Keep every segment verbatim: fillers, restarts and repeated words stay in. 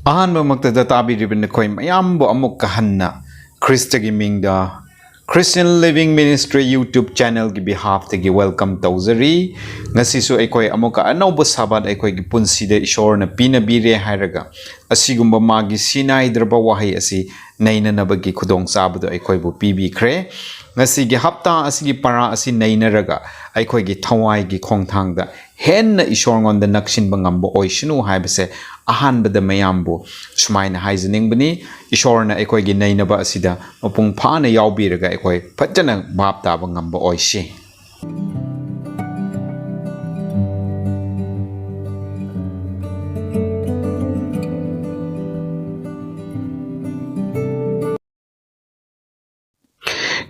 ꯑꯍꯥꯟꯕꯃꯛꯇꯗ ꯇꯥꯕꯤꯔꯤꯕ ꯅꯈꯣꯏ ꯃꯌꯥꯝꯕꯨ ꯑꯃꯨꯛꯀ ꯍꯟꯅ ꯈ꯭ꯔꯤꯁꯇꯒꯤ ꯃꯤꯡꯗ Christian Living Ministry YouTube channelꯒꯤ behalfꯇꯒꯤ welcome ꯇꯧꯖꯔꯤ꯫ ꯉꯁꯤꯁꯨ ꯑꯩꯈꯣꯏ ꯑꯃꯨꯛꯀ ꯑꯅꯧꯕ ꯁꯥꯕꯥꯠ ꯑꯩꯈꯣꯏꯒꯤ ꯄꯨꯟꯁꯤꯗ ꯏꯁꯣꯔꯅ ꯄꯤꯅꯕꯤꯔꯦ ꯍꯥꯏꯔꯒ, ꯑꯁꯤꯒꯨꯝꯕ ꯃꯥꯒꯤ ꯁꯤ ꯅꯥꯏꯗ꯭ꯔꯕ ꯋꯥꯍꯩ ꯑꯁꯤ ꯅꯩꯅꯅꯕꯒꯤ ꯈꯨꯗꯣꯡꯆꯥꯕꯗꯨ ꯑꯩꯈꯣꯏꯕꯨ ꯄꯤꯕꯤꯈ꯭ꯔꯦ꯫ ꯉꯁꯤꯒꯤ ꯍꯞꯇꯥ ꯑꯁꯤꯒꯤ ꯄꯔꯥ ꯑꯁꯤ ꯅꯩꯅꯔꯒ ꯑꯩꯈꯣꯏꯒꯤ ꯊꯋꯥꯏꯒꯤ ꯈꯣꯡꯊꯥꯡꯗ ꯍꯦꯟꯅ ꯏꯁꯣꯔꯉꯣꯟꯗ ꯅꯛꯁꯤꯟꯕ ꯉꯝꯕ ꯑꯣꯏꯁꯅꯨ ꯍꯥꯏꯕꯁꯦ ꯑꯍꯥꯟꯕꯗ ꯃꯌꯥꯝꯕꯨ ꯁꯨꯃꯥꯏꯅ ꯍꯥꯏꯖꯅꯤꯡꯕꯅꯤ꯫ ꯏꯁꯣꯔꯅ ꯑꯩꯈꯣꯏꯒꯤ ꯅꯩꯅꯕ ꯑꯁꯤꯗ ꯃꯄꯨꯡ ꯐꯥꯅ ꯌꯥꯎꯕꯤꯔꯒ ꯑꯩꯈꯣꯏ ꯐꯖꯅ ꯚꯥꯞ ꯇꯥꯕ ꯉꯝꯕ ꯑꯣꯏꯁꯤ꯫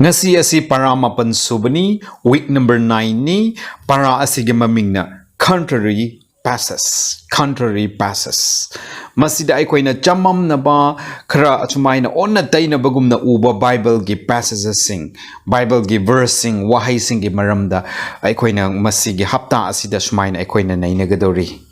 ꯉꯁꯤ ꯑꯁꯤ ꯄꯔꯥ ꯃꯥꯄꯟ ꯁꯨꯕꯅꯤ, week number nineꯅꯤ꯫ ꯄꯔꯥ ꯑꯁꯤꯒꯤ ꯃꯃꯤꯡꯅ Contrary Passage, Contrary Passage꯫ ꯃꯁꯤꯗ ꯑꯩꯈꯣꯏꯅ ꯆꯃꯝꯅꯕ, ꯈꯔ ꯑꯁꯨꯃꯥꯏꯅ ꯑꯣꯟꯅ ꯇꯩꯅꯕꯒꯨꯝꯅ ꯎꯕ ꯕꯥꯏꯕꯜꯒꯤ passagesꯁꯤꯡ, ꯕꯥꯏꯕꯜꯒꯤ verseꯁꯤꯡ, ꯋꯥꯍꯩꯁꯤꯡꯒꯤ ꯃꯔꯝꯗ ꯑꯩꯈꯣꯏꯅ ꯃꯁꯤꯒꯤ ꯍꯞꯇꯥ ꯑꯁꯤꯗ ꯁꯨꯃꯥꯏꯅ ꯑꯩꯈꯣꯏꯅ ꯅꯩꯅꯒꯗꯧꯔꯤ꯫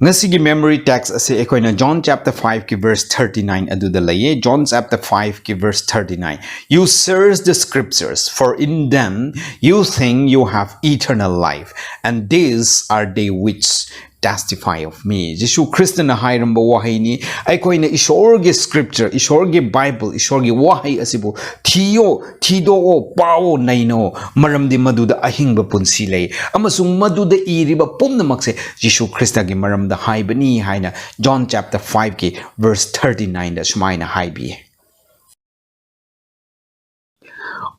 ꯉꯁꯤꯒꯤ memory text ꯑꯁꯤ ꯑꯩꯈꯣꯏꯅ John chapter fiveꯀꯤ verse thirty nine ꯑꯗꯨꯗ ꯂꯩꯌꯦ꯫ John chapter fiveꯀꯤ verse thirty nine, "You search the scriptures, for in them you think you have eternal life, and these are they which testify of me." ꯖꯤꯁꯨ ꯈ꯭ꯔꯤꯁꯇꯅ ꯍꯥꯏꯔꯝꯕ ꯋꯥꯍꯩꯅꯤ꯫ ꯑꯩꯈꯣꯏꯅ ꯏꯁꯣꯔꯒꯤ scripture, ꯏꯁꯣꯔꯒꯤ Bible, ꯏꯁꯣꯔꯒꯤ ꯋꯥꯍꯩ ꯑꯁꯤꯕꯨ ꯊꯤꯌꯣ, ꯊꯤꯗꯣꯛꯑꯣ, ꯄꯥꯎꯑꯣ, ꯅꯩꯅꯧ, ꯃꯔꯝꯗꯤ ꯃꯗꯨꯗ ꯑꯍꯤꯡꯕ ꯄꯨꯟꯁꯤ ꯂꯩ, ꯑꯃꯁꯨꯡ ꯃꯗꯨꯗ ꯏꯔꯤꯕ ꯄꯨꯝꯅꯃꯛꯁꯦ ꯖꯤꯁꯨ ꯈ꯭ꯔꯤꯁꯇꯒꯤ ꯃꯔꯝꯗ ꯍꯥꯏꯕꯅꯤ ꯍꯥꯏꯅ John chapter fiveꯀꯤ verse thirty nineꯗ ꯁꯨꯃꯥꯏꯅ ꯍꯥꯏꯕꯤꯌꯦ꯫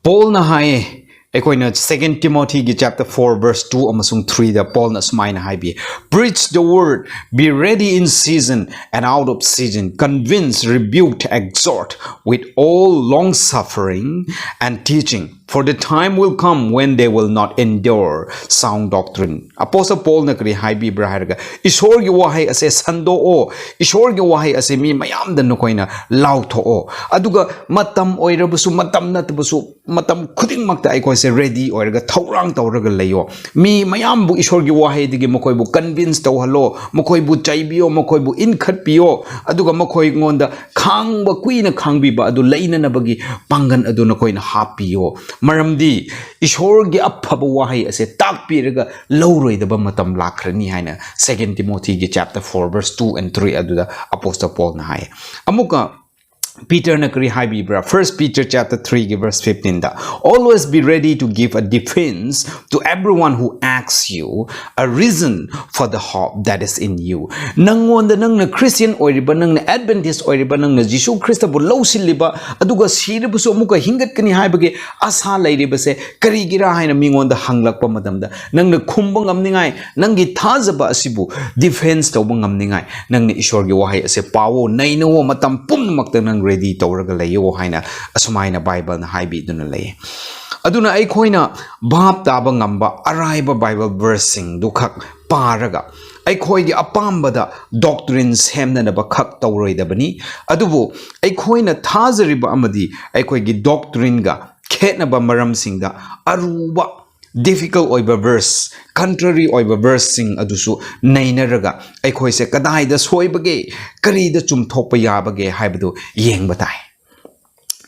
ꯄꯣꯜꯅ ꯍꯥꯏꯌꯦ, ꯑꯩꯈꯣꯏꯅ Second Timothyꯒꯤ chapter four verse two ꯑꯃꯁꯨꯡ threeꯗ ꯄꯣꯜꯅ ꯁꯨꯃꯥꯏꯅ ꯍꯥꯏꯕꯤ, "Preach the word, be ready in season and out of season, convince, rebuke, exhort with all long suffering and teaching." For the time will come when they will not endure sound doctrine. Apostle Paulꯅ ꯀꯔꯤ ꯍꯥꯏꯕꯤꯕ꯭ꯔꯥ ꯍꯥꯏꯔꯒ, ꯏꯁꯣꯔꯒꯤ ꯋꯥꯍꯩ ꯑꯁꯦ ꯁꯟꯗꯣꯛꯑꯣ, ꯏꯁꯣꯔꯒꯤ ꯋꯥꯍꯩ ꯑꯁꯦ ꯃꯤ ꯃꯌꯥꯝꯗ ꯅꯈꯣꯏꯅ ꯂꯥꯎꯊꯣꯛꯑꯣ꯫ ꯑꯗꯨꯒ ꯃꯇꯝ ꯑꯣꯏꯔꯕꯁꯨ, ꯃꯇꯝ ꯅꯠꯇꯕꯁꯨ, ꯃꯇꯝ ꯈꯨꯗꯤꯡꯃꯛꯇ ꯑꯩꯈꯣꯏꯁꯦ ready ꯑꯣꯏꯔꯒ, ꯊꯧꯔꯥꯡ ꯇꯧꯔꯒ ꯂꯩꯌꯣ꯫ ꯃꯤ ꯃꯌꯥꯝꯕꯨ ꯏꯁꯣꯔꯒꯤ ꯋꯥꯍꯩꯗꯒꯤ ꯃꯈꯣꯏꯕꯨ convince ꯇꯧꯍꯜꯂꯣ, ꯃꯈꯣꯏꯕꯨ ꯆꯩꯕꯤꯌꯣ, ꯃꯈꯣꯏꯕꯨ ꯏꯟꯈꯠꯄꯤꯌꯣ, ꯑꯗꯨꯒ ꯃꯈꯣꯏꯉꯣꯟꯗ ꯈꯥꯡꯕ, ꯀꯨꯏꯅ ꯈꯥꯡꯕꯤꯕ ꯑꯗꯨ ꯂꯩꯅꯅꯕꯒꯤ ꯄꯥꯡꯒꯜ ꯑꯗꯨ ꯅꯈꯣꯏꯅ ꯍꯥꯞꯄꯤꯌꯣ꯫ ꯃꯔꯝꯗꯤ ꯏꯁꯣꯔꯒꯤ ꯑꯐꯕ ꯋꯥꯍꯩ ꯑꯁꯦ ꯇꯥꯛꯄꯤꯔꯒ ꯂꯧꯔꯣꯏꯗꯕ ꯃꯇꯝ ꯂꯥꯛꯈ꯭ꯔꯅꯤ ꯍꯥꯏꯅ Second Timothyꯒꯤ chapter four verse two and three ꯑꯗꯨꯗ Apostle Paulꯅ ꯍꯥꯏ꯫ ꯑꯃꯨꯛꯀ Peterꯅ ꯀꯔꯤ ꯍꯥꯏꯕꯤꯕ꯭ꯔꯥ? First Peter chapter threeꯒꯤ verse fifteenꯗ, "Always be ready to give a defense to everyone who asks you a reason for the hope that is in you." ꯅꯪꯉꯣꯟꯗ, ꯅꯪꯅ Christian ꯑꯣꯏꯔꯤꯕ, ꯅꯪꯅ Adventist ꯑꯣꯏꯔꯤꯕ, ꯅꯪꯅ ꯖꯤꯁꯨ ꯈ꯭ꯔꯤꯁꯇꯕꯨ ꯂꯧꯁꯤꯜꯂꯤꯕ, ꯑꯗꯨꯒ ꯁꯤꯔꯕꯁꯨ ꯑꯃꯨꯛꯀ ꯍꯤꯡꯒꯠꯀꯅꯤ ꯍꯥꯏꯕꯒꯤ ꯑꯁꯥ ꯂꯩꯔꯤꯕꯁꯦ ꯀꯔꯤꯒꯤꯔꯥ ꯍꯥꯏꯅ ꯃꯤꯉꯣꯟꯗ ꯍꯪꯂꯛꯄ ꯃꯇꯝꯗ, ꯅꯪꯅ ꯈꯨꯝꯕ ꯉꯝꯅꯤꯡꯉꯥꯏ, ꯅꯪꯒꯤ ꯊꯥꯖꯕ ꯑꯁꯤꯕꯨ defense ꯇꯧꯕ ꯉꯝꯅꯤꯡꯉꯥꯏ, ꯅꯪꯅ ꯏꯁꯣꯔꯒꯤ ꯋꯥꯍꯩ ꯑꯁꯦ ꯄꯥꯋꯣ, ꯅꯩꯅꯋꯣ, ꯃꯇꯝ ꯄꯨꯝꯅꯃꯛꯇ ꯅꯪ ready ꯇꯧꯔꯒ ꯂꯩꯌꯣ ꯍꯥꯏꯅ ꯑꯁꯨꯃꯥꯏꯅ ꯕꯥꯏꯕꯜꯅ ꯍꯥꯏꯕꯤꯗꯨꯅ ꯂꯩ꯫ ꯑꯗꯨꯅ ꯑꯩꯈꯣꯏꯅ ꯚꯥꯞ ꯇꯥꯕ ꯉꯝꯕ ꯑꯔꯥꯏꯕ ꯕꯥꯏꯕꯜ verseꯁꯤꯡꯗꯨꯈꯛ ꯄꯥꯔꯒ ꯑꯩꯈꯣꯏꯒꯤ ꯑꯄꯥꯝꯕꯗ doctrine ꯁꯦꯝꯅꯅꯕ ꯈꯛ ꯇꯧꯔꯣꯏꯗꯕꯅꯤ꯫ ꯑꯗꯨꯕꯨ ꯑꯩꯈꯣꯏꯅ ꯊꯥꯖꯔꯤꯕ ꯑꯃꯗꯤ ꯑꯩꯈꯣꯏꯒꯤ doctrineꯒ ꯈꯦꯠꯅꯕ ꯃꯔꯝꯁꯤꯡꯗ ꯑꯔꯨꯕ, difficult ꯑꯣꯏꯕ verse, contrary ꯑꯣꯏꯕ verseꯁꯤꯡ ꯑꯗꯨꯁꯨ ꯅꯩꯅꯔꯒ ꯑꯩꯈꯣꯏꯁꯦ ꯀꯗꯥꯏꯗ ꯁꯣꯏꯕꯒꯦ, ꯀꯔꯤꯗ ꯆꯨꯝꯊꯣꯛꯄ ꯌꯥꯕꯒꯦ ꯍꯥꯏꯕꯗꯨ ꯌꯦꯡꯕ ꯇꯥꯏ꯫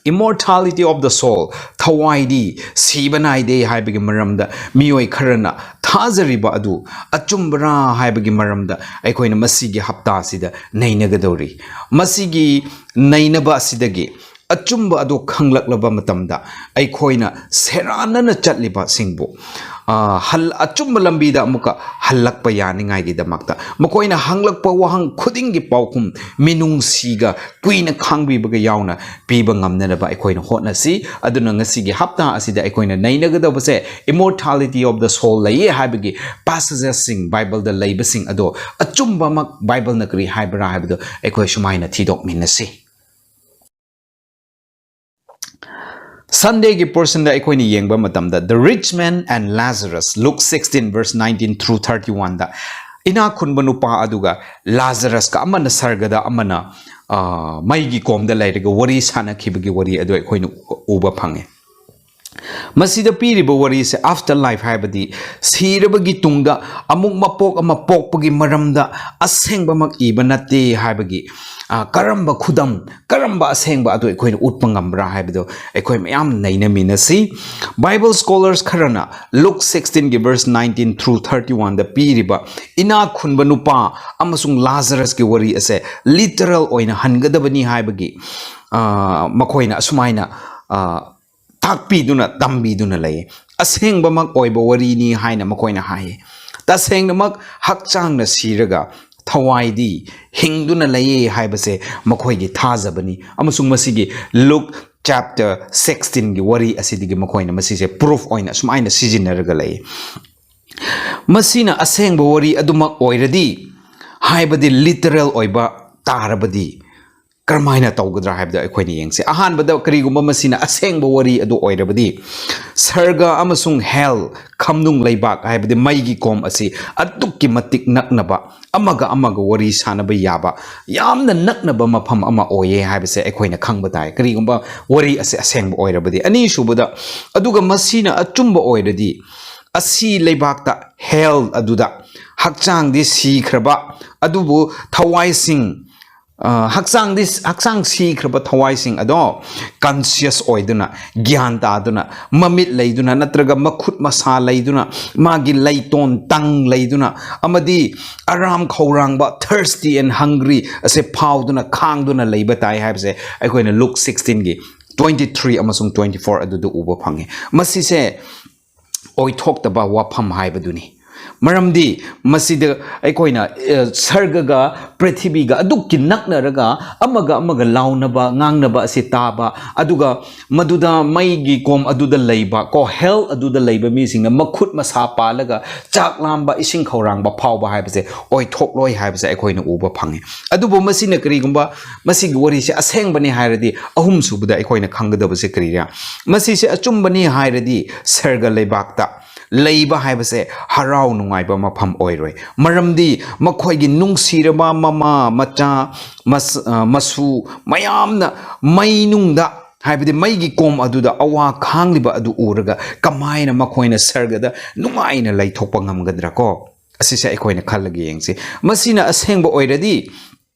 Immortality of the soul, ꯊꯋꯥꯏꯗꯤ ꯁꯤꯕ ꯅꯥꯏꯗꯦ ꯍꯥꯏꯕꯒꯤ ꯃꯔꯝꯗ ꯃꯤꯑꯣꯏ ꯈꯔꯅ ꯊꯥꯖꯔꯤꯕ ꯑꯗꯨ ꯑꯆꯨꯝꯕꯔꯥ ꯍꯥꯏꯕꯒꯤ ꯃꯔꯝꯗ ꯑꯩꯈꯣꯏꯅ ꯃꯁꯤꯒꯤ ꯍꯞꯇꯥꯁꯤꯗ ꯅꯩꯅꯒꯗꯧꯔꯤ꯫ ꯃꯁꯤꯒꯤ ꯅꯩꯅꯕ ꯑꯁꯤꯗꯒꯤ ꯑꯆꯨꯝꯕ ꯑꯗꯨ ꯈꯪꯂꯛꯂꯕ ꯃꯇꯝꯗ ꯑꯩꯈꯣꯏꯅ ꯁꯦꯔꯥꯟꯅꯅ ꯆꯠꯂꯤꯕꯁꯤꯡꯕꯨ, ꯑ, ꯍꯜ-, ꯑꯆꯨꯝꯕ ꯂꯝꯕꯤꯗ ꯑꯃꯨꯛꯀ ꯍꯜꯂꯛꯄ ꯌꯥꯅꯤꯡꯉꯥꯏꯒꯤꯗꯃꯛꯇ ꯃꯈꯣꯏꯅ ꯍꯪꯂꯛꯄ ꯋꯥꯍꯪ ꯈꯨꯗꯤꯡꯒꯤ ꯄꯥꯎꯈꯨꯝ ꯃꯤꯅꯨꯡꯁꯤꯒ ꯀꯨꯏꯅ ꯈꯥꯡꯕꯤꯕꯒ ꯌꯥꯎꯅ ꯄꯤꯕ ꯉꯝꯅꯅꯕ ꯑꯩꯈꯣꯏꯅ ꯍꯣꯠꯅꯁꯤ꯫ ꯑꯗꯨꯅ ꯉꯁꯤꯒꯤ ꯍꯞꯇꯥ ꯑꯁꯤꯗ ꯑꯩꯈꯣꯏꯅ ꯅꯩꯅꯒꯗꯕꯁꯦ immortality of the soul ꯂꯩꯌꯦ ꯍꯥꯏꯕꯒꯤ passagesꯁꯤꯡ, ꯕꯥꯏꯕꯜꯗ ꯂꯩꯕꯁꯤꯡ ꯑꯗꯣ ꯑꯆꯨꯝꯕꯃꯛ ꯕꯥꯏꯕꯜꯅ ꯀꯔꯤ ꯍꯥꯏꯕ꯭ꯔꯥ ꯍꯥꯏꯕꯗꯣ ꯑꯩꯈꯣꯏ ꯁꯨꯃꯥꯏꯅ ꯊꯤꯗꯣꯛꯃꯤꯟꯅꯁꯤ꯫ Sundayꯒꯤ portionꯗ ꯑꯩꯈꯣꯏꯅ ꯌꯦꯡꯕ ꯃꯇꯝꯗ, the rich man and Lazarus, Luke sixteen verse nineteen through thirty-oneꯗ, ꯏꯅꯥꯛ ꯈꯨꯟꯕ ꯅꯨꯄꯥ ꯑꯗꯨꯒ ꯂꯥꯖꯔꯁꯀ, ꯑꯃꯅ ꯁꯔꯒꯗ, ꯑꯃꯅ, ꯑ, ꯃꯩꯒꯤ ꯀꯣꯝꯗ ꯂꯩꯔꯒ ꯋꯥꯔꯤ ꯁꯥꯟꯅꯈꯤꯕꯒꯤ ꯋꯥꯔꯤ ꯑꯗꯨ ꯑꯩꯈꯣꯏꯅ ꯎ-, ꯎꯕ ꯐꯪꯉꯦ꯫ ꯃꯁꯤꯗ ꯄꯤꯔꯤꯕ ꯋꯥꯔꯤꯁꯦ after life, ꯍꯥꯏꯕꯗꯤ ꯁꯤꯔꯕꯒꯤ ꯇꯨꯡꯗ ꯑꯃꯨꯛ ꯃꯄꯣꯛ ꯑꯃ ꯄꯣꯛꯄꯒꯤ ꯃꯔꯝꯗ ꯑꯁꯦꯡꯕꯃꯛ ꯏꯕ ꯅꯠꯇꯦ ꯍꯥꯏꯕꯒꯤ, ꯑ, ꯀꯔꯝꯕ ꯈꯨꯗꯝ, ꯀꯔꯝꯕ ꯑꯁꯦꯡꯕ ꯑꯗꯨ ꯑꯩꯈꯣꯏꯅ ꯎꯠꯄ ꯉꯝꯕ꯭ꯔꯥ ꯍꯥꯏꯕꯗꯨ ꯑꯩꯈꯣꯏ ꯃꯌꯥꯝ ꯅꯩꯅꯃꯤꯟꯅꯁꯤ꯫ Bible scholars ꯈꯔꯅ Luke sixteenꯒꯤ verse nineteen through thirty-oneꯗ ꯄꯤꯔꯤꯕ ꯏꯅꯥꯛ ꯈꯨꯟꯕ ꯅꯨꯄꯥ ꯑꯃꯁꯨꯡ ꯂꯥꯖꯔꯁꯀꯤ ꯋꯥꯔꯤ ꯑꯁꯦ literal ꯑꯣꯏꯅ ꯍꯟꯒꯗꯕꯅꯤ ꯍꯥꯏꯕꯒꯤ, ꯑ, ꯃꯈꯣꯏꯅ ꯑꯁꯨꯃꯥꯏꯅ, ꯑ, ꯇꯥꯛꯄꯤꯗꯨꯅ, ꯇꯝꯕꯤꯗꯨꯅ ꯂꯩ꯫ ꯑꯁꯦꯡꯕꯃꯛ ꯑꯣꯏꯕ ꯋꯥꯔꯤꯅꯤ ꯍꯥꯏꯅ ꯃꯈꯣꯏꯅ ꯍꯥꯏ꯫ ꯇꯁꯦꯡꯅꯃꯛ ꯍꯛꯆꯥꯡꯅ ꯁꯤꯔꯒ ꯊꯋꯥꯏꯗꯤ ꯍꯤꯡꯗꯨꯅ ꯂꯩꯌꯦ ꯍꯥꯏꯕꯁꯦ ꯃꯈꯣꯏꯒꯤ ꯊꯥꯖꯕꯅꯤ꯫ ꯑꯃꯁꯨꯡ ꯃꯁꯤꯒꯤ Luke chapter sixteenꯒꯤ ꯋꯥꯔꯤ ꯑꯁꯤꯗꯒꯤ ꯃꯈꯣꯏꯅ ꯃꯁꯤꯁꯦ proof ꯑꯣꯏꯅ ꯁꯨꯃꯥꯏꯅ ꯁꯤꯖꯤꯟꯅꯔꯒ ꯂꯩ꯫ ꯃꯁꯤꯅ ꯑꯁꯦꯡꯕ ꯋꯥꯔꯤ ꯑꯗꯨꯃꯛ ꯑꯣꯏꯔꯗꯤ, ꯍꯥꯏꯕꯗꯤ literal ꯑꯣꯏꯕ ꯇꯥꯔꯕꯗꯤ, ꯀꯔꯝꯍꯥꯏꯅ ꯇꯧꯒꯗ꯭ꯔꯥ ꯍꯥꯏꯕꯗꯣ ꯑꯩꯈꯣꯏꯅ ꯌꯦꯡꯁꯤ꯫ ꯑꯍꯥꯟꯕꯗ, ꯀꯔꯤꯒꯨꯝꯕ ꯃꯁꯤꯅ ꯑꯁꯦꯡꯕ ꯋꯥꯔꯤ ꯑꯗꯨ ꯑꯣꯏꯔꯕꯗꯤ, ꯁꯔꯒ ꯑꯃꯁꯨꯡ hell, ꯈꯝꯅꯨꯡ ꯂꯩꯕꯥꯛ, ꯍꯥꯏꯕꯗꯤ ꯃꯩꯒꯤ ꯀꯣꯝ ꯑꯁꯤ ꯑꯗꯨꯛꯀꯤ ꯃꯇꯤꯛ ꯅꯛꯅꯕ, ꯑꯃꯒ ꯑꯃꯒ ꯋꯥꯔꯤ ꯁꯥꯟꯅꯕ ꯌꯥꯕ ꯌꯥꯝꯅ ꯅꯛꯅꯕ ꯃꯐꯝ ꯑꯃ ꯑꯣꯏꯌꯦ ꯍꯥꯏꯕꯁꯦ ꯑꯩꯈꯣꯏꯅ ꯈꯪꯕ ꯇꯥꯏ, ꯀꯔꯤꯒꯨꯝꯕ ꯋꯥꯔꯤ ꯑꯁꯤ ꯑꯁꯦꯡꯕ ꯑꯣꯏꯔꯕꯗꯤ꯫ ꯑꯅꯤꯁꯨꯕꯗ, ꯑꯗꯨꯒ ꯃꯁꯤꯅ ꯑꯆꯨꯝꯕ ꯑꯣꯏꯔꯗꯤ, ꯑꯁꯤ ꯂꯩꯕꯥꯛꯇ, hell ꯑꯗꯨꯗ, ꯍꯛꯆꯥꯡꯗꯤ ꯁꯤꯈ꯭ꯔꯕ, ꯑꯗꯨꯕꯨ ꯊꯋꯥꯏꯁꯤꯡ, ꯑ, ꯍꯛꯆꯥꯡꯗꯤ, ꯍꯛꯆꯥꯡ ꯁꯤꯈ꯭ꯔꯕ ꯊꯋꯥꯏꯁꯤꯡ ꯑꯗꯣ conscious ꯑꯣꯏꯗꯨꯅ, ꯒ꯭ꯌꯥꯟ ꯇꯥꯗꯨꯅ, ꯃꯃꯤꯠ ꯂꯩꯗꯨꯅ ꯅꯠꯇ꯭ꯔꯒ ꯃꯈꯨꯠ ꯃꯁꯥ ꯂꯩꯗꯨꯅ, ꯃꯥꯒꯤ ꯂꯩꯇꯣꯟ ꯇꯪ ꯂꯩꯗꯨꯅ, ꯑꯃꯗꯤ ꯑꯔꯥꯝ ꯈꯧꯔꯥꯡꯕ, thirsty and hungry ꯑꯁꯦ ꯐꯥꯎꯗꯨꯅ, ꯈꯥꯡꯗꯨꯅ ꯂꯩꯕ ꯇꯥꯏ ꯍꯥꯏꯕꯁꯦ ꯑꯩꯈꯣꯏꯅ Luke sixteenꯒꯤ twenty-three ꯑꯃꯁꯨꯡ twenty-four ꯑꯗꯨꯗ ꯎꯕ ꯐꯪꯉꯤ꯫ ꯃꯁꯤꯁꯦ ꯑꯣꯏꯊꯣꯛꯇꯕ ꯋꯥꯐꯝ ꯍꯥꯏꯕꯗꯨꯅꯤ꯫ ꯃꯔꯝꯗꯤ ꯃꯁꯤꯗ ꯑꯩꯈꯣꯏꯅ, ꯑ, ꯁꯔꯒꯒ ꯄ꯭ꯔꯤꯊꯤꯕꯤꯒ ꯑꯗꯨꯛꯀꯤ ꯅꯛꯅꯔꯒ ꯑꯃꯒ ꯑꯃꯒ ꯂꯥꯎꯅꯕ, ꯉꯥꯡꯅꯕ ꯑꯁꯤ ꯇꯥꯕ, ꯑꯗꯨꯒ ꯃꯗꯨꯗ ꯃꯩꯒꯤ ꯀꯣꯝ ꯑꯗꯨꯗ ꯂꯩꯕ, ꯀꯣ, hell ꯑꯗꯨꯗ ꯂꯩꯕ ꯃꯤꯁꯤꯡꯅ ꯃꯈꯨꯠ ꯃꯁꯥ ꯄꯥꯜꯂꯒ ꯆꯥꯛ ꯂꯥꯝꯕ, ꯏꯁꯤꯡ ꯈꯧꯔꯥꯡꯕ ꯐꯥꯎꯕ ꯍꯥꯏꯕꯁꯦ ꯑꯣꯏꯊꯣꯛꯂꯣꯏ ꯍꯥꯏꯕꯁꯦ ꯑꯩꯈꯣꯏꯅ ꯎꯕ ꯐꯪꯉꯤ꯫ ꯑꯗꯨꯕꯨ ꯃꯁꯤꯅ ꯀꯔꯤꯒꯨꯝꯕ ꯃꯁꯤꯒꯤ ꯋꯥꯔꯤꯁꯦ ꯑꯁꯦꯡꯕꯅꯤ ꯍꯥꯏꯔꯗꯤ, ꯑꯍꯨꯝꯁꯨꯕꯗ ꯑꯩꯈꯣꯏꯅ ꯈꯪꯒꯗꯕꯁꯦ ꯀꯔꯤꯔꯥ? ꯃꯁꯤꯁꯦ ꯑꯆꯨꯝꯕꯅꯤ ꯍꯥꯏꯔꯗꯤ, ꯁꯔꯒ ꯂꯩꯕꯥꯛꯇ ꯂꯩꯕ ꯍꯥꯏꯕꯁꯦ ꯍꯔꯥꯎ ꯅꯨꯡꯉꯥꯏꯕ ꯃꯐꯝ ꯑꯣꯏꯔꯣꯏ꯫ ꯃꯔꯝꯗꯤ ꯃꯈꯣꯏꯒꯤ ꯅꯨꯡꯁꯤꯔꯕ ꯃꯃꯥ, ꯃꯆꯥ, ꯃꯁ-, ꯑ, ꯃꯁꯨ ꯃꯌꯥꯝꯅ ꯃꯩꯅꯨꯡꯗ, ꯍꯥꯏꯕꯗꯤ ꯃꯩꯒꯤ ꯀꯣꯝ ꯑꯗꯨꯗ ꯑꯋꯥ ꯈꯥꯡꯂꯤꯕ ꯑꯗꯨ ꯎꯔꯒ ꯀꯃꯥꯏꯅ ꯃꯈꯣꯏꯅ ꯁꯔꯒꯗ ꯅꯨꯡꯉꯥꯏꯅ ꯂꯩꯊꯣꯛꯄ ꯉꯝꯒꯗ꯭ꯔꯥ ꯀꯣ? ꯑꯁꯤꯁꯦ ꯑꯩꯈꯣꯏꯅ ꯈꯜꯂꯒ ꯌꯦꯡꯁꯤ꯫ ꯃꯁꯤꯅ ꯑꯁꯦꯡꯕ ꯑꯣꯏꯔꯗꯤ,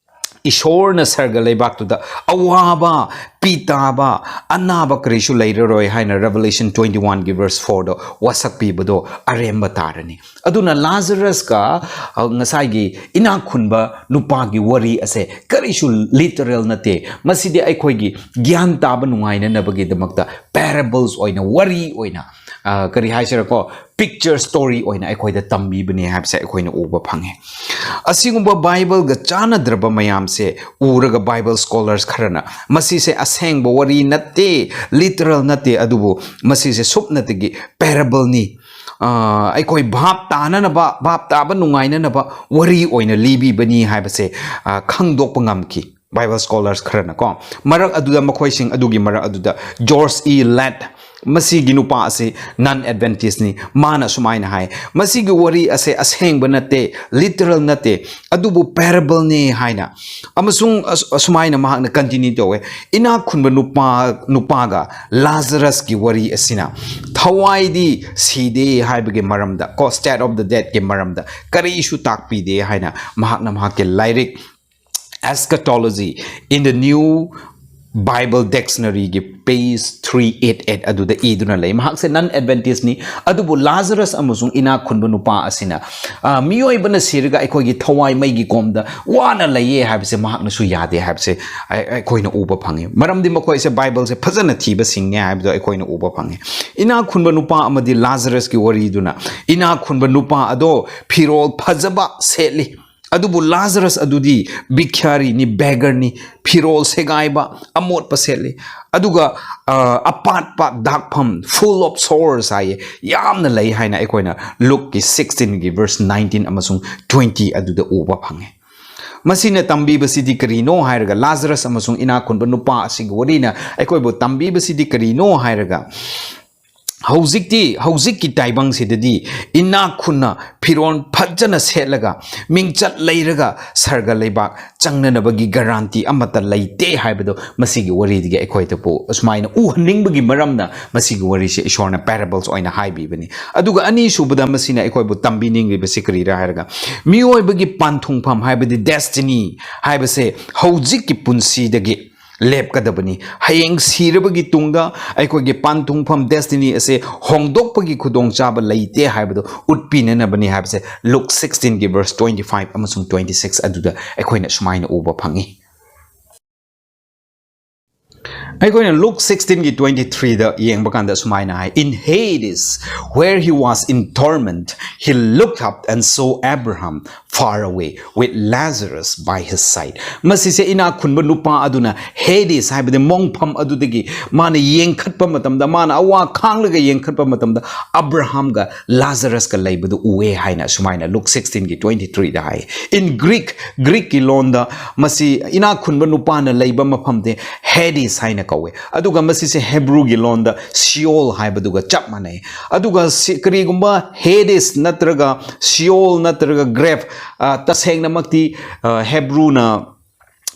ꯏꯁꯣꯔꯅ ꯁꯔꯒ ꯂꯩꯕꯥꯛꯇꯨꯗ ꯑꯋꯥꯕ, ꯄꯤ ꯇꯥꯕ, ꯑꯅꯥꯕ ꯀꯔꯤꯁꯨ ꯂꯩꯔꯔꯣꯏ ꯍꯥꯏꯅ Revelation twenty one ꯒꯤ verse four ꯗꯣ ꯋꯥꯁꯛ ꯄꯤꯕꯗꯣ ꯑꯔꯦꯝꯕ ꯇꯥꯔꯅꯤ꯫ ꯑꯗꯨꯅ ꯂꯥꯖꯔꯁꯀ, ꯑ, ꯉꯁꯥꯏꯒꯤ ꯏꯅꯥꯛ ꯈꯨꯟꯕ ꯅꯨꯄꯥꯒꯤ ꯋꯥꯔꯤ ꯑꯁꯦ ꯀꯔꯤꯁꯨ literal ꯅꯠꯇꯦ꯫ ꯃꯁꯤꯗꯤ ꯑꯩꯈꯣꯏꯒꯤ ꯒ꯭ꯌꯥꯟ ꯇꯥꯕ ꯅꯨꯡꯉꯥꯏꯅꯅꯕꯒꯤꯗꯃꯛꯇ parables ꯑꯣꯏꯅ, ꯋꯥꯔꯤ ꯑꯣꯏꯅ, ꯑ, ꯀꯔꯤ ꯍꯥꯏꯁꯤꯔꯀꯣ, picture story ꯑꯣꯏꯅ ꯑꯩꯈꯣꯏꯗ ꯇꯝꯕꯤꯕꯅꯦ ꯍꯥꯏꯕꯁꯦ ꯑꯩꯈꯣꯏꯅ ꯎꯕ ꯐꯪꯉꯦ꯫ ꯑꯁꯤꯒꯨꯝꯕ ꯕꯥꯏꯕꯜꯒ ꯆꯥꯟꯅꯗ꯭ꯔꯕ ꯃꯌꯥꯝꯁꯦ ꯎꯔꯒ Bible scholars ꯈꯔꯅ ꯃꯁꯤꯁꯦ ꯑꯁꯦꯡꯕ ꯋꯥꯔꯤ ꯅꯠꯇꯦ, literal ꯅꯠꯇꯦ, ꯑꯗꯨꯕꯨ ꯃꯁꯤꯁꯦ ꯁꯨꯞꯅꯇꯒꯤ parable ꯅꯤ꯫ ꯑ, ꯑꯩꯈꯣꯏ ꯚꯥꯞ ꯇꯥꯅꯅꯕ, ꯚꯥꯞ ꯇꯥꯕ ꯅꯨꯡꯉꯥꯏꯅꯅꯕ ꯋꯥꯔꯤ ꯑꯣꯏꯅ ꯂꯤꯕꯤꯕꯅꯤ ꯍꯥꯏꯕꯁꯦ, ꯑ, ꯈꯪꯗꯣꯛꯄ ꯉꯝꯈꯤ꯫ Bible scholars ꯈꯔꯅꯀꯣ, ꯃꯔꯛ ꯑꯗꯨꯗ ꯃꯈꯣꯏꯁꯤꯡ ꯑꯗꯨꯒꯤ ꯃꯔꯛ ꯑꯗꯨꯗ George E. Ladd, ꯃꯁꯤꯒꯤ ꯅꯨꯄꯥ ꯑꯁꯤ non Adventist ꯅꯤ, ꯃꯥꯅ ꯁꯨꯃꯥꯏꯅ ꯍꯥꯏ, "ꯃꯁꯤꯒꯤ ꯋꯥꯔꯤ ꯑꯁꯦ ꯑꯁꯦꯡꯕ ꯅꯠꯇꯦ, literal ꯅꯠꯇꯦ, ꯑꯗꯨꯕꯨ parable ꯅꯤ" ꯍꯥꯏꯅ꯫ ꯑꯃꯁꯨꯡ ꯑꯁ-, ꯑꯁꯨꯃꯥꯏꯅ ꯃꯍꯥꯛꯅ continue ꯇꯧꯋꯦ, "ꯏꯅꯥꯛ ꯈꯨꯟꯕ ꯅꯨꯄꯥ, ꯅꯨꯄꯥꯒ ꯂꯥꯖꯔꯁꯀꯤ ꯋꯥꯔꯤ ꯑꯁꯤꯅ ꯊꯋꯥꯏꯗꯤ ꯁꯤꯗꯦ ꯍꯥꯏꯕꯒꯤ ꯃꯔꯝꯗ ꯀꯣ, state of the dead ꯀꯤ ꯃꯔꯝꯗ ꯀꯔꯤꯁꯨ ꯇꯥꯛꯄꯤꯗꯦ" ꯍꯥꯏꯅ ꯃꯍꯥꯛꯅ ꯃꯍꯥꯛꯀꯤ ꯂꯥꯏꯔꯤꯛ Eschatology in the New Bible Dictionaryꯒꯤ page three eight eight ꯑꯗꯨꯗ ꯏꯗꯨꯅ ꯂꯩ꯫ ꯃꯍꯥꯛꯁꯦ non Adventistꯅꯤ, ꯑꯗꯨꯕꯨ ꯂꯥꯖꯔꯁ ꯑꯃꯁꯨꯡ ꯏꯅꯥꯛ ꯈꯨꯟꯕ ꯅꯨꯄꯥ ꯑꯁꯤꯅ, ꯑ, ꯃꯤꯑꯣꯏꯕꯅ ꯁꯤꯔꯒ ꯑꯩꯈꯣꯏꯒꯤ ꯊꯋꯥꯏ ꯃꯩꯒꯤ ꯀꯣꯝꯗ ꯋꯥꯅ ꯂꯩꯌꯦ ꯍꯥꯏꯕꯁꯦ ꯃꯍꯥꯛꯅꯁꯨ ꯌꯥꯗꯦ ꯍꯥꯏꯕꯁꯦ ꯑꯩ-, ꯑꯩꯈꯣꯏꯅ ꯎꯕ ꯐꯪꯉꯤ꯫ ꯃꯔꯝꯗꯤ ꯃꯈꯣꯏꯁꯦ Bibleꯁꯦ ꯐꯖꯅ ꯊꯤꯕꯁꯤꯡꯅꯦ ꯍꯥꯏꯕꯗꯣ ꯑꯩꯈꯣꯏꯅ ꯎꯕ ꯐꯪꯉꯤ꯫ ꯏꯅꯥꯛ ꯈꯨꯟꯕ ꯅꯨꯄꯥ ꯑꯃꯗꯤ ꯂꯥꯖꯔꯁꯀꯤ ꯋꯥꯔꯤꯗꯨꯅ, ꯏꯅꯥꯛ ꯈꯨꯟꯕ ꯅꯨꯄꯥ ꯑꯗꯣ ꯐꯤꯔꯣꯜ ꯐꯖꯕ ꯁꯦꯠꯂꯤ, ꯑꯗꯨꯕꯨ ꯂꯥꯖꯔꯁ ꯑꯗꯨꯗꯤ ꯚꯤꯈ꯭ꯌꯥꯔꯤꯅꯤ, beggarꯅꯤ, ꯐꯤꯔꯣꯜ ꯁꯦꯒꯥꯏꯕ, ꯑꯃꯣꯠꯄ ꯁꯦꯠꯂꯤ, ꯑꯗꯨꯒ, ꯑ, ꯑꯄꯥꯠꯄ ꯗꯥꯛꯐꯝ, full of sores ꯍꯥꯏꯌꯦ, ꯌꯥꯝꯅ ꯂꯩ ꯍꯥꯏꯅ ꯑꯩꯈꯣꯏꯅ ꯂꯨꯛꯀꯤ sixteenꯒꯤ verse nineteen ꯑꯃꯁꯨꯡ twenty ꯑꯗꯨꯗ ꯎꯕ ꯐꯪꯉꯤ꯫ ꯃꯁꯤꯅ ꯇꯝꯕꯤꯕꯁꯤꯗꯤ ꯀꯔꯤꯅꯣ ꯍꯥꯏꯔꯒ, ꯂꯥꯖꯔꯁ ꯑꯃꯁꯨꯡ ꯏꯅꯥꯛ ꯈꯨꯟꯕ ꯅꯨꯄꯥ ꯑꯁꯤꯒꯤ ꯋꯥꯔꯤꯅ ꯑꯩꯈꯣꯏꯕꯨ ꯇꯝꯕꯤꯕꯁꯤꯗꯤ ꯀꯔꯤꯅꯣ ꯍꯥꯏꯔꯒ, ꯍꯧꯖꯤꯛꯇꯤ, ꯍꯧꯖꯤꯛꯀꯤ ꯇꯥꯏꯕꯪꯁꯤꯗꯗꯤ ꯏꯅꯥꯛ ꯈꯨꯟꯅ ꯐꯤꯔꯣꯜ ꯐꯖꯅ ꯁꯦꯠꯂꯒ ꯃꯤꯡꯆꯠ ꯂꯩꯔꯒ ꯁꯔꯒ ꯂꯩꯕꯥꯛ ꯆꯪꯅꯅꯕꯒꯤ guarantee ꯑꯃꯠꯇ ꯂꯩꯇꯦ ꯍꯥꯏꯕꯗꯣ ꯃꯁꯤꯒꯤ ꯋꯥꯔꯤꯗꯒꯤ ꯑꯩꯈꯣꯏꯗꯕꯨ ꯑꯁꯨꯃꯥꯏꯅ ꯎꯍꯟꯅꯤꯡꯕꯒꯤ ꯃꯔꯝꯅ ꯃꯁꯤꯒꯤ ꯋꯥꯔꯤꯁꯦ ꯏꯁꯣꯔꯅ parables ꯑꯣꯏꯅ ꯍꯥꯏꯕꯤꯕꯅꯤ꯫ ꯑꯗꯨꯒ ꯑꯅꯤꯁꯨꯕꯗ ꯃꯁꯤꯅ ꯑꯩꯈꯣꯏꯕꯨ ꯇꯝꯕꯤꯅꯤꯡꯂꯤꯕꯁꯤ ꯀꯔꯤꯔꯥ ꯍꯥꯏꯔꯒ, ꯃꯤꯑꯣꯏꯕꯒꯤ ꯄꯟꯊꯨꯡꯐꯝ ꯍꯥꯏꯕꯗꯤ destiny ꯍꯥꯏꯕꯁꯦ ꯍꯧꯖꯤꯛꯀꯤ ꯄꯨꯟꯁꯤꯗꯒꯤ ꯂꯦꯞꯀꯗꯕꯅꯤ꯫ ꯍꯌꯦꯡ ꯁꯤꯔꯕꯒꯤ ꯇꯨꯡꯗ ꯑꯩꯈꯣꯏꯒꯤ ꯄꯟꯊꯨꯡꯐꯝ, destiny ꯑꯁꯦ ꯍꯣꯡꯗꯣꯛꯄꯒꯤ ꯈꯨꯗꯣꯡꯆꯥꯕ ꯂꯩꯇꯦ ꯍꯥꯏꯕꯗꯨ ꯎꯠꯄꯤꯅꯅꯕꯅꯤ ꯍꯥꯏꯕꯁꯦ ꯂꯨꯛ sixteenꯒꯤ verse twenty five ꯑꯃꯁꯨꯡ twenty six ꯑꯗꯨꯗ ꯑꯩꯈꯣꯏꯅ ꯁꯨꯃꯥꯏꯅ ꯎꯕ ꯐꯪꯉꯤ꯫ ꯑꯩꯈꯣꯏꯅ ꯂꯨꯛ sixteenꯒꯤ twenty threeꯗ ꯌꯦꯡꯕ ꯀꯥꯟꯗ ꯁꯨꯃꯥꯏꯅ ꯍꯥꯏ, "In Hades, where he was in torment, he looked up and saw Abraham far away with Lazarus by his side." ꯃꯁꯤꯁꯦ ꯏꯅꯥꯛ ꯈꯨꯟꯕ ꯅꯨꯄꯥ ꯑꯗꯨꯅ Hades ꯍꯥꯏꯕꯗꯤ ꯃꯣꯡꯐꯝ ꯑꯗꯨꯗꯒꯤ ꯃꯥꯅ ꯌꯦꯡꯈꯠꯄ ꯃꯇꯝꯗ, ꯃꯥꯅ ꯑꯋꯥ ꯈꯥꯡꯂꯒ ꯌꯦꯡꯈꯠꯄ ꯃꯇꯝꯗ ꯑꯕ꯭ꯔꯥꯍꯝꯒ ꯂꯥꯖꯔꯁꯀ ꯂꯩꯕꯗꯨ ꯎꯑꯦ ꯍꯥꯏꯅ ꯁꯨꯃꯥꯏꯅ ꯂꯨꯛ sixteenꯒꯤ twenty threeꯗ ꯍꯥꯏ꯫ In Greek, Greekꯀꯤ ꯂꯣꯟꯗ ꯃꯁꯤ ꯏꯅꯥꯛ ꯈꯨꯟꯕ ꯅꯨꯄꯥꯅ ꯂꯩꯕ ꯃꯐꯝꯗꯤ Hades ꯍꯥꯏꯅ ꯀꯧꯋꯦ꯫ ꯑꯗꯨꯒ ꯃꯁꯤꯁꯦ Hebrewꯒꯤ ꯂꯣꯟꯗ Sheol ꯍꯥꯏꯕꯗꯨꯒ ꯆꯞ ꯃꯥꯟꯅꯩ꯫ ꯑꯗꯨꯒ ꯁꯤ-, ꯀꯔꯤꯒꯨꯝꯕ Hades ꯅꯠꯇ꯭ꯔꯒ Sheol ꯅꯠꯇ꯭ꯔꯒ grave, ꯑ, ꯇꯁꯦꯡꯅꯃꯛꯇꯤ, ꯑ, Hebrewꯅ,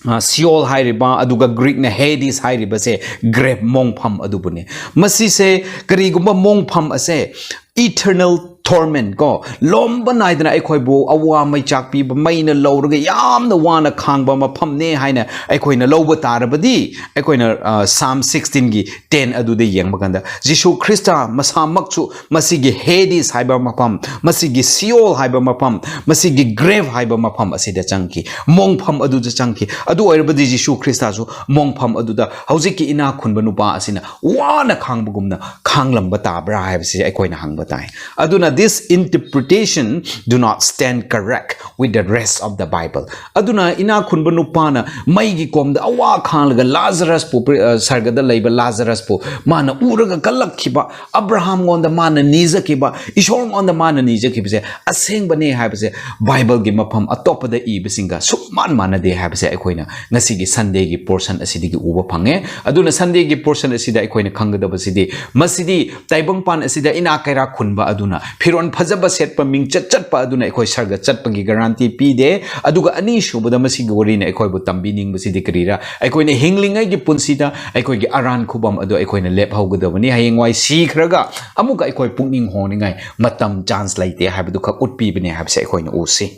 ꯑ, Sheol ꯍꯥꯏꯔꯤꯕ, ꯑꯗꯨꯒ Greekꯅ Hades ꯍꯥꯏꯔꯤꯕꯁꯦ grave ꯃꯣꯡꯐꯝ ꯑꯗꯨꯕꯨꯅꯤ꯫ ꯃꯁꯤꯁꯦ ꯀꯔꯤꯒꯨꯝꯕ ꯃꯣꯡꯐꯝ ꯑꯁꯦ eternal torment ꯀꯣ, ꯂꯣꯝꯕ ꯅꯥꯏꯗꯅ ꯑꯩꯈꯣꯏꯕꯨ ꯑꯋꯥ ꯃꯩꯆꯥꯛ ꯄꯤꯕ, ꯃꯩꯅ ꯂꯧꯔꯒ ꯌꯥꯝꯅ ꯋꯥꯅ ꯈꯥꯡꯕ ꯃꯐꯝꯅꯦ ꯍꯥꯏꯅ ꯑꯩꯈꯣꯏꯅ ꯂꯧꯕ ꯇꯥꯔꯕꯗꯤ, ꯑꯩꯈꯣꯏꯅ, ꯑ, Psalm sixteen ꯒꯤ ten ꯑꯗꯨꯗ ꯌꯦꯡꯕ ꯀꯥꯟꯗ, ꯖꯤꯁꯨ ꯈ꯭ꯔꯤꯁꯇ ꯃꯁꯥꯃꯛꯁꯨ ꯃꯁꯤꯒꯤ Hades ꯍꯥꯏꯕ ꯃꯐꯝ, ꯃꯁꯤꯒꯤ Sheol ꯍꯥꯏꯕ ꯃꯐꯝ, ꯃꯁꯤꯒꯤ grave ꯍꯥꯏꯕ ꯃꯐꯝ ꯑꯁꯤꯗ ꯆꯪꯈꯤ, ꯃꯣꯡꯐꯝ ꯑꯗꯨꯗ ꯆꯪꯈꯤ꯫ ꯑꯗꯨ ꯑꯣꯏꯔꯕꯗꯤ ꯖꯤꯁꯨ ꯈ꯭ꯔꯤꯁꯇꯁꯨ ꯃꯣꯡꯐꯝ ꯑꯗꯨꯗ ꯍꯧꯖꯤꯛꯀꯤ ꯏꯅꯥꯛ ꯈꯨꯟꯕ ꯅꯨꯄꯥ ꯑꯁꯤꯅ ꯋꯥꯅ ꯈꯥꯡꯕꯒꯨꯝꯅ ꯈꯥꯡꯂꯝꯕ ꯇꯥꯕ꯭ꯔꯥ ꯍꯥꯏꯕꯁꯤ ꯑꯩꯈꯣꯏꯅ ꯍꯪꯕ ꯇꯥꯏ꯫ ꯑꯗꯨꯅ this interpretation do not stand correct with the rest of the Bible. ꯑꯗꯨꯅ ꯏꯅꯥꯛ ꯈꯨꯟꯕ ꯅꯨꯄꯥꯅ ꯃꯩꯒꯤ ꯀꯣꯝꯗ ꯑꯋꯥ ꯈꯥꯡꯂꯒ ꯂꯥꯖꯔꯁꯄꯨ, ꯑ, ꯁꯔꯒꯗ ꯂꯩꯕ ꯂꯥꯖꯔꯁꯄꯨ ꯃꯥꯅ ꯎꯔꯒ ꯀꯜꯂꯛꯈꯤꯕ, ꯑꯕ꯭ꯔꯥꯍꯥꯝꯉꯣꯟꯗ ꯃꯥꯅ ꯅꯤꯖꯈꯤꯕ, ꯏꯁꯣꯔꯉꯣꯟꯗ ꯃꯥꯅ ꯅꯤꯖꯈꯤꯕꯁꯦ ꯑꯁꯦꯡꯕꯅꯦ ꯍꯥꯏꯕꯁꯦ ꯕꯥꯏꯕꯜꯒꯤ ꯃꯐꯝ ꯑꯇꯣꯞꯄꯗ ꯏꯕꯁꯤꯡꯒ ꯁꯨꯛꯃꯥꯟ ꯃꯥꯟꯅꯗꯦ ꯍꯥꯏꯕꯁꯦ ꯑꯩꯈꯣꯏꯅ ꯉꯁꯤꯒꯤ Sunday ꯒꯤ portion ꯑꯁꯤꯗꯒꯤ ꯎꯕ ꯐꯪꯉꯦ꯫ ꯑꯗꯨꯅ Sunday ꯒꯤ portion ꯑꯁꯤꯗ ꯑꯩꯈꯣꯏꯅ ꯈꯪꯒꯗꯕꯁꯤꯗꯤ, ꯃꯁꯤꯗꯤ ꯇꯥꯏꯕꯪꯄꯥꯟ ꯑꯁꯤꯗ ꯏꯅꯥꯛ ꯀꯩꯔꯥꯛ ꯈꯨꯟꯕ ꯑꯗꯨꯅ, ꯐꯤꯔꯣꯜ ꯐꯖꯕ ꯁꯦꯠꯄ, ꯃꯤꯡꯆꯠ ꯆꯠꯄ ꯑꯗꯨꯅ ꯑꯩꯈꯣꯏ ꯁꯔꯒ ꯆꯠꯄꯒꯤ guarantee ꯄꯤꯗꯦ꯫ ꯑꯗꯨꯒ ꯑꯅꯤꯁꯨꯕꯗ ꯃꯁꯤꯒꯤ ꯋꯥꯔꯤꯅ ꯑꯩꯈꯣꯏꯕꯨ ꯇꯝꯕꯤꯅꯤꯡꯕꯁꯤꯗꯤ ꯀꯔꯤꯔꯥ? ꯑꯩꯈꯣꯏꯅ ꯍꯤꯡꯂꯤꯉꯩꯒꯤ ꯄꯨꯟꯁꯤꯗ ꯑꯩꯈꯣꯏꯒꯤ ꯑꯔꯥꯟ ꯈꯨꯕꯝ ꯑꯗꯨ ꯑꯩꯈꯣꯏꯅ ꯂꯦꯞꯍꯧꯒꯗꯕꯅꯤ꯫ ꯍꯌꯦꯡꯋꯥꯏ ꯁꯤꯈ꯭ꯔꯒ ꯑꯃꯨꯛꯀ ꯑꯩꯈꯣꯏ ꯄꯨꯛꯅꯤꯡ ꯍꯣꯡꯅꯤꯡꯉꯥꯏ ꯃꯇꯝ, chance ꯂꯩꯇꯦ ꯍꯥꯏꯕꯗꯨ ꯈꯛ ꯎꯠꯄꯤꯕꯅꯦ ꯍꯥꯏꯕꯁꯦ ꯑꯩꯈꯣꯏꯅ ꯎꯁꯤ꯫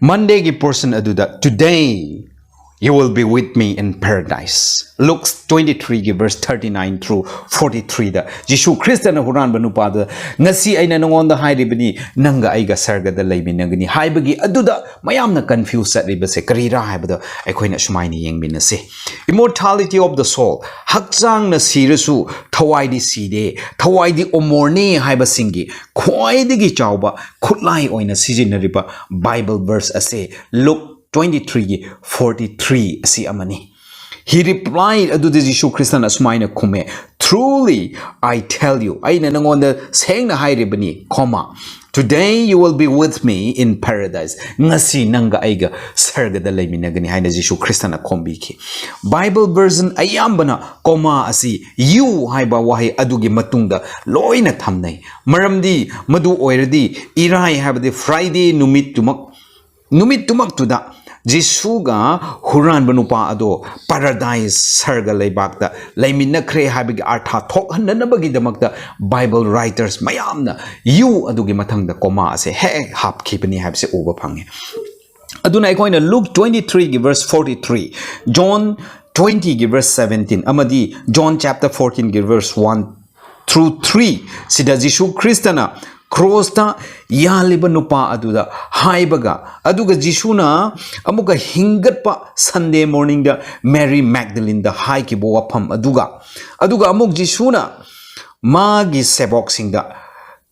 Monday ꯒꯤ portion ꯑꯗꯨꯗ, "Today you will be with me in paradise." Luke twenty three ꯒꯤ verse thirty nine through forty three ꯗ ꯖꯤꯁꯨ ꯈ꯭ꯔꯤꯁꯇꯅ ꯍꯨꯔꯥꯟꯕ ꯅꯨꯄꯥꯗ, "ꯉꯁꯤ ꯑꯩꯅ ꯅꯉꯣꯟꯗ ꯍꯥꯏꯔꯤꯕꯅꯤ, ꯅꯪꯒ ꯑꯩꯒ ꯁꯔꯒꯗ ꯂꯩꯃꯤꯟꯅꯒꯅꯤ" ꯍꯥꯏꯕꯒꯤ ꯑꯗꯨꯗ ꯃꯌꯥꯝꯅ confuse ꯆꯠꯂꯤꯕꯁꯦ ꯀꯔꯤꯔꯥ ꯍꯥꯏꯕꯗꯣ ꯑꯩꯈꯣꯏꯅ ꯁꯨꯃꯥꯏꯅ ꯌꯦꯡꯃꯤꯟꯅꯁꯤ꯫ Immortality of the soul, ꯍꯛꯆꯥꯡꯅ ꯁꯤꯔꯁꯨ ꯊꯋꯥꯏꯗꯤ ꯁꯤꯗꯦ, ꯊꯋꯥꯏꯗꯤ ꯑꯃꯣꯔꯅꯤ ꯍꯥꯏꯕꯁꯤꯡꯒꯤ ꯈ꯭ꯋꯥꯏꯗꯒꯤ ꯆꯥꯎꯕ ꯈꯨꯠꯂꯥꯏ ꯑꯣꯏꯅ ꯁꯤꯖꯤꯟꯅꯔꯤꯕ Bible verse ꯑꯁꯦ Luke twenty three ꯒꯤ forty three ꯑꯁꯤ ꯑꯃꯅꯤ꯫ He replied, ꯑꯗꯨꯗ ꯖꯤꯁꯨ ꯈ꯭ꯔꯤꯁꯇꯅ ꯑꯁꯨꯃꯥꯏꯅ ꯈꯨꯝꯃꯦ, "Truly I tell you," ꯑꯩꯅ ꯅꯉꯣꯟꯗ ꯁꯦꯡꯅ ꯍꯥꯏꯔꯤꯕꯅꯤ, comma, "Today you will be with me in paradise." ꯉꯁꯤ ꯅꯪꯒ ꯑꯩꯒ ꯁꯔꯒꯗ ꯂꯩꯃꯤꯟꯅꯒꯅꯤ ꯍꯥꯏꯅ ꯖꯤꯁꯨ ꯈ꯭ꯔꯤꯁꯇꯅ ꯈꯨꯝꯕꯤꯈꯤ꯫ Bible version ꯑꯌꯥꯝꯕꯅ comma ꯑꯁꯤ "you" ꯍꯥꯏꯕ ꯋꯥꯍꯩ ꯑꯗꯨꯒꯤ ꯃꯇꯨꯡꯗ ꯂꯣꯏꯅ ꯊꯝꯅꯩ꯫ ꯃꯔꯝꯗꯤ ꯃꯗꯨ ꯑꯣꯏꯔꯗꯤ ꯏꯔꯥꯏ ꯍꯥꯏꯕꯗꯤ Friday ꯅꯨꯃꯤꯠꯇꯨꯃꯛ, ꯅꯨꯃꯤꯠꯇꯨꯃꯛꯇꯨꯗ ꯖꯤꯁꯨꯒ ꯍꯨꯔꯥꯟꯕ ꯅꯨꯄꯥ ꯑꯗꯣ ꯄꯥꯔꯥꯗꯥꯏꯁ, ꯁꯔꯒ ꯂꯩꯕꯥꯛꯇ ꯂꯩꯃꯤꯟꯅꯈ꯭ꯔꯦ ꯍꯥꯏꯕꯒꯤ ꯑꯥꯔꯊ ꯊꯣꯛꯍꯟꯅꯅꯕꯒꯤꯗꯃꯛꯇ Bible writers ꯃꯌꯥꯝꯅ U ꯑꯗꯨꯒꯤ ꯃꯊꯪꯗ comma ꯑꯁꯦ ꯍꯦꯛ ꯍꯦꯛ ꯍꯥꯞꯈꯤꯕꯅꯤ ꯍꯥꯏꯕꯁꯦ ꯎꯕ ꯐꯪꯉꯤ꯫ ꯑꯗꯨꯅ ꯑꯩꯈꯣꯏꯅ Luke twenty-three ꯒꯤ verse forty-three, John twenty ꯒꯤ verse seventeen ꯑꯃꯗꯤ John chapter fourteen ꯒꯤ verse one through three ꯁꯤꯗ ꯖꯤꯁꯨ ꯈ꯭ꯔꯤꯁꯇꯅ ꯀ꯭ꯔꯣꯁꯇ ꯌꯥꯜꯂꯤꯕ ꯅꯨꯄꯥ ꯑꯗꯨꯗ ꯍꯥꯏꯕꯒ, ꯑꯗꯨꯒ ꯖꯤꯁꯨꯅ ꯑꯃꯨꯛꯀ ꯍꯤꯡꯒꯠꯄ Sunday morningꯗ ꯃꯦꯔꯤ ꯃꯦꯒꯗꯂꯤꯟꯗ ꯍꯥꯏꯈꯤꯕ ꯋꯥꯐꯝ ꯑꯗꯨꯒ, ꯑꯗꯨꯒ ꯑꯃꯨꯛ ꯖꯤꯁꯨꯅ ꯃꯥꯒꯤ ꯁꯦꯕꯣꯛꯁꯤꯡꯗ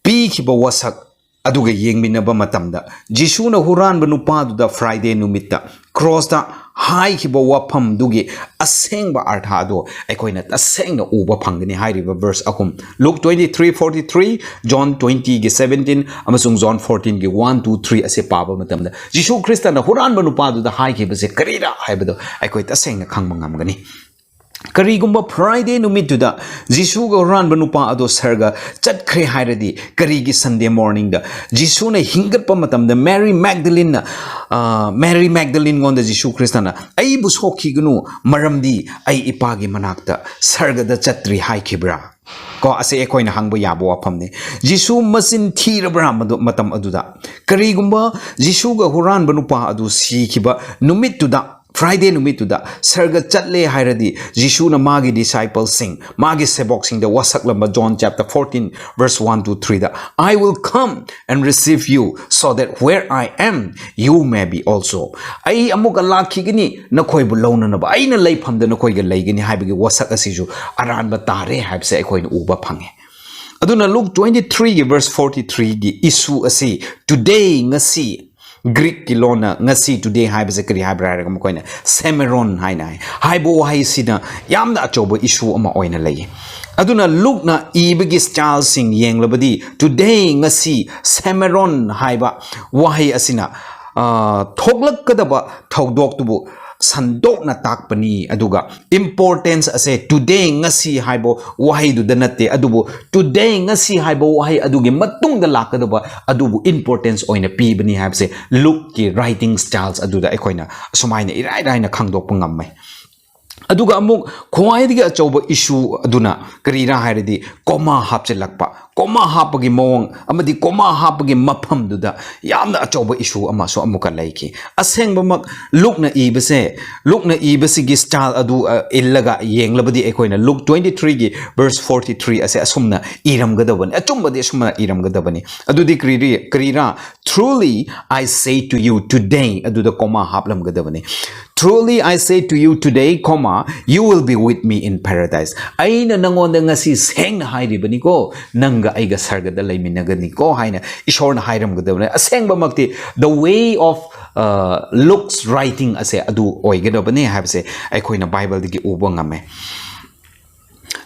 ꯄꯤꯈꯤꯕ ꯋꯥꯁꯛ ꯑꯗꯨꯒ ꯌꯦꯡꯃꯤꯟꯅꯕ ꯃꯇꯝꯗ, ꯖꯤꯁꯨꯅ ꯍꯨꯔꯥꯟꯕ ꯅꯨꯄꯥꯗꯨꯗ Friday ꯅꯨꯃꯤꯠꯇ ꯀ꯭ꯔꯣꯁꯇ ꯍꯥꯏꯈꯤꯕ ꯋꯥꯐꯝꯗꯨꯒꯤ ꯑꯁꯦꯡꯕ ꯑꯥꯔꯊ ꯑꯗꯨ ꯑꯩꯈꯣꯏꯅ ꯇꯁꯦꯡꯅ ꯎꯕ ꯐꯪꯒꯅꯤ꯫ ꯍꯥꯏꯔꯤꯕ verse ꯑꯍꯨꯝ, Luke twenty-three forty-three, John twenty ꯒꯤ seventeen ꯑꯃꯁꯨꯡ John fourteen ꯒꯤ one, two, three ꯑꯁꯤ ꯄꯥꯕ ꯃꯇꯝꯗ, ꯖꯤꯁꯨ ꯈ꯭ꯔꯤꯁꯇꯅ ꯍꯨꯔꯥꯟꯕ ꯅꯨꯄꯥꯗꯨꯗ ꯍꯥꯏꯈꯤꯕꯁꯦ ꯀꯔꯤꯔꯥ ꯍꯥꯏꯕꯗꯣ ꯑꯩꯈꯣꯏ ꯇꯁꯦꯡꯅ ꯈꯪꯕ ꯉꯝꯒꯅꯤ꯫ ꯀꯔꯤꯒꯨꯝꯕ Friday ꯅꯨꯃꯤꯠꯇꯨꯗ ꯖꯤꯁꯨꯒ ꯍꯨꯔꯥꯟꯕ ꯅꯨꯄꯥ ꯑꯗꯣ ꯁꯔꯒ ꯆꯠꯈ꯭ꯔꯦ ꯍꯥꯏꯔꯗꯤ, ꯀꯔꯤꯒꯤ Sunday morningꯗ ꯖꯤꯁꯨꯅ ꯍꯤꯡꯒꯠꯄ ꯃꯇꯝꯗ ꯃꯦꯔꯤ ꯃꯦꯒꯗꯂꯤꯟꯅ, ꯑ, ꯃꯦꯔꯤ ꯃꯦꯒꯗꯂꯤꯟꯉꯣꯟꯗ ꯖꯤꯁꯨ ꯈ꯭ꯔꯤꯁꯇꯅ "ꯑꯩꯕꯨ ꯁꯣꯛꯈꯤꯒꯅꯨ, ꯃꯔꯝꯗꯤ ꯑꯩ ꯏꯄꯥꯒꯤ ꯃꯅꯥꯛꯇ ꯁꯔꯒꯗ ꯆꯠꯇ꯭ꯔꯤ" ꯍꯥꯏꯈꯤꯕ꯭ꯔꯥ? ꯀꯣ, ꯑꯁꯤ ꯑꯩꯈꯣꯏꯅ ꯍꯪꯕ ꯌꯥꯕ ꯋꯥꯐꯝꯅꯤ꯫ ꯖꯤꯁꯨ ꯃꯆꯤꯟ ꯊꯤꯔꯕ꯭ꯔꯥ ꯃꯗꯨ, ꯃꯇꯝ ꯑꯗꯨꯗ? ꯀꯔꯤꯒꯨꯝꯕ ꯖꯤꯁꯨꯒ ꯍꯨꯔꯥꯟꯕ ꯅꯨꯄꯥ ꯑꯗꯨ ꯁꯤꯈꯤꯕ ꯅꯨꯃꯤꯠꯇꯨꯗ, Friday ꯅꯨꯃꯤꯠꯇꯨꯗ ꯁꯔꯒ ꯆꯠꯂꯦ ꯍꯥꯏꯔꯗꯤ, ꯖꯤꯁꯨꯅ ꯃꯥꯒꯤ disciplesꯁꯤꯡ, ꯃꯥꯒꯤ ꯁꯦꯕꯣꯛꯁꯤꯡꯗ ꯋꯥꯁꯛꯂꯝꯕ John chapter fourteen verse one to threeꯗ, "I will come and receive you, so that where I am, you may be also." "ꯑꯩ ꯑꯃꯨꯛꯀ ꯂꯥꯛꯈꯤꯒꯅꯤ ꯅꯈꯣꯏꯕꯨ ꯂꯧꯅꯅꯕ, ꯑꯩꯅ ꯂꯩꯐꯝꯗ ꯅꯈꯣꯏꯒ ꯂꯩꯒꯅꯤ" ꯍꯥꯏꯕꯒꯤ ꯋꯥꯁꯛ ꯑꯁꯤꯁꯨ ꯑꯔꯥꯟꯕ ꯇꯥꯔꯦ ꯍꯥꯏꯕꯁꯦ ꯑꯩꯈꯣꯏꯅ ꯎꯕ ꯐꯪꯉꯦ꯫ ꯑꯗꯨꯅ Luke twenty-threeꯒꯤ verse forty-threeꯒꯤ issue ꯑꯁꯤ today, ꯉꯁꯤ, Greekꯀꯤ ꯂꯣꯟꯅ ꯉꯁꯤ, today ꯍꯥꯏꯕꯁꯦ ꯀꯔꯤ ꯍꯥꯏꯕ꯭ꯔꯥ ꯍꯥꯏꯔꯒ, ꯃꯈꯣꯏꯅ Semeron ꯍꯥꯏꯅ ꯍꯥꯏ꯫ ꯍꯥꯏꯕ ꯋꯥꯍꯩꯁꯤꯅ ꯌꯥꯝꯅ ꯑꯆꯧꯕ issue ꯑꯃ ꯑꯣꯏꯅ ꯂꯩ꯫ ꯑꯗꯨꯅ ꯂꯨꯛꯅ ꯏꯕꯒꯤ styleꯁꯤꯡ ꯌꯦꯡꯂꯕꯗꯤ, today, ꯉꯁꯤ, Semeron ꯍꯥꯏꯕ ꯋꯥꯍꯩ ꯑꯁꯤꯅ, ꯑ, ꯊꯣꯛꯂꯛꯀꯗꯕ ꯊꯧꯗꯣꯛꯇꯨꯕꯨ ꯁꯟꯗꯣꯛꯅ ꯇꯥꯛꯄꯅꯤ꯫ ꯑꯗꯨꯒ importance ꯑꯁꯦ today, ꯉꯁꯤ ꯍꯥꯏꯕ ꯋꯥꯍꯩꯗꯨꯗ ꯅꯠꯇꯦ, ꯑꯗꯨꯕꯨ today, ꯉꯁꯤ ꯍꯥꯏꯕ ꯋꯥꯍꯩ ꯑꯗꯨꯒꯤ ꯃꯇꯨꯡꯗ ꯂꯥꯛꯀꯗꯕ ꯑꯗꯨꯕꯨ importance ꯑꯣꯏꯅ ꯄꯤꯕꯅꯤ ꯍꯥꯏꯕꯁꯦ ꯂꯨꯛꯀꯤ writing styles ꯑꯗꯨꯗ ꯑꯩꯈꯣꯏꯅ ꯑꯁꯨꯃꯥꯏꯅ ꯏꯔꯥꯏ ꯂꯥꯏꯅ ꯈꯪꯗꯣꯛꯄ ꯉꯝꯃꯦ꯫ ꯑꯗꯨꯒ ꯑꯃꯨꯛ ꯈ꯭ꯋꯥꯏꯗꯒꯤ ꯑꯆꯧꯕ issue ꯑꯗꯨꯅ ꯀꯔꯤꯔꯥ ꯍꯥꯏꯔꯗꯤ comma ꯍꯥꯞꯆꯤꯜꯂꯛꯄ꯫ Comma ꯍꯥꯞꯄꯒꯤ ꯃꯑꯣꯡ ꯑꯃꯗꯤ comma ꯍꯥꯞꯄꯒꯤ ꯃꯐꯝꯗꯨꯗ ꯌꯥꯝꯅ ꯑꯆꯧꯕ issue ꯑꯃꯁꯨ ꯑꯃꯨꯛꯀ ꯂꯩꯈꯤ꯫ ꯑꯁꯦꯡꯕꯃꯛ ꯂꯨꯛꯅ ꯏꯕꯁꯦ, ꯂꯨꯛꯅ ꯏꯕꯁꯤꯒꯤ style ꯑꯗꯨ, ꯑ, ꯏꯜꯂꯒ ꯌꯦꯡꯂꯕꯗꯤ ꯑꯩꯈꯣꯏꯅ ꯂꯨꯛ twenty threeꯒꯤ verse forty three ꯑꯁꯦ ꯑꯁꯨꯝꯅ ꯏꯔꯝꯒꯗꯕꯅꯤ, ꯑꯆꯨꯝꯕꯗꯤ ꯑꯁꯨꯝꯅ ꯏꯔꯝꯒꯗꯕꯅꯤ꯫ ꯑꯗꯨꯗꯤ ꯀꯔꯤ, ꯀꯔꯤꯔꯥ? "Truly I say to you today" ꯑꯗꯨꯗ comma ꯍꯥꯞꯂꯝꯒꯗꯕꯅꯤ꯫ "Truly I say to you today, comma, you will be with me in paradise." ꯑꯩꯅ ꯅꯉꯣꯟꯗ ꯉꯁꯤ ꯁꯦꯡꯅ ꯍꯥꯏꯔꯤꯕꯅꯤꯀꯣ, ꯅꯪꯒ ꯑꯩꯒ ꯁꯔꯒꯗ ꯂꯩꯃꯤꯟꯅꯒꯅꯤꯀꯣ ꯍꯥꯏꯅ ꯏꯁꯣꯔꯅ ꯍꯥꯏꯔꯝꯒꯗꯕꯅꯤ꯫ ꯑꯁꯦꯡꯕꯃꯛꯇꯤ the way of, uh, Luke's writing ꯑꯁꯦ ꯑꯗꯨ ꯑꯣꯏꯒꯗꯕꯅꯤ ꯍꯥꯏꯕꯁꯦ ꯑꯩꯈꯣꯏꯅ ꯕꯥꯏꯕꯜꯗꯒꯤ ꯎꯕ ꯉꯝꯃꯦ꯫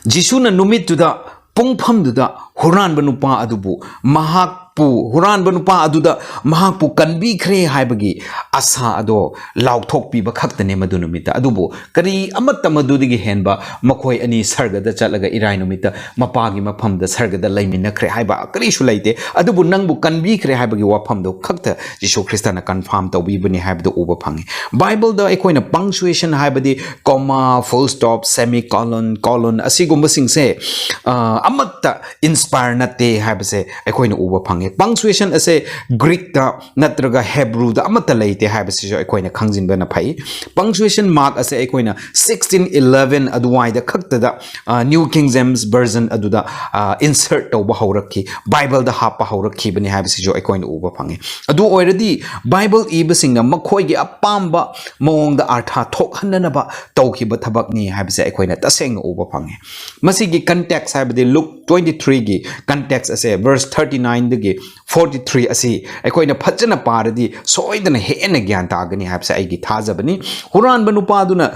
ꯖꯤꯁꯨꯅ ꯅꯨꯃꯤꯠꯇꯨꯗ, ꯄꯨꯡꯐꯝꯗꯨꯗ ꯍꯨꯔꯥꯟꯕ ꯅꯨꯄꯥ ꯑꯗꯨꯕꯨ, ꯃꯍꯥꯛꯄꯨ, ꯍꯨꯔꯥꯟꯕ ꯅꯨꯄꯥ ꯑꯗꯨꯗ ꯃꯍꯥꯛꯄꯨ ꯀꯟꯕꯤꯈ꯭ꯔꯦ ꯍꯥꯏꯕꯒꯤ ꯑꯁꯥ ꯑꯗꯣ ꯂꯥꯎꯊꯣꯛꯄꯤꯕ ꯈꯛꯇꯅꯦ ꯃꯗꯨ ꯅꯨꯃꯤꯠꯇ꯫ ꯑꯗꯨꯕꯨ ꯀꯔꯤ ꯑꯃꯠꯇ ꯃꯗꯨꯗꯒꯤ ꯍꯦꯟꯕ ꯃꯈꯣꯏ ꯑꯅꯤ ꯁꯔꯒꯗ ꯆꯠꯂꯒ ꯏꯔꯥꯏ ꯅꯨꯃꯤꯠꯇ ꯃꯄꯥꯒꯤ ꯃꯐꯝꯗ ꯁꯔꯒꯗ ꯂꯩꯃꯤꯟꯅꯈ꯭ꯔꯦ ꯍꯥꯏꯕ ꯀꯔꯤꯁꯨ ꯂꯩꯇꯦ꯫ ꯑꯗꯨꯕꯨ ꯅꯪꯕꯨ ꯀꯟꯕꯤꯈ꯭ꯔꯦ ꯍꯥꯏꯕꯒꯤ ꯋꯥꯐꯝꯗꯣ ꯈꯛꯇ ꯖꯤꯁꯨ ꯈ꯭ꯔꯤꯁꯇꯅ confirm ꯇꯧꯕꯤꯕꯅꯤ ꯍꯥꯏꯕꯗꯨ ꯎꯕ ꯐꯪꯉꯤ꯫ ꯕꯥꯏꯕꯜꯗ ꯑꯩꯈꯣꯏꯅ punctuation ꯍꯥꯏꯕꯗꯤ comma, full stop, semicolon, colon ꯑꯁꯤꯒꯨꯝꯕꯁꯤꯡꯁꯦ, ꯑ, ꯑꯃꯠꯇ inspire ꯅꯠꯇꯦ ꯍꯥꯏꯕꯁꯦ ꯑꯩꯈꯣꯏꯅ ꯎꯕ ꯐꯪꯉꯦ꯫ Punctuation ꯑꯁꯦ ꯒ꯭ꯔꯤꯛꯇ ꯅꯠꯇ꯭ꯔꯒ ꯍꯦꯕ꯭ꯔꯨꯗ ꯑꯃꯠꯇ ꯂꯩꯇꯦ ꯍꯥꯏꯕꯁꯤꯁꯨ ꯑꯩꯈꯣꯏꯅ ꯈꯪꯖꯤꯟꯕꯅ ꯐꯩ꯫ Punctuation mark ꯑꯁꯦ ꯑꯩꯈꯣꯏꯅ sixteen eleven ꯑꯗꯨꯋꯥꯏꯗ ꯈꯛꯇꯗ, ꯑ, New King James Version ꯑꯗꯨꯗ, ꯑ, insert ꯇꯧꯕ ꯍꯧꯔꯛꯈꯤ, ꯕꯥꯏꯕꯜꯗ ꯍꯥꯞꯄ ꯍꯧꯔꯛꯈꯤꯕꯅꯤ ꯍꯥꯏꯕꯁꯤꯁꯨ ꯑꯩꯈꯣꯏꯅ ꯎꯕ ꯐꯪꯉꯤ꯫ ꯑꯗꯨ ꯑꯣꯏꯔꯗꯤ ꯕꯥꯏꯕꯜ ꯏꯕꯁꯤꯡꯅ ꯃꯈꯣꯏꯒꯤ ꯑꯄꯥꯝꯕ ꯃꯑꯣꯡꯗ ꯑꯥꯔꯊ ꯊꯣꯛꯍꯟꯅꯅꯕ ꯇꯧꯈꯤꯕ ꯊꯕꯛꯅꯤ ꯍꯥꯏꯕꯁꯦ ꯑꯩꯈꯣꯏꯅ ꯇꯁꯦꯡꯅ ꯎꯕ ꯐꯪꯉꯤ꯫ ꯃꯁꯤꯒꯤ context ꯍꯥꯏꯕꯗꯤ ꯂꯨꯛ twenty threeꯒꯤ context ꯑꯁꯦ verse thirty nineꯗꯒꯤ forty three ꯑꯁꯤ ꯑꯩꯈꯣꯏꯅ ꯐꯖꯅ ꯄꯥꯔꯗꯤ ꯁꯣꯏꯗꯅ ꯍꯦꯟꯅ ꯒ꯭ꯌꯥꯟ ꯇꯥꯒꯅꯤ ꯍꯥꯏꯕꯁꯦ ꯑꯩꯒꯤ ꯊꯥꯖꯕꯅꯤ꯫ ꯍꯨꯔꯥꯟꯕ ꯅꯨꯄꯥꯗꯨꯅ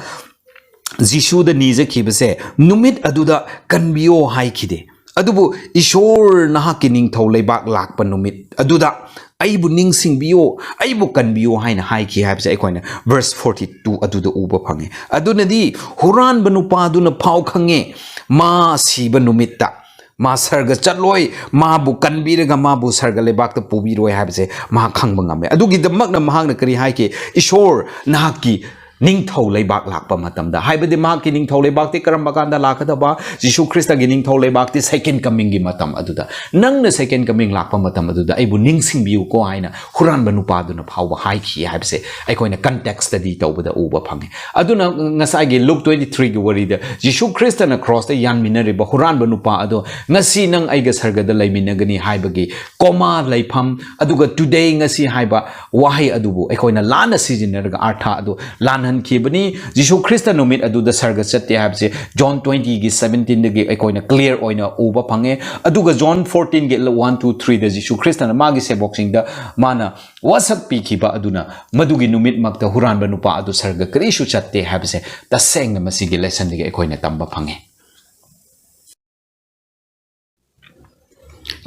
ꯖꯤꯁꯨꯗ ꯅꯤꯖꯈꯤꯕꯁꯦ, "ꯅꯨꯃꯤꯠ ꯑꯗꯨꯗ ꯀꯟꯕꯤꯌꯣ" ꯍꯥꯏꯈꯤꯗꯦ, ꯑꯗꯨꯕꯨ "ꯏꯁꯣꯔ ꯅꯍꯥꯛꯀꯤ ꯅꯤꯡꯊꯧ ꯂꯩꯕꯥꯛ ꯂꯥꯛꯄ ꯅꯨꯃꯤꯠ ꯑꯗꯨꯗ "ꯑꯩꯕꯨ ꯅꯤꯡꯁꯤꯡꯕꯤꯌꯣ, ꯑꯩꯕꯨ ꯀꯟꯕꯤꯌꯣ" ꯍꯥꯏꯅ ꯍꯥꯏꯈꯤ ꯍꯥꯏꯕꯁꯦ ꯑꯩꯈꯣꯏꯅ verse forty two ꯑꯗꯨꯗ ꯎꯕ ꯐꯪꯉꯦ꯫ ꯑꯗꯨꯅꯗꯤ ꯍꯨꯔꯥꯟꯕ ꯅꯨꯄꯥꯗꯨꯅ ꯐꯥꯎ ꯈꯪꯉꯦ, ꯃꯥ ꯁꯤꯕ ꯅꯨꯃꯤꯠꯇ ꯃꯥ ꯁꯔꯒ ꯆꯠꯂꯣꯏ, ꯃꯥꯕꯨ ꯀꯟꯕꯤꯔꯒ ꯃꯥꯕꯨ ꯁꯔꯒ ꯂꯩꯕꯥꯛꯇ ꯄꯨꯕꯤꯔꯣꯏ ꯍꯥꯏꯕꯁꯦ ꯃꯍꯥꯛ ꯈꯪꯕ ꯉꯝꯃꯦ꯫ ꯑꯗꯨꯒꯤꯗꯃꯛꯅ ꯃꯍꯥꯛꯅ ꯀꯔꯤ ꯍꯥꯏꯒꯦ? "ꯏꯁꯣꯔ, ꯅꯍꯥꯛꯀꯤ ꯅꯤꯡꯊꯧ ꯂꯩꯕꯥꯛ ꯂꯥꯛꯄ ꯃꯇꯝꯗ", ꯍꯥꯏꯕꯗꯤ ꯃꯍꯥꯛꯀꯤ ꯅꯤꯡꯊꯧ ꯂꯩꯕꯥꯛꯇꯤ ꯀꯔꯝꯕ ꯀꯥꯟꯗ ꯂꯥꯛꯀꯗꯕ? ꯖꯤꯁꯨ ꯈ꯭ꯔꯤꯁꯇꯒꯤ ꯅꯤꯡꯊꯧ ꯂꯩꯕꯥꯛꯇꯤ second comingꯒꯤ ꯃꯇꯝ ꯑꯗꯨꯗ, "ꯅꯪꯅ second coming ꯂꯥꯛꯄ ꯃꯇꯝ ꯑꯗꯨꯗ ꯑꯩꯕꯨ ꯅꯤꯡꯁꯤꯡꯕꯤꯌꯨꯀꯣ" ꯍꯥꯏꯅ ꯍꯨꯔꯥꯟꯕ ꯅꯨꯄꯥꯗꯨꯅ ꯐꯥꯎꯕ ꯍꯥꯏꯈꯤ ꯍꯥꯏꯕꯁꯦ ꯑꯩꯈꯣꯏꯅ context study ꯇꯧꯕꯗ ꯎꯕ ꯐꯪꯉꯤ꯫ ꯑꯗꯨꯅ ꯉꯁꯥꯏꯒꯤ Luke twenty threeꯒꯤ ꯋꯥꯔꯤꯗ ꯖꯤꯁꯨ ꯈ꯭ꯔꯤꯁꯇꯅ crossꯇ ꯌꯥꯟꯃꯤꯟꯅꯔꯤꯕ ꯍꯨꯔꯥꯟꯕ ꯅꯨꯄꯥ ꯑꯗꯣ, "ꯉꯁꯤ ꯅꯪ ꯑꯩꯒ ꯁꯔꯒꯗ ꯂꯩꯃꯤꯟꯅꯒꯅꯤ" ꯍꯥꯏꯕꯒꯤ comma ꯂꯩꯐꯝ, ꯑꯗꯨꯒ "today", ꯉꯁꯤ ꯍꯥꯏꯕ ꯋꯥꯍꯩ ꯑꯗꯨꯕꯨ ꯑꯩꯈꯣꯏꯅ ꯂꯥꯟꯅ ꯁꯤꯖꯤꯟꯅꯔꯒ ꯑꯔꯊ ꯑꯗꯨ ꯂꯥꯟꯍꯟꯈꯤꯕꯅꯤ꯫ ꯖꯤꯁꯨ ꯈ꯭ꯔꯤꯁꯇ ꯅꯨꯃꯤꯠ ꯑꯗꯨꯗ ꯁꯔꯒ ꯆꯠꯇꯦ ꯍꯥꯏꯕꯁꯦ John twentyꯒꯤ seventeenꯗꯒꯤ ꯑꯩꯈꯣꯏꯅ clear ꯑꯣꯏꯅ ꯎꯕ ꯐꯪꯉꯦ꯫ ꯑꯗꯨꯒ John fourteenꯒꯤ one, two, threeꯗ ꯖꯤꯁꯨ ꯈ꯭ꯔꯤꯁꯇꯅ ꯃꯥꯒꯤ ꯁꯦꯕꯣꯛꯁꯤꯡꯗ ꯃꯥꯅ ꯋꯥꯁꯛ ꯄꯤꯈꯤꯕ ꯑꯗꯨꯅ ꯃꯗꯨꯒꯤ ꯅꯨꯃꯤꯠꯃꯛꯇ ꯍꯨꯔꯥꯟꯕ ꯅꯨꯄꯥ ꯑꯗꯨ ꯁꯔꯒ ꯀꯔꯤꯁꯨ ꯆꯠꯇꯦ ꯍꯥꯏꯕꯁꯦ ꯇꯁꯦꯡꯅ ꯃꯁꯤꯒꯤ lessonꯗꯒꯤ ꯑꯩꯈꯣꯏꯅ ꯇꯝꯕ ꯐꯪꯉꯦ꯫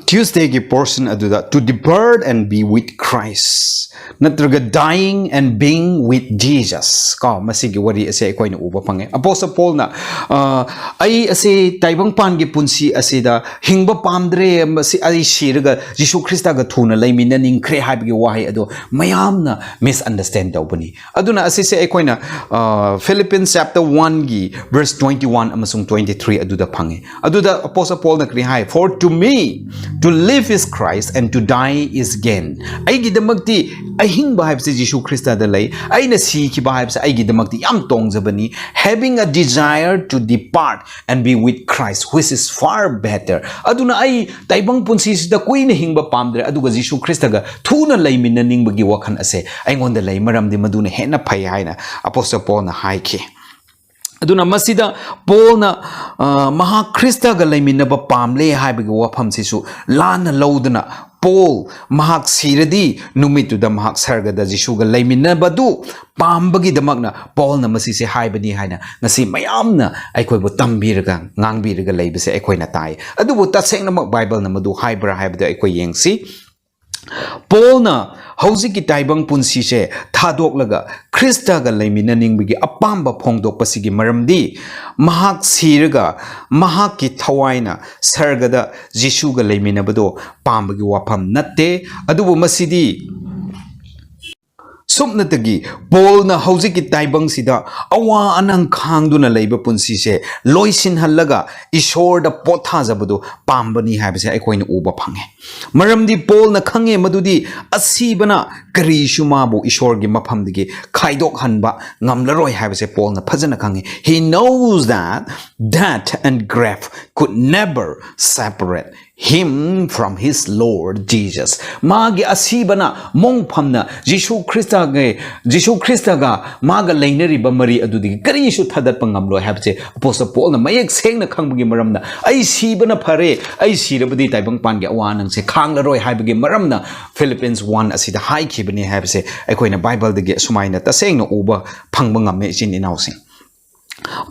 Tuesdayꯒꯤ portion ꯑꯗꯨꯗ "to depart and be with Christ" ꯅꯠꯇ꯭ꯔꯒ "dying and being with Jesus" ꯀꯣ, ꯃꯁꯤꯒꯤ ꯋꯥꯔꯤ ꯑꯁꯦ ꯑꯩꯈꯣꯏꯅ ꯎꯕ ꯐꯪꯉꯦ꯫ Apostle Paulꯅ, "ꯑ, ꯑꯩ ꯑꯁꯦ ꯇꯥꯏꯕꯪꯄꯥꯟꯒꯤ ꯄꯨꯟꯁꯤ ꯑꯁꯤꯗ ꯍꯤꯡꯕ ꯄꯥꯝꯗ꯭ꯔꯦ, ꯃꯁꯤ ꯑꯩ ꯁꯤꯔꯒ ꯖꯤꯁꯨ ꯈ꯭ꯔꯤꯁꯇꯒ ꯊꯨꯅ ꯂꯩꯃꯤꯟꯅꯅꯤꯡꯈ꯭ꯔꯦ" ꯍꯥꯏꯕꯒꯤ ꯋꯥꯍꯩ ꯑꯗꯣ ꯃꯌꯥꯝꯅ misunderstand ꯇꯧꯕꯅꯤ꯫ ꯑꯗꯨꯅ ꯑꯁꯤꯁꯦ ꯑꯩꯈꯣꯏꯅ, ꯑ, Philippians chapter oneꯒꯤ verse twenty one ꯑꯃꯁꯨꯡ twenty three ꯑꯗꯨꯗ ꯐꯪꯉꯤ꯫ ꯑꯗꯨꯗ Apostle Paulꯅ ꯀꯔꯤ ꯍꯥꯏ? "For to me, to live is Christ and to die is gain." ꯑꯩꯒꯤꯗꯃꯛꯇꯤ ꯑꯍꯤꯡꯕ ꯍꯥꯏꯕꯁꯤ ꯖꯤꯁꯨ ꯈ꯭ꯔꯤꯁꯇꯗ ꯂꯩ, ꯑꯩꯅ ꯁꯤꯈꯤꯕ ꯍꯥꯏꯕꯁꯤ ꯑꯩꯒꯤꯗꯃꯛꯇꯤ ꯌꯥꯝ ꯇꯣꯡꯖꯕꯅꯤ, "having a desire to depart and be with Christ, which is far better." ꯑꯗꯨꯅ ꯑꯩ ꯇꯥꯏꯕꯪ ꯄꯨꯟꯁꯤꯁꯤꯗ ꯀꯨꯏꯅ ꯍꯤꯡꯕ ꯄꯥꯝꯗ꯭ꯔꯦ, ꯑꯗꯨꯒ ꯖꯤꯁꯨ ꯈ꯭ꯔꯤꯁꯇꯒ ꯊꯨꯅ ꯂꯩꯃꯤꯟꯅꯅꯤꯡꯕꯒꯤ ꯋꯥꯈꯜ ꯑꯁꯦ ꯑꯩꯉꯣꯟꯗ ꯂꯩ, ꯃꯔꯝꯗꯤ ꯃꯗꯨꯅ ꯍꯦꯟꯅ ꯐꯩ ꯍꯥꯏꯅ Apostle Paulꯅ ꯍꯥꯏꯈꯤ꯫ ꯑꯗꯨꯅ ꯃꯁꯤꯗ Paulꯅ, ꯑ, ꯃꯍꯥꯛ ꯈ꯭ꯔꯤꯁꯇꯒ ꯂꯩꯃꯤꯟꯅꯕ ꯄꯥꯝꯂꯦ ꯍꯥꯏꯕꯒꯤ ꯋꯥꯐꯝꯁꯤꯁꯨ ꯂꯥꯟꯅ ꯂꯧꯗꯨꯅ, Paul ꯃꯍꯥꯛ ꯁꯤꯔꯗꯤ ꯅꯨꯃꯤꯠꯇꯨꯗ ꯃꯍꯥꯛ ꯁꯔꯒꯗ ꯖꯤꯁꯨꯒ ꯂꯩꯃꯤꯟꯅꯕꯗꯨ ꯄꯥꯝꯕꯒꯤꯗꯃꯛꯅ Paulꯅ ꯃꯁꯤꯁꯦ ꯍꯥꯏꯕꯅꯤ ꯍꯥꯏꯅ ꯉꯁꯤ ꯃꯌꯥꯝꯅ ꯑꯩꯈꯣꯏꯕꯨ ꯇꯝꯕꯤꯔꯒ ꯉꯥꯡꯕꯤꯔꯒ ꯂꯩꯕꯁꯦ ꯑꯩꯈꯣꯏꯅ ꯇꯥꯏ꯫ ꯑꯗꯨꯕꯨ ꯇꯁꯦꯡꯅꯃꯛ Bibleꯅ ꯃꯗꯨ ꯍꯥꯏꯕ꯭ꯔꯥ ꯍꯥꯏꯕꯗꯨ ꯑꯩꯈꯣꯏ ꯌꯦꯡꯁꯤ꯫ ꯄꯣꯜꯅ ꯍꯧꯖꯤꯛꯀꯤ ꯇꯥꯏꯕꯪ ꯄꯨꯟꯁꯤꯁꯦ ꯊꯥꯗꯣꯛꯂꯒ ꯈ꯭ꯔꯤꯁꯇꯒ ꯂꯩꯃꯤꯟꯅꯅꯤꯡꯕꯒꯤ ꯑꯄꯥꯝꯕ ꯐꯣꯡꯗꯣꯛꯄꯁꯤꯒꯤ ꯃꯔꯝꯗꯤ, ꯃꯍꯥꯛ ꯁꯤꯔꯒ ꯃꯍꯥꯛꯀꯤ ꯊꯋꯥꯏꯅ ꯁꯔꯒꯗ ꯖꯤꯁꯨꯒ ꯂꯩꯃꯤꯟꯅꯕꯗꯣ ꯄꯥꯝꯕꯒꯤ ꯋꯥꯐꯝ ꯅꯠꯇꯦ꯫ ꯑꯗꯨꯕꯨ ꯃꯁꯤꯗꯤ ꯁꯨꯞꯅꯇꯒꯤ ꯄꯣꯜꯅ ꯍꯧꯖꯤꯛꯀꯤ ꯇꯥꯏꯕꯪꯁꯤꯗ ꯑꯋꯥ ꯑꯅꯪ ꯈꯥꯡꯗꯨꯅ ꯂꯩꯕ ꯄꯨꯟꯁꯤꯁꯦ ꯂꯣꯏꯁꯤꯟꯍꯜꯂꯒ ꯏꯁꯣꯔꯗ ꯄꯣꯊꯥꯖꯕꯗꯨ ꯄꯥꯝꯕꯅꯤ ꯍꯥꯏꯕꯁꯦ ꯑꯩꯈꯣꯏꯅ ꯎꯕ ꯐꯪꯉꯦ꯫ ꯃꯔꯝꯗꯤ ꯄꯣꯜꯅ ꯈꯪꯉꯦ ꯃꯗꯨꯗꯤ ꯑꯁꯤꯕꯅ ꯀꯔꯤꯁꯨ ꯃꯥꯕꯨ ꯏꯁꯣꯔꯒꯤ ꯃꯐꯝꯗꯒꯤ ꯈꯥꯏꯗꯣꯛꯍꯟꯕ ꯉꯝꯂꯔꯣꯏ ꯍꯥꯏꯕꯁꯦ ꯄꯣꯜꯅ ꯐꯖꯅ ꯈꯪꯉꯤ꯫ He knows that death and grave could never separate him from his Lord Jesus. ꯃꯥꯒꯤ ꯑꯁꯤꯕꯅ ꯃꯣꯡꯐꯝꯅ ꯖꯤꯁꯨ ꯈ꯭ꯔꯤꯁꯇꯒꯤ, ꯖꯤꯁꯨ ꯈ꯭ꯔꯤꯁꯇꯒ ꯃꯥꯒ ꯂꯩꯅꯔꯤꯕ ꯃꯔꯤ ꯑꯗꯨꯗꯒꯤ ꯀꯔꯤꯁꯨ ꯊꯥꯗꯠꯄ ꯉꯝꯂꯣꯏ ꯍꯥꯏꯕꯁꯦ ꯑꯄꯣꯁꯇꯜ ꯄꯣꯜꯅ ꯃꯌꯦꯛ ꯁꯦꯡꯅ ꯈꯪꯕꯒꯤ ꯃꯔꯝꯅ, "ꯑꯩ ꯁꯤꯕꯅ ꯐꯔꯦ, ꯑꯩ ꯁꯤꯔꯕꯗꯤ ꯇꯥꯏꯕꯪꯄꯥꯟꯒꯤ ꯑꯋꯥ ꯑꯅꯪꯁꯦ ꯈꯥꯡꯂꯔꯣꯏ" ꯍꯥꯏꯕꯒꯤ ꯃꯔꯝꯅ Philippians one ꯑꯁꯤꯗ ꯍꯥꯏꯈꯤꯕꯅꯤ ꯍꯥꯏꯕꯁꯦ ꯑꯩꯈꯣꯏꯅ ꯕꯥꯏꯕꯜꯗꯒꯤ ꯑꯁꯨꯃꯥꯏꯅ ꯇꯁꯦꯡꯅ ꯎꯕ ꯐꯪꯕ ꯉꯝꯃꯦ, ꯏꯆꯤꯟ ꯏꯅꯥꯎꯁꯤꯡ꯫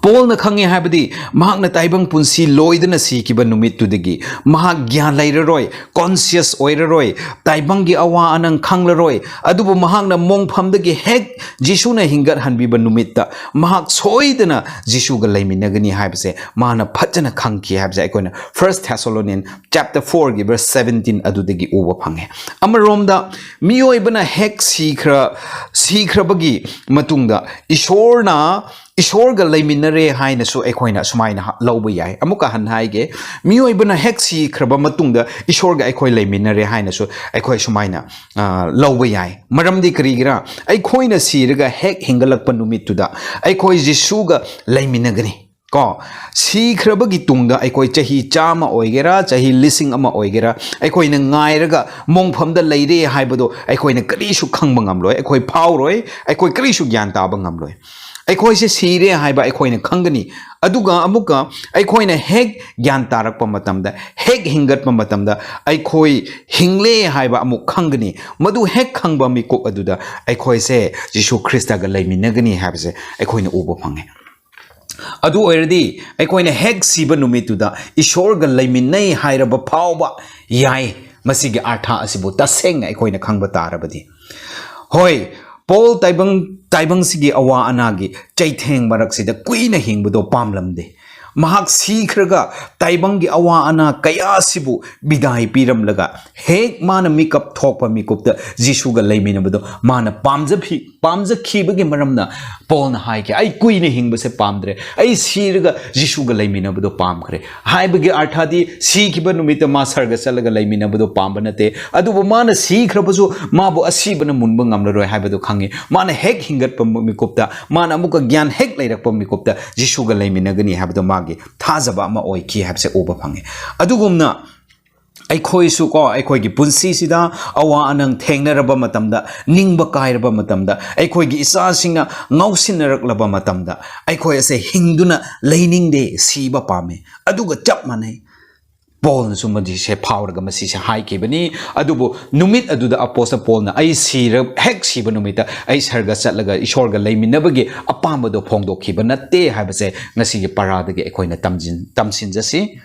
ꯄꯣꯜꯅ ꯈꯪꯉꯦ ꯍꯥꯏꯕꯗꯤ ꯃꯍꯥꯛꯅ ꯇꯥꯏꯕꯪ ꯄꯨꯟꯁꯤ ꯂꯣꯏꯗꯅ ꯁꯤꯈꯤꯕ ꯅꯨꯃꯤꯠꯇꯨꯗꯒꯤ ꯃꯍꯥꯛ ꯒ꯭ꯌꯥꯟ ꯂꯩꯔꯔꯣꯏ, conscious ꯑꯣꯏꯔꯔꯣꯏ, ꯇꯥꯏꯕꯪꯒꯤ ꯑꯋꯥ ꯑꯅꯪ ꯈꯪꯂꯔꯣꯏ꯫ ꯑꯗꯨꯕꯨ ꯃꯍꯥꯛꯅ ꯃꯣꯡꯐꯝꯗꯒꯤ ꯍꯦꯛ ꯖꯤꯁꯨꯅ ꯍꯤꯡꯒꯠꯍꯟꯕꯤꯕ ꯅꯨꯃꯤꯠꯇ ꯃꯍꯥꯛ ꯁꯣꯏꯗꯅ ꯖꯤꯁꯨꯒ ꯂꯩꯃꯤꯟꯅꯒꯅꯤ ꯍꯥꯏꯕꯁꯦ ꯃꯥꯅ ꯐꯖꯅ ꯈꯪꯈꯤ ꯍꯥꯏꯕꯁꯦ ꯑꯩꯈꯣꯏꯅ First Thessalonians chapter fourꯒꯤ verse seventeen ꯑꯗꯨꯗꯒꯤ ꯎꯕ ꯐꯪꯉꯦ꯫ ꯑꯃꯔꯣꯝꯗ ꯃꯤꯑꯣꯏꯕꯅ ꯍꯦꯛ ꯁꯤꯈ꯭ꯔ-, ꯁꯤꯈ꯭ꯔꯕꯒꯤ ꯃꯇꯨꯡꯗ ꯏꯁꯣꯔꯅ, ꯏꯁꯣꯔꯒ ꯂꯩꯃꯤꯟꯅꯔꯦ ꯍꯥꯏꯅꯁꯨ ꯑꯩꯈꯣꯏꯅ ꯁꯨꯃꯥꯏꯅ ꯍ-, ꯂꯧꯕ ꯌꯥꯏ꯫ ꯑꯃꯨꯛꯀ ꯍꯟꯅ ꯍꯥꯏꯒꯦ, ꯃꯤꯑꯣꯏꯕꯅ ꯍꯦꯛ ꯁꯤꯈ꯭ꯔꯕ ꯃꯇꯨꯡꯗ ꯏꯁꯣꯔꯒ ꯑꯩꯈꯣꯏ ꯂꯩꯃꯤꯟꯅꯔꯦ ꯍꯥꯏꯅꯁꯨ ꯑꯩꯈꯣꯏ ꯁꯨꯃꯥꯏꯅ, ꯑ, ꯂꯧꯕ ꯌꯥꯏ꯫ ꯃꯔꯝꯗꯤ ꯀꯔꯤꯒꯤꯔ? ꯑꯩꯈꯣꯏꯅ ꯁꯤꯔꯒ ꯍꯦꯛ ꯍꯤꯡꯒꯠꯂꯛꯄ ꯅꯨꯃꯤꯠꯇꯨꯗ ꯑꯩꯈꯣꯏ ꯖꯤꯁꯨꯒ ꯂꯩꯃꯤꯟꯅꯒꯅꯤ꯫ ꯀꯣ, ꯁꯤꯈ꯭ꯔꯕꯒꯤ ꯇꯨꯡꯗ ꯑꯩꯈꯣꯏ ꯆꯍꯤ ꯆꯥꯝꯃ ꯑꯣꯏꯒꯦꯔꯥ, ꯆꯍꯤ ꯂꯤꯁꯤꯡ ꯑꯃ ꯑꯣꯏꯒꯦꯔꯥ, ꯑꯩꯈꯣꯏꯅ ꯉꯥꯏꯔꯒ ꯃꯣꯡꯐꯝꯗ ꯂꯩꯔꯦ ꯍꯥꯏꯕꯗꯣ ꯑꯩꯈꯣꯏꯅ ꯀꯔꯤꯁꯨ ꯈꯪꯕ ꯉꯝꯂꯣꯏ, ꯑꯩꯈꯣꯏ ꯐꯥꯎꯔꯣꯏ, ꯑꯩꯈꯣꯏ ꯀꯔꯤꯁꯨ ꯒ꯭ꯌꯥꯟ ꯇꯥꯕ ꯉꯝꯂꯣꯏ꯫ ꯑꯩꯈꯣꯏꯁꯦ ꯁꯤꯔꯦ ꯍꯥꯏꯕ ꯑꯩꯈꯣꯏꯅ ꯈꯪꯒꯅꯤ꯫ ꯑꯗꯨꯒ ꯑꯃꯨꯛꯀ ꯑꯩꯈꯣꯏꯅ ꯍꯦꯛ ꯒ꯭ꯌꯥꯟ ꯇꯥꯔꯛꯄ ꯃꯇꯝꯗ, ꯍꯦꯛ ꯍꯤꯡꯒꯠꯄ ꯃꯇꯝꯗ ꯑꯩꯈꯣꯏ ꯍꯤꯡꯂꯦ ꯍꯥꯏꯕ ꯑꯃꯨꯛ ꯈꯪꯒꯅꯤ꯫ ꯃꯗꯨ ꯍꯦꯛ ꯈꯪꯕ ꯃꯤꯀꯨꯞ ꯑꯗꯨꯗ ꯑꯩꯈꯣꯏꯁꯦ ꯖꯤꯁꯨ ꯈ꯭ꯔꯤꯁꯇꯒ ꯂꯩꯃꯤꯟꯅꯒꯅꯤ ꯍꯥꯏꯕꯁꯦ ꯑꯩꯈꯣꯏꯅ ꯎꯕ ꯐꯪꯉꯦ꯫ ꯑꯗꯨ ꯑꯣꯏꯔꯗꯤ ꯑꯩꯈꯣꯏꯅ ꯍꯦꯛ ꯁꯤꯕ ꯅꯨꯃꯤꯠꯇꯨꯗ ꯏꯁꯣꯔꯒ ꯂꯩꯃꯤꯟꯅꯩ ꯍꯥꯏꯔꯕ ꯐꯥꯎꯕ ꯌꯥꯏ꯫ ꯃꯁꯤꯒꯤ ꯑꯥꯔꯊ ꯑꯁꯤꯕꯨ ꯇꯁꯦꯡꯅ ꯑꯩꯈꯣꯏꯅ ꯈꯪꯕ ꯇꯥꯔꯕꯗꯤ, ꯍꯣꯏ, ꯄꯣꯜ ꯇꯥꯏꯕꯪ, ꯇꯥꯏꯕꯪꯁꯤꯒꯤ ꯑꯋꯥ ꯑꯅꯥꯒꯤ ꯆꯩꯊꯦꯡ ꯃꯔꯛꯁꯤꯗ ꯀꯨꯏꯅ ꯍꯤꯡꯕꯗꯣ ꯄꯥꯝꯂꯝꯗꯦ꯫ ꯃꯍꯥꯛ ꯁꯤꯈ꯭ꯔꯒ ꯇꯥꯏꯕꯪꯒꯤ ꯑꯋꯥ ꯑꯅꯥ ꯀꯌꯥꯁꯤꯕꯨ ꯕꯤꯗꯥꯏ ꯄꯤꯔꯝꯂꯒ, ꯍꯦꯛ ꯃꯥꯅ ꯃꯤꯀꯞ ꯊꯣꯛꯄ ꯃꯤꯀꯨꯞꯇ ꯖꯤꯁꯨꯒ ꯂꯩꯃꯤꯟꯅꯕꯗꯣ ꯃꯥꯅ ꯄꯥꯝꯖꯈꯤ, ꯄꯥꯝꯖꯈꯤꯕꯒꯤ ꯃꯔꯝꯅ ꯄꯣꯜꯅ ꯍꯥꯏꯈꯤ, "ꯑꯩ ꯀꯨꯏꯅ ꯍꯤꯡꯕꯁꯦ ꯄꯥꯝꯗ꯭ꯔꯦ, ꯑꯩ ꯁꯤꯔꯒ ꯖꯤꯁꯨꯒ ꯂꯩꯃꯤꯟꯅꯕꯗꯣ ꯄꯥꯝꯈ꯭ꯔꯦ"꯫ ꯍꯥꯏꯕꯒꯤ ꯑꯥꯔꯊꯗꯤ ꯁꯤꯈꯤꯕ ꯅꯨꯃꯤꯠꯇ ꯃꯥ ꯁꯔꯒ ꯆꯠꯂꯒ ꯂꯩꯃꯤꯟꯅꯕꯗꯣ ꯄꯥꯝꯕ ꯅꯠꯇꯦ, ꯑꯗꯨꯕꯨ ꯃꯥꯅ ꯁꯤꯈ꯭ꯔꯕꯁꯨ ꯃꯥꯕꯨ ꯑꯁꯤꯕꯅ ꯃꯨꯟꯕ ꯉꯝꯂꯔꯣꯏ ꯍꯥꯏꯕꯗꯨ ꯈꯪꯉꯤ꯫ ꯃꯥꯅ ꯍꯦꯛ ꯍꯤꯡꯒꯠꯄ ꯃꯤꯀꯨꯞꯇ, ꯃꯥꯅ ꯑꯃꯨꯛꯀ ꯒ꯭ꯌꯥꯟ ꯍꯦꯛ ꯂꯩꯔꯛꯄ ꯃꯤꯀꯨꯞꯇ ꯖꯤꯁꯨꯒ ꯂꯩꯃꯤꯟꯅꯒꯅꯤ ꯍꯥꯏꯕꯗꯣ ꯃꯥꯒꯤ ꯊꯥꯖꯕ ꯑꯃ ꯑꯣꯏꯈꯤ ꯍꯥꯏꯕꯁꯦ ꯎꯕ ꯐꯪꯉꯤ꯫ ꯑꯗꯨꯒꯨꯝꯅ ꯑꯩꯈꯣꯏꯁꯨ ꯀꯣ, ꯑꯩꯈꯣꯏꯒꯤ ꯄꯨꯟꯁꯤꯁꯤꯗ ꯑꯋꯥ ꯑꯅꯪ ꯊꯦꯡꯅꯔꯕ ꯃꯇꯝꯗ, ꯅꯤꯡꯕ ꯀꯥꯏꯔꯕ ꯃꯇꯝꯗ, ꯑꯩꯈꯣꯏꯒꯤ ꯏꯆꯥꯁꯤꯡꯅ ꯉꯥꯎꯁꯤꯟꯅꯔꯛꯂꯕ ꯃꯇꯝꯗ, ꯑꯩꯈꯣꯏ ꯑꯁꯦ ꯍꯤꯡꯗꯨꯅ ꯂꯩꯅꯤꯡꯗꯦ, ꯁꯤꯕ ꯄꯥꯝꯃꯤ꯫ ꯑꯗꯨꯒ ꯆꯞ ꯃꯥꯟꯅꯩ, ꯄꯣꯜꯅꯁꯨ ꯃꯗꯨꯁꯦ ꯐꯥꯎꯔꯒ ꯃꯁꯤꯁꯦ ꯍꯥꯏꯈꯤꯕꯅꯤ꯫ ꯑꯗꯨꯕꯨ ꯅꯨꯃꯤꯠ ꯑꯗꯨꯗ ꯑꯄꯣꯁꯇꯜ ꯄꯣꯜꯅ, "ꯑꯩ ꯁꯤꯔ-, ꯍꯦꯛ ꯁꯤꯕ ꯅꯨꯃꯤꯠꯇ ꯑꯩ ꯁꯔꯒ ꯆꯠꯂꯒ ꯏꯁꯣꯔꯒ ꯂꯩꯃꯤꯟꯅꯕꯒꯤ ꯑꯄꯥꯝꯕꯗꯣ ꯐꯣꯡꯗꯣꯛꯈꯤꯕ ꯅꯠꯇꯦ" ꯍꯥꯏꯕꯁꯦ ꯉꯁꯤꯒꯤ ꯄꯔꯥꯗꯒꯤ ꯑꯩꯈꯣꯏꯅ ꯇꯝꯖꯤꯟ-, ꯇꯝꯁꯤꯟꯖꯁꯤ꯫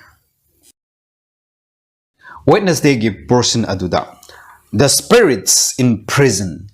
ꯋꯦꯠꯅꯁꯗꯦꯒꯤ ꯄꯣꯔꯁꯟ ꯑꯗꯨꯗ, "The spirits in prison",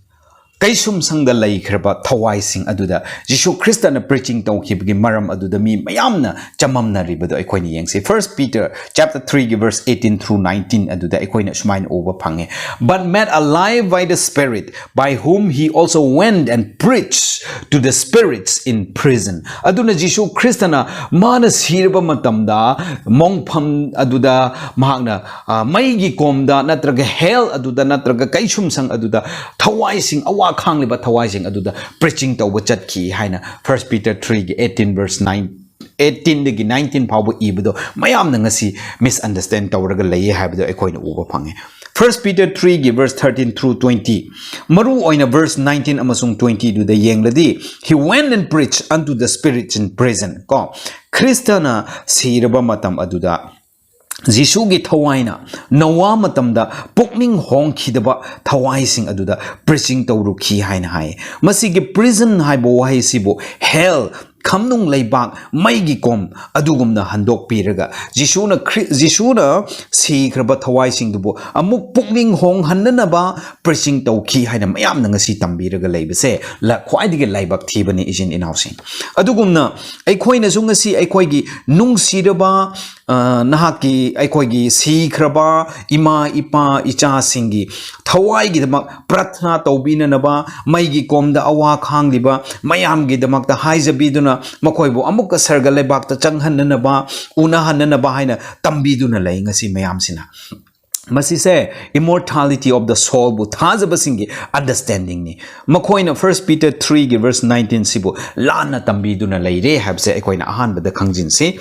ꯀꯩꯁꯨꯝꯁꯪꯗ ꯂꯩꯈ꯭ꯔꯕ ꯊꯋꯥꯏꯁꯤꯡ ꯑꯗꯨꯗ ꯖꯤꯁꯨ ꯈ꯭ꯔꯤꯁꯇꯅ preaching ꯇꯧꯈꯤꯕꯒꯤ ꯃꯔꯝ ꯑꯗꯨꯗ ꯃꯤ ꯃꯌꯥꯝꯅ ꯆꯃꯝꯅꯔꯤꯕꯗꯣ ꯑꯩꯈꯣꯏꯅ ꯌꯦꯡꯁꯤ꯫ First Peter chapter three ꯒꯤ verse eighteen through nineteen ꯑꯗꯨꯗ ꯑꯩꯈꯣꯏꯅ ꯁꯨꯃꯥꯏꯅ ꯎꯕ ꯐꯪꯉꯦ, "But made alive by the Spirit, by whom he also went and preached to the spirits in prison." ꯑꯗꯨꯅ ꯖꯤꯁꯨ ꯈ꯭ꯔꯤꯁꯇꯅ ꯃꯥꯅ ꯁꯤꯔꯕ ꯃꯇꯝꯗ ꯃꯣꯡꯐꯝ ꯑꯗꯨꯗ ꯃꯍꯥꯛꯅ, ꯑ, ꯃꯩꯒꯤ ꯀꯣꯝꯗ ꯅꯠꯇ꯭ꯔꯒ hell ꯑꯗꯨꯗ ꯅꯠꯇ꯭ꯔꯒ ꯀꯩꯁꯨꯝꯁꯪ ꯑꯗꯨꯗ ꯊꯋꯥꯏꯁꯤꯡ, ꯑꯋꯥ ꯈꯥꯡꯂꯤꯕ ꯊꯋꯥꯏꯁꯤꯡ ꯑꯗꯨꯗ preaching ꯇꯧꯕ ꯆꯠꯈꯤ ꯍꯥꯏꯅ First Peter three ꯒꯤ eighteen verse nine, eighteen ꯗꯒꯤ nineteen ꯐꯥꯎꯕ ꯏꯕꯗꯣ ꯃꯌꯥꯝꯅ ꯉꯁꯤ misunderstand ꯇꯧꯔꯒ ꯂꯩꯌꯦ ꯍꯥꯏꯕꯗꯣ ꯑꯩꯈꯣꯏꯅ ꯎꯕ ꯐꯪꯉꯦ꯫ First Peter three ꯒꯤ verse thirteen through twenty, ꯃꯔꯨ ꯑꯣꯏꯅ verse nineteen ꯑꯃꯁꯨꯡ twenty ꯗꯨꯗ ꯌꯦꯡꯂꯗꯤ, "He went and preached unto the spirits in prison", ꯀꯣ, ꯈ꯭ꯔꯤꯁꯇꯅ ꯁꯤꯔꯕ ꯃꯇꯝ ꯑꯗꯨꯗ ꯖꯤꯁꯨꯒꯤ ꯊꯋꯥꯏꯅ ꯅꯣꯋꯥ ꯃꯇꯝꯗ ꯄꯨꯛꯅꯤꯡ ꯍꯣꯡꯈꯤꯗꯕ ꯊꯋꯥꯏꯁꯤꯡ ꯑꯗꯨꯗ preaching ꯇꯧꯔꯨꯈꯤ ꯍꯥꯏꯅ ꯍꯥꯏ꯫ ꯃꯁꯤꯒꯤ prison ꯍꯥꯏꯕ ꯋꯥꯍꯩꯁꯤꯕꯨ hell, ꯈꯝꯅꯨꯡ ꯂꯩꯕꯥꯛ ꯃꯩꯒꯤ ꯀꯣꯝ ꯑꯗꯨꯒꯨꯝꯅ ꯍꯟꯗꯣꯛꯄꯤꯔꯒ, ꯖꯤꯁꯨꯅ ꯈ꯭ꯔꯤ-, ꯖꯤꯁꯨꯅ ꯁꯤꯈ꯭ꯔꯕ ꯊꯋꯥꯏꯁꯤꯡꯗꯨꯕꯨ ꯑꯃꯨꯛ ꯄꯨꯛꯅꯤꯡ ꯍꯣꯡꯍꯟꯅꯅꯕ preaching ꯇꯧꯈꯤ ꯍꯥꯏꯅ ꯃꯌꯥꯝꯅ ꯉꯁꯤ ꯇꯝꯕꯤꯔꯒ ꯂꯩꯕꯁꯦ ꯂ-, ꯈ꯭ꯋꯥꯏꯗꯒꯤ ꯂꯥꯏꯕꯛ ꯊꯤꯕꯅꯤ, ꯏꯆꯤꯟ ꯏꯅꯥꯎꯁꯤꯡ꯫ ꯑꯗꯨꯒꯨꯝꯅ ꯑꯩꯈꯣꯏꯅꯁꯨ ꯉꯁꯤ ꯑꯩꯈꯣꯏꯒꯤ ꯅꯨꯡꯁꯤꯔꯕ, ꯑ, ꯅꯍꯥꯛꯀꯤ, ꯑꯩꯈꯣꯏꯒꯤ ꯁꯤꯈ꯭ꯔꯕ ꯏꯃꯥ, ꯏꯄꯥ, ꯏꯆꯥꯁꯤꯡꯒꯤ ꯊꯋꯥꯏꯒꯤꯗꯃꯛ ꯄ꯭ꯔꯊꯅꯥ ꯇꯧꯕꯤꯅꯅꯕ, ꯃꯩꯒꯤ ꯀꯣꯝꯗ ꯑꯋꯥ ꯈꯥꯡꯂꯤꯕ ꯃꯌꯥꯝꯒꯤꯗꯃꯛꯇ ꯍꯥꯏꯖꯕꯤꯗꯨꯅ, ꯃꯈꯣꯏꯕꯨ ꯑꯃꯨꯛꯀ ꯁꯔꯒ ꯂꯩꯕꯥꯛꯇ ꯆꯪꯍꯟꯅꯅꯕ, ꯎꯅꯍꯟꯅꯅꯕ ꯍꯥꯏꯅ ꯇꯝꯕꯤꯗꯨꯅ ꯂꯩ ꯉꯁꯤ ꯃꯌꯥꯝꯁꯤꯅ꯫ ꯃꯁꯤꯁꯦ immortality of the soulꯕꯨ ꯊꯥꯖꯕꯁꯤꯡꯒꯤ understandingꯅꯤ꯫ ꯃꯈꯣꯏꯅ First Peter threeꯒꯤ verse nineteenꯁꯤꯕꯨ ꯂꯥꯟꯅ ꯇꯝꯕꯤꯗꯨꯅ ꯂꯩꯔꯦ ꯍꯥꯏꯕꯁꯦ ꯑꯩꯈꯣꯏꯅ ꯑꯍꯥꯟꯕꯗ ꯈꯪꯖꯤꯟꯁꯤ꯫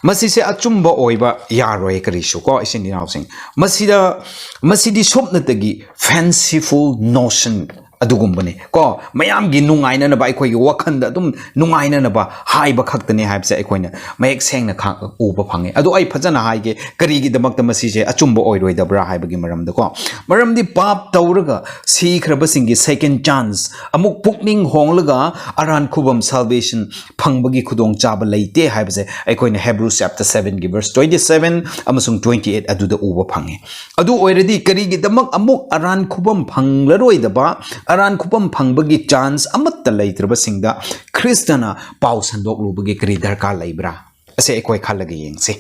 ꯃꯁꯤꯁꯦ ꯑꯆꯨꯝꯕ ꯑꯣꯏꯕ ꯌꯥꯔꯣꯏ ꯀꯔꯤꯁꯨ ꯀꯣ, ꯏꯆꯤꯟ ꯏꯅꯥꯎꯁꯤꯡ꯫ ꯃꯁꯤꯗ, ꯃꯁꯤꯗꯤ ꯁꯨꯞꯅꯇꯒꯤ fanciful notion ꯑꯗꯨꯒꯨꯝꯕꯅꯤ ꯀꯣ, ꯃꯌꯥꯝꯒꯤ ꯅꯨꯡꯉꯥꯏꯅꯅꯕ, ꯑꯩꯈꯣꯏꯒꯤ ꯋꯥꯈꯜꯗ ꯑꯗꯨꯝ ꯅꯨꯡꯉꯥꯏꯅꯅꯕ ꯍꯥꯏꯕ ꯈꯛꯇꯅꯤ ꯍꯥꯏꯕꯁꯦ ꯑꯩꯈꯣꯏꯅ ꯃꯌꯦꯛ ꯁꯦꯡꯅ ꯈ-, ꯎꯕ ꯐꯪꯉꯦ꯫ ꯑꯗꯣ ꯑꯩ ꯐꯖꯅ ꯍꯥꯏꯒꯦ, ꯀꯔꯤꯒꯤꯗꯃꯛꯇ ꯃꯁꯤꯁꯦ ꯑꯆꯨꯝꯕ ꯑꯣꯏꯔꯣꯏꯗꯕ꯭ꯔꯥ ꯍꯥꯏꯕꯒꯤ ꯃꯔꯝꯗꯀꯣ꯫ ꯃꯔꯝꯗꯤ ꯄꯥꯞ ꯇꯧꯔꯒ ꯁꯤꯈ꯭ꯔꯕꯁꯤꯡꯒꯤ second chance, ꯑꯃꯨꯛ ꯄꯨꯛꯅꯤꯡ ꯍꯣꯡꯂꯒ ꯑꯔꯥꯟ ꯈꯨꯕꯝ, salvation ꯐꯪꯕꯒꯤ ꯈꯨꯗꯣꯡꯆꯥꯕ ꯂꯩꯇꯦ ꯍꯥꯏꯕꯁꯦ ꯑꯩꯈꯣꯏꯅ Hebrews chapter sevenꯒꯤ verse twenty seven ꯑꯃꯁꯨꯡ twenty eight ꯑꯗꯨꯗ ꯎꯕ ꯐꯪꯉꯦ꯫ ꯑꯗꯨ ꯑꯣꯏꯔꯗꯤ ꯀꯔꯤꯒꯤꯗꯃꯛ ꯑꯃꯨꯛ ꯑꯔꯥꯟ ꯈꯨꯕꯝ ꯐꯪꯂꯔꯣꯏꯗꯕ, ꯑꯔꯥꯟ ꯈꯨꯕꯝ ꯐꯪꯕꯒꯤ chance ꯑꯃꯠꯇ ꯂꯩꯇ꯭ꯔꯕꯁꯤꯡꯗ ꯈ꯭ꯔꯤꯁꯇꯅ ꯄꯥꯎ ꯁꯟꯗꯣꯛꯂꯨꯕꯒꯤ ꯀꯔꯤ ꯗꯔꯀꯥꯔ ꯂꯩꯕ꯭ꯔꯥ? ꯑꯁꯦ ꯑꯩꯈꯣꯏ ꯈꯜꯂꯒ ꯌꯦꯡꯁꯤ꯫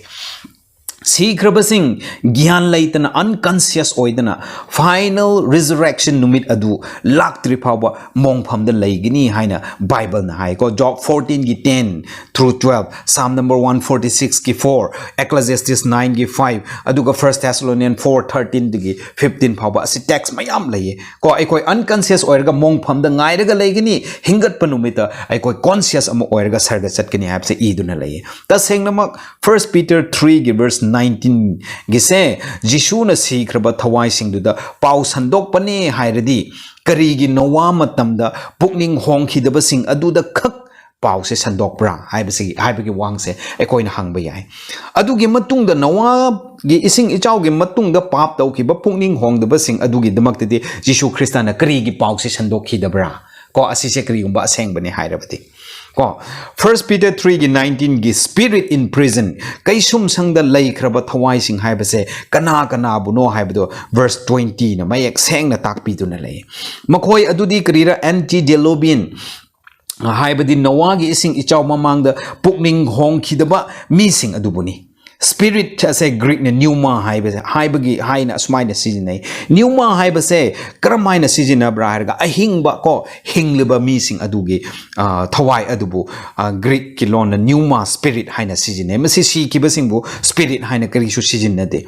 ꯁꯤꯈ꯭ꯔꯕꯁꯤꯡ ꯒ꯭ꯌꯥꯟ ꯂꯩꯇꯅ, unconscious ꯑꯣꯏꯗꯅ, final resurrection ꯅꯨꯃꯤꯠ ꯑꯗꯨ ꯂꯥꯛꯇ꯭ꯔꯤ ꯐꯥꯎꯕ ꯃꯣꯡꯐꯝꯗ ꯂꯩꯒꯅꯤ ꯍꯥꯏꯅ ꯕꯥꯏꯕꯜꯅ ꯍꯥꯏꯀꯣ꯫ Job fourteenꯒꯤ ten through twelve, Psalm number one forty sixꯀꯤ four, Ecclesiastes nineꯒꯤ five, ꯑꯗꯨꯒ First Thessalonians four thirteenꯗꯒꯤ fifteen ꯐꯥꯎꯕ꯫ ꯑꯁꯤ text ꯃꯌꯥꯝ ꯂꯩꯌꯦ ꯀꯣ꯫ ꯑꯩꯈꯣꯏ unconscious ꯑꯣꯏꯔꯒ ꯃꯣꯡꯐꯝꯗ ꯉꯥꯏꯔꯒ ꯂꯩꯒꯅꯤ꯫ ꯍꯤꯡꯒꯠꯄ ꯅꯨꯃꯤꯠꯇ ꯑꯩꯈꯣꯏ conscious ꯑꯃ ꯑꯣꯏꯔꯒ ꯁꯔꯒ ꯆꯠꯀꯅꯤ ꯍꯥꯏꯕꯁꯦ ꯏꯗꯨꯅ ꯂꯩꯌꯦ꯫ ꯇꯁꯦꯡꯅꯃꯛ First Peter threeꯒꯤ verse nineteenꯒꯤꯁꯦ ꯖꯤꯁꯨꯅ ꯁꯤꯈ꯭ꯔꯕ ꯊꯋꯥꯏꯁꯤꯡꯗꯨꯗ ꯄꯥꯎ ꯁꯟꯗꯣꯛꯄꯅꯦ ꯍꯥꯏꯔꯗꯤ, ꯀꯔꯤꯒꯤ ꯅꯣꯋꯥ ꯃꯇꯝꯗ ꯄꯨꯛꯅꯤꯡ ꯍꯣꯡꯈꯤꯗꯕꯁꯤꯡ ꯑꯗꯨꯗ ꯈꯛ ꯄꯥꯎꯁꯦ ꯁꯟꯗꯣꯛꯄ꯭ꯔꯥ ꯍꯥꯏꯕꯁꯤ, ꯍꯥꯏꯕꯒꯤ ꯋꯥꯍꯪꯁꯦ ꯑꯩꯈꯣꯏꯅ ꯍꯪꯕ ꯌꯥꯏ꯫ ꯑꯗꯨꯒꯤ ꯃꯇꯨꯡꯗ, ꯅꯣꯋꯥꯒꯤ ꯏꯁꯤꯡ ꯏꯆꯥꯎꯒꯤ ꯃꯇꯨꯡꯗ ꯄꯥꯞ ꯇꯧꯈꯤꯕ ꯄꯨꯛꯅꯤꯡ ꯍꯣꯡꯗꯕꯁꯤꯡ ꯑꯗꯨꯒꯤꯗꯃꯛꯇꯗꯤ ꯖꯤꯁꯨ ꯈ꯭ꯔꯤꯁꯇꯅ ꯀꯔꯤꯒꯤ ꯄꯥꯎꯁꯦ ꯁꯟꯗꯣꯛꯈꯤꯗꯕ꯭ꯔꯥ? ꯀꯣ, ꯑꯁꯤꯁꯦ ꯀꯔꯤꯒꯨꯝꯕ ꯑꯁꯦꯡꯕꯅꯤ ꯍꯥꯏꯔꯕꯗꯤ꯫ ꯀꯣ, First Peter three ꯒꯤ nineteen ꯒꯤ spirit in prison, ꯀꯩꯁꯨꯝꯁꯪꯗ ꯂꯩꯈ꯭ꯔꯕ ꯊꯋꯥꯏꯁꯤꯡ ꯍꯥꯏꯕꯁꯦ ꯀꯅꯥ ꯀꯅꯥꯕꯨꯅꯣ ꯍꯥꯏꯕꯗꯣ verse twenty ꯅ ꯃꯌꯦꯛ ꯁꯦꯡꯅ ꯇꯥꯛꯄꯤꯗꯨꯅ ꯂꯩ꯫ ꯃꯈꯣꯏ ꯑꯗꯨꯗꯤ ꯀꯔꯤꯔ? Antediluvian, ꯍꯥꯏꯕꯗꯤ ꯅꯣꯋꯥꯒꯤ ꯏꯁꯤꯡ ꯏꯆꯥꯎ ꯃꯃꯥꯡꯗ ꯄꯨꯛꯅꯤꯡ ꯍꯣꯡꯈꯤꯗꯕ ꯃꯤꯁꯤꯡ ꯑꯗꯨꯕꯨꯅꯤ꯫ Spirit ꯑꯁꯦ Greek ꯅ pneuma ꯍꯥꯏꯕꯁꯦ, ꯍꯥꯏꯕꯒꯤ, ꯍꯥꯏꯅ ꯑꯁꯨꯃꯥꯏꯅ ꯁꯤꯖꯤꯟꯅꯩ꯫ Pneuma ꯍꯥꯏꯕꯁꯦ ꯀꯔꯝ ꯍꯥꯏꯅ ꯁꯤꯖꯤꯟꯅꯕ꯭ꯔꯥ ꯍꯥꯏꯔꯒ, ꯑꯍꯤꯡꯕ ꯀꯣ, ꯍꯤꯡꯂꯤꯕ ꯃꯤꯁꯤꯡ ꯑꯗꯨꯒꯤ, ꯑ, ꯊꯋꯥꯏ ꯑꯗꯨꯕꯨ, ꯑ, Greek ꯀꯤ ꯂꯣꯟꯅ pneuma, spirit ꯍꯥꯏꯅ ꯁꯤꯖꯤꯟꯅꯩ꯫ ꯃꯁꯤ ꯁꯤꯈꯤꯕꯁꯤꯡꯕꯨ spirit ꯍꯥꯏꯅ ꯀꯔꯤꯁꯨ ꯁꯤꯖꯤꯟꯅꯗꯦ꯫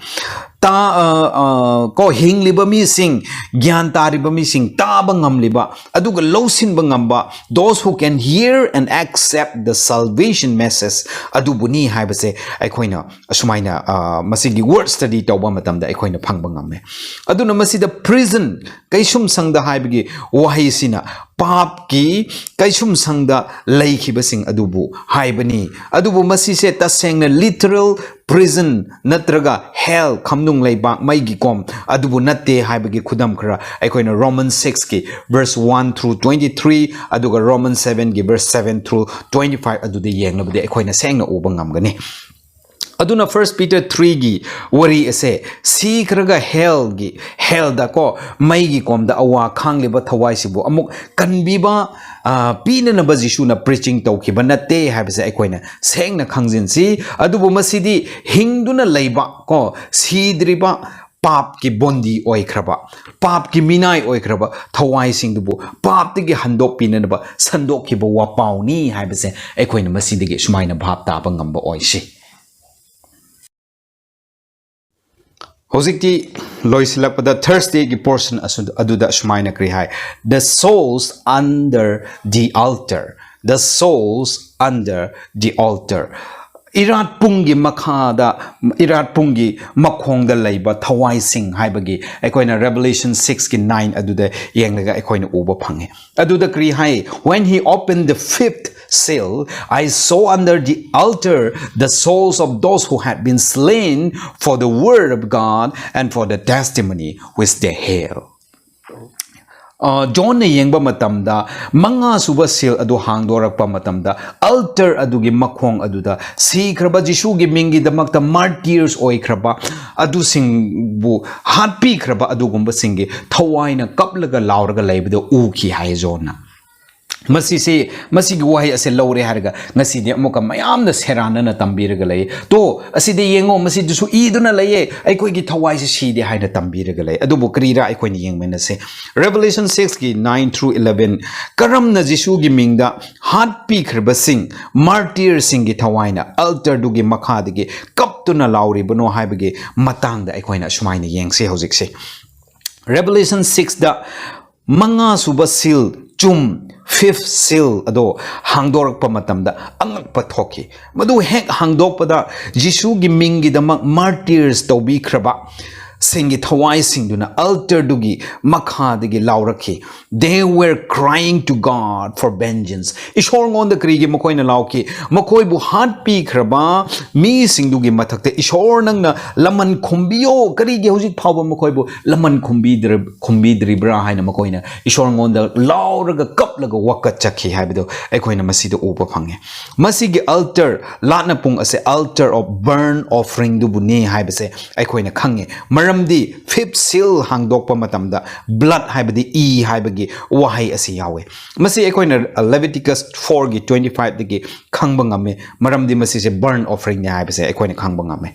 ꯇꯥ-, ꯑ, ꯑ, ꯀꯣ, ꯍꯤꯡꯂꯤꯕ ꯃꯤꯁꯤꯡ, ꯒ꯭ꯌꯥꯟ ꯇꯥꯔꯤꯕ ꯃꯤꯁꯤꯡ, ꯇꯥꯕ ꯉꯝꯂꯤꯕ, ꯑꯗꯨꯒ ꯂꯧꯁꯤꯟꯕ ꯉꯝꯕ, those who can hear and accept the salvation message, ꯑꯗꯨꯕꯨꯅꯤ ꯍꯥꯏꯕꯁꯦ ꯑꯩꯈꯣꯏꯅ ꯑꯁꯨꯃꯥꯏꯅ, ꯑ, ꯃꯁꯤꯒꯤ word study ꯇꯧꯕ ꯃꯇꯝꯗ ꯑꯩꯈꯣꯏꯅ ꯐꯪꯕ ꯉꯝꯃꯦ꯫ ꯑꯗꯨꯅ ꯃꯁꯤꯗ prison, ꯀꯩꯁꯨꯝꯁꯪꯗ ꯍꯥꯏꯕꯒꯤ ꯋꯥꯍꯩꯁꯤꯅ ꯄꯥꯞꯀꯤ ꯀꯩꯁꯨꯝꯁꯪꯗ ꯂꯩꯈꯤꯕꯁꯤꯡ ꯑꯗꯨꯕꯨ ꯍꯥꯏꯕꯅꯤ꯫ ꯑꯗꯨꯕꯨ ꯃꯁꯤꯁꯦ ꯇꯁꯦꯡꯅ literal prison ꯅꯠꯇ꯭ꯔꯒ hell, ꯈꯝꯅꯨꯡ ꯂꯩꯕꯥꯛ, ꯃꯩꯒꯤ ꯀꯣꯝ ꯑꯗꯨꯕꯨ ꯅꯠꯇꯦ ꯍꯥꯏꯕꯒꯤ ꯈꯨꯗꯝ ꯈꯔ ꯑꯩꯈꯣꯏꯅ Roman six ꯀꯤ verse one through twenty three, ꯑꯗꯨꯒ Roman seven ꯒꯤ verse seven through twenty five ꯑꯗꯨꯗ ꯌꯦꯡꯂꯕꯗꯤ ꯑꯩꯈꯣꯏꯅ ꯁꯦꯡꯅ ꯎꯕ ꯉꯝꯒꯅꯤ꯫ ꯑꯗꯨꯅ First Peter three ꯒꯤ ꯋꯥꯔꯤ ꯑꯁꯦ, ꯁꯤꯈ꯭ꯔꯒ hell ꯒꯤ, hell ꯗ ꯀꯣ, ꯃꯩꯒꯤ ꯀꯣꯝꯗ ꯑꯋꯥ ꯈꯥꯡꯂꯤꯕ ꯊꯋꯥꯏꯁꯤꯕꯨ ꯑꯃꯨꯛ ꯀꯟꯕꯤꯕ, ꯑ, ꯄꯤꯅꯅꯕ ꯖꯤꯁꯨꯅ preaching ꯇꯧꯈꯤꯕ ꯅꯠꯇꯦ ꯍꯥꯏꯕꯁꯦ ꯑꯩꯈꯣꯏꯅ ꯁꯦꯡꯅ ꯈꯪꯖꯤꯟꯁꯤ꯫ ꯑꯗꯨꯕꯨ ꯃꯁꯤꯗꯤ ꯍꯤꯡꯗꯨꯅ ꯂꯩꯕ ꯀꯣ, ꯁꯤꯗ꯭ꯔꯤꯕ, ꯄꯥꯞꯀꯤ ꯕꯣꯟꯗꯤ ꯑꯣꯏꯈ꯭ꯔꯕ, ꯄꯥꯞꯀꯤ ꯃꯤꯅꯥꯏ ꯑꯣꯏꯈ꯭ꯔꯕ ꯊꯋꯥꯏꯁꯤꯡꯗꯨꯕꯨ ꯄꯥꯞꯇꯒꯤ ꯍꯟꯗꯣꯛꯄꯤꯅꯅꯕ ꯁꯟꯗꯣꯛꯈꯤꯕ ꯋꯥꯄꯥꯎꯅꯤ ꯍꯥꯏꯕꯁꯦ ꯑꯩꯈꯣꯏꯅ ꯃꯁꯤꯗꯒꯤ ꯁꯨꯃꯥꯏꯅ ꯚꯥꯞ ꯇꯥꯕ ꯉꯝꯕ ꯑꯣꯏꯁꯤ꯫ ꯍꯧꯖꯤꯛꯇꯤ ꯂꯣꯏꯁꯤꯜꯂꯛꯄꯗ Thursday ꯒꯤ portion ꯑꯁꯨ-, ꯑꯗꯨꯗ ꯁꯨꯃꯥꯏꯅ ꯀꯔꯤ ꯍꯥꯏ? The souls under the altar. The souls under the altar. ꯏꯔꯥꯠꯄꯨꯡꯒꯤ ꯃꯈꯥꯗ, ꯏꯔꯥꯠꯄꯨꯡꯒꯤ ꯃꯈꯣꯡꯗ ꯂꯩꯕ ꯊꯋꯥꯏꯁꯤꯡ ꯍꯥꯏꯕꯒꯤ ꯑꯩꯈꯣꯏꯅ Revelation six ꯀꯤ nine ꯑꯗꯨꯗ ꯌꯦꯡꯂꯒ ꯑꯩꯈꯣꯏꯅ ꯎꯕ ꯐꯪꯉꯤ꯫ ꯑꯗꯨꯗ ꯀꯔꯤ ꯍꯥꯏ? When he opened the fifth seal, I saw under the altar the souls of those who had been slain for the word of God and for the testimony which they held. ꯑ, ꯖꯣꯟꯅ ꯌꯦꯡꯕ ꯃꯇꯝꯗ, ꯃꯉꯥ ꯁꯨꯕ seal ꯑꯗꯨ ꯍꯥꯡꯗꯣꯔꯛꯄ ꯃꯇꯝꯗ, altar ꯑꯗꯨꯒꯤ ꯃꯈꯣꯡ ꯑꯗꯨꯗ ꯁꯤꯈ꯭ꯔꯕ ꯖꯤꯁꯨꯒꯤ ꯃꯤꯡꯒꯤꯗꯃꯛꯇ martyrs ꯑꯣꯏꯈ꯭ꯔꯕ, ꯑꯗꯨꯁꯤꯡꯕꯨ ꯍꯥꯠꯄꯤꯈ꯭ꯔꯕ ꯑꯗꯨꯒꯨꯝꯕꯁꯤꯡꯒꯤ ꯊꯋꯥꯏꯅ ꯀꯞꯂꯒ ꯂꯥꯎꯔꯒ ꯂꯩꯕꯗꯨ ꯎꯈꯤ ꯍꯥꯏ ꯖꯣꯟꯅ꯫ ꯃꯁꯤꯁꯤ, ꯃꯁꯤꯒꯤ ꯋꯥꯍꯩ ꯑꯁꯦ ꯂꯧꯔꯦ ꯍꯥꯏꯔꯒ ꯉꯁꯤꯗꯤ ꯑꯃꯨꯛꯀ ꯃꯌꯥꯝꯅ ꯁꯦꯔꯥꯟꯅꯅ ꯇꯝꯕꯤꯔꯒ ꯂꯩ꯫ "ꯇꯣ, ꯑꯁꯤꯗ ꯌꯦꯡꯉꯣ, ꯃꯁꯤꯗꯁꯨ ꯏꯗꯨꯅ ꯂꯩꯌꯦ, ꯑꯩꯈꯣꯏꯒꯤ ꯊꯋꯥꯏꯁꯤ ꯁꯤꯗꯦ" ꯍꯥꯏꯅ ꯇꯝꯕꯤꯔꯒ ꯂꯩ꯫ ꯑꯗꯨꯕꯨ ꯀꯔꯤꯔꯥ, ꯑꯩꯈꯣꯏꯅ ꯌꯦꯡꯃꯤꯟꯅꯁꯦ꯫ Revelation six ꯀꯤ nine through eleven, ꯀꯔꯝꯅ ꯖꯤꯁꯨꯒꯤ ꯃꯤꯡꯗ ꯍꯥꯠꯄꯤꯈ꯭ꯔꯕꯁꯤꯡ, martyrsꯁꯤꯡꯒꯤ ꯊꯋꯥꯏꯅ altarꯗꯨꯒꯤ ꯃꯈꯥꯗꯒꯤ ꯀꯞꯇꯨꯅ ꯂꯥꯎꯔꯤꯕꯅꯣ ꯍꯥꯏꯕꯒꯤ ꯃꯇꯥꯡꯗ ꯑꯩꯈꯣꯏꯅ ꯑꯁꯨꯃꯥꯏꯅ ꯌꯦꯡꯁꯤ ꯍꯧꯖꯤꯛꯁꯦ꯫ Revelation sixꯇ ꯃꯉꯥ ꯁꯨꯕ seal, ꯆꯨꯝ, fifth seal ꯑꯗꯣ ꯍꯥꯡꯗꯣꯔꯛꯄ ꯃꯇꯝꯗ ꯑꯉꯛꯄ ꯊꯣꯛꯈꯤ꯫ ꯃꯗꯨ ꯍꯦꯛ ꯍꯥꯡꯗꯣꯛꯄꯗ ꯖꯤꯁꯨꯒꯤ ꯃꯤꯡꯒꯤꯗꯃꯛ martyrs ꯇꯧꯕꯤꯈ꯭ꯔꯕ ꯁꯤꯡꯒꯤ ꯊꯋꯥꯏꯁꯤꯡꯗꯨꯅ altarꯗꯨꯒꯤ ꯃꯈꯥꯗꯒꯤ ꯂꯥꯎꯔꯛꯈꯤ꯫ They were crying to God for vengeance. ꯏꯁꯣꯔꯉꯣꯟꯗ ꯀꯔꯤꯒꯤ ꯃꯈꯣꯏꯅ ꯂꯥꯎꯈꯤ? ꯃꯈꯣꯏꯕꯨ ꯍꯥꯠꯄꯤꯈ꯭ꯔꯕ ꯃꯤꯁꯤꯡꯗꯨꯒꯤ ꯃꯊꯛꯇ, "ꯏꯁꯣꯔ, ꯅꯪꯅ ꯂꯃꯟ ꯈꯨꯝꯕꯤꯌꯣ, ꯀꯔꯤꯒꯤ ꯍꯧꯖꯤꯛ ꯐꯥꯎꯕ ꯃꯈꯣꯏꯕꯨ ꯂꯃꯟ ꯈꯨꯝꯕꯤꯗ꯭ꯔ-, ꯈꯨꯝꯕꯤꯗ꯭ꯔꯤꯕ꯭ꯔꯥ?" ꯍꯥꯏꯅ ꯃꯈꯣꯏꯅ ꯏꯁꯣꯔꯉꯣꯟꯗ ꯂꯥꯎꯔꯒ ꯀꯞꯂꯒ ꯋꯥꯀꯠꯆꯈꯤ ꯍꯥꯏꯕꯗꯨ ꯑꯩꯈꯣꯏꯅ ꯃꯁꯤꯗ ꯎꯕ ꯐꯪꯉꯦ꯫ ꯃꯁꯤꯒꯤ altar, ꯂꯥꯠꯅ ꯄꯨꯡ ꯑꯁꯦ altar of burnt offeringꯗꯨꯕꯨꯅꯤ ꯍꯥꯏꯕꯁꯦ ꯑꯩꯈꯣꯏꯅ ꯈꯪꯉꯦ꯫ ꯃꯔꯝꯗꯤ fifth seal ꯍꯥꯡꯗꯣꯛꯄ ꯃꯇꯝꯗ blood ꯍꯥꯏꯕꯗꯤ ꯏ ꯍꯥꯏꯕꯒꯤ ꯋꯥꯍꯩ ꯑꯁꯤ ꯌꯥꯎꯋꯦ꯫ ꯃꯁꯤ ꯑꯩꯈꯣꯏꯅ Leviticus fourꯒꯤ twenty fiveꯗꯒꯤ ꯈꯪꯕ ꯉꯝꯃꯤ, ꯃꯔꯝꯗꯤ ꯃꯁꯤꯁꯦ burnt offeringꯅꯤ ꯍꯥꯏꯕꯁꯦ ꯑꯩꯈꯣꯏꯅ ꯈꯪꯕ ꯉꯝꯃꯤ꯫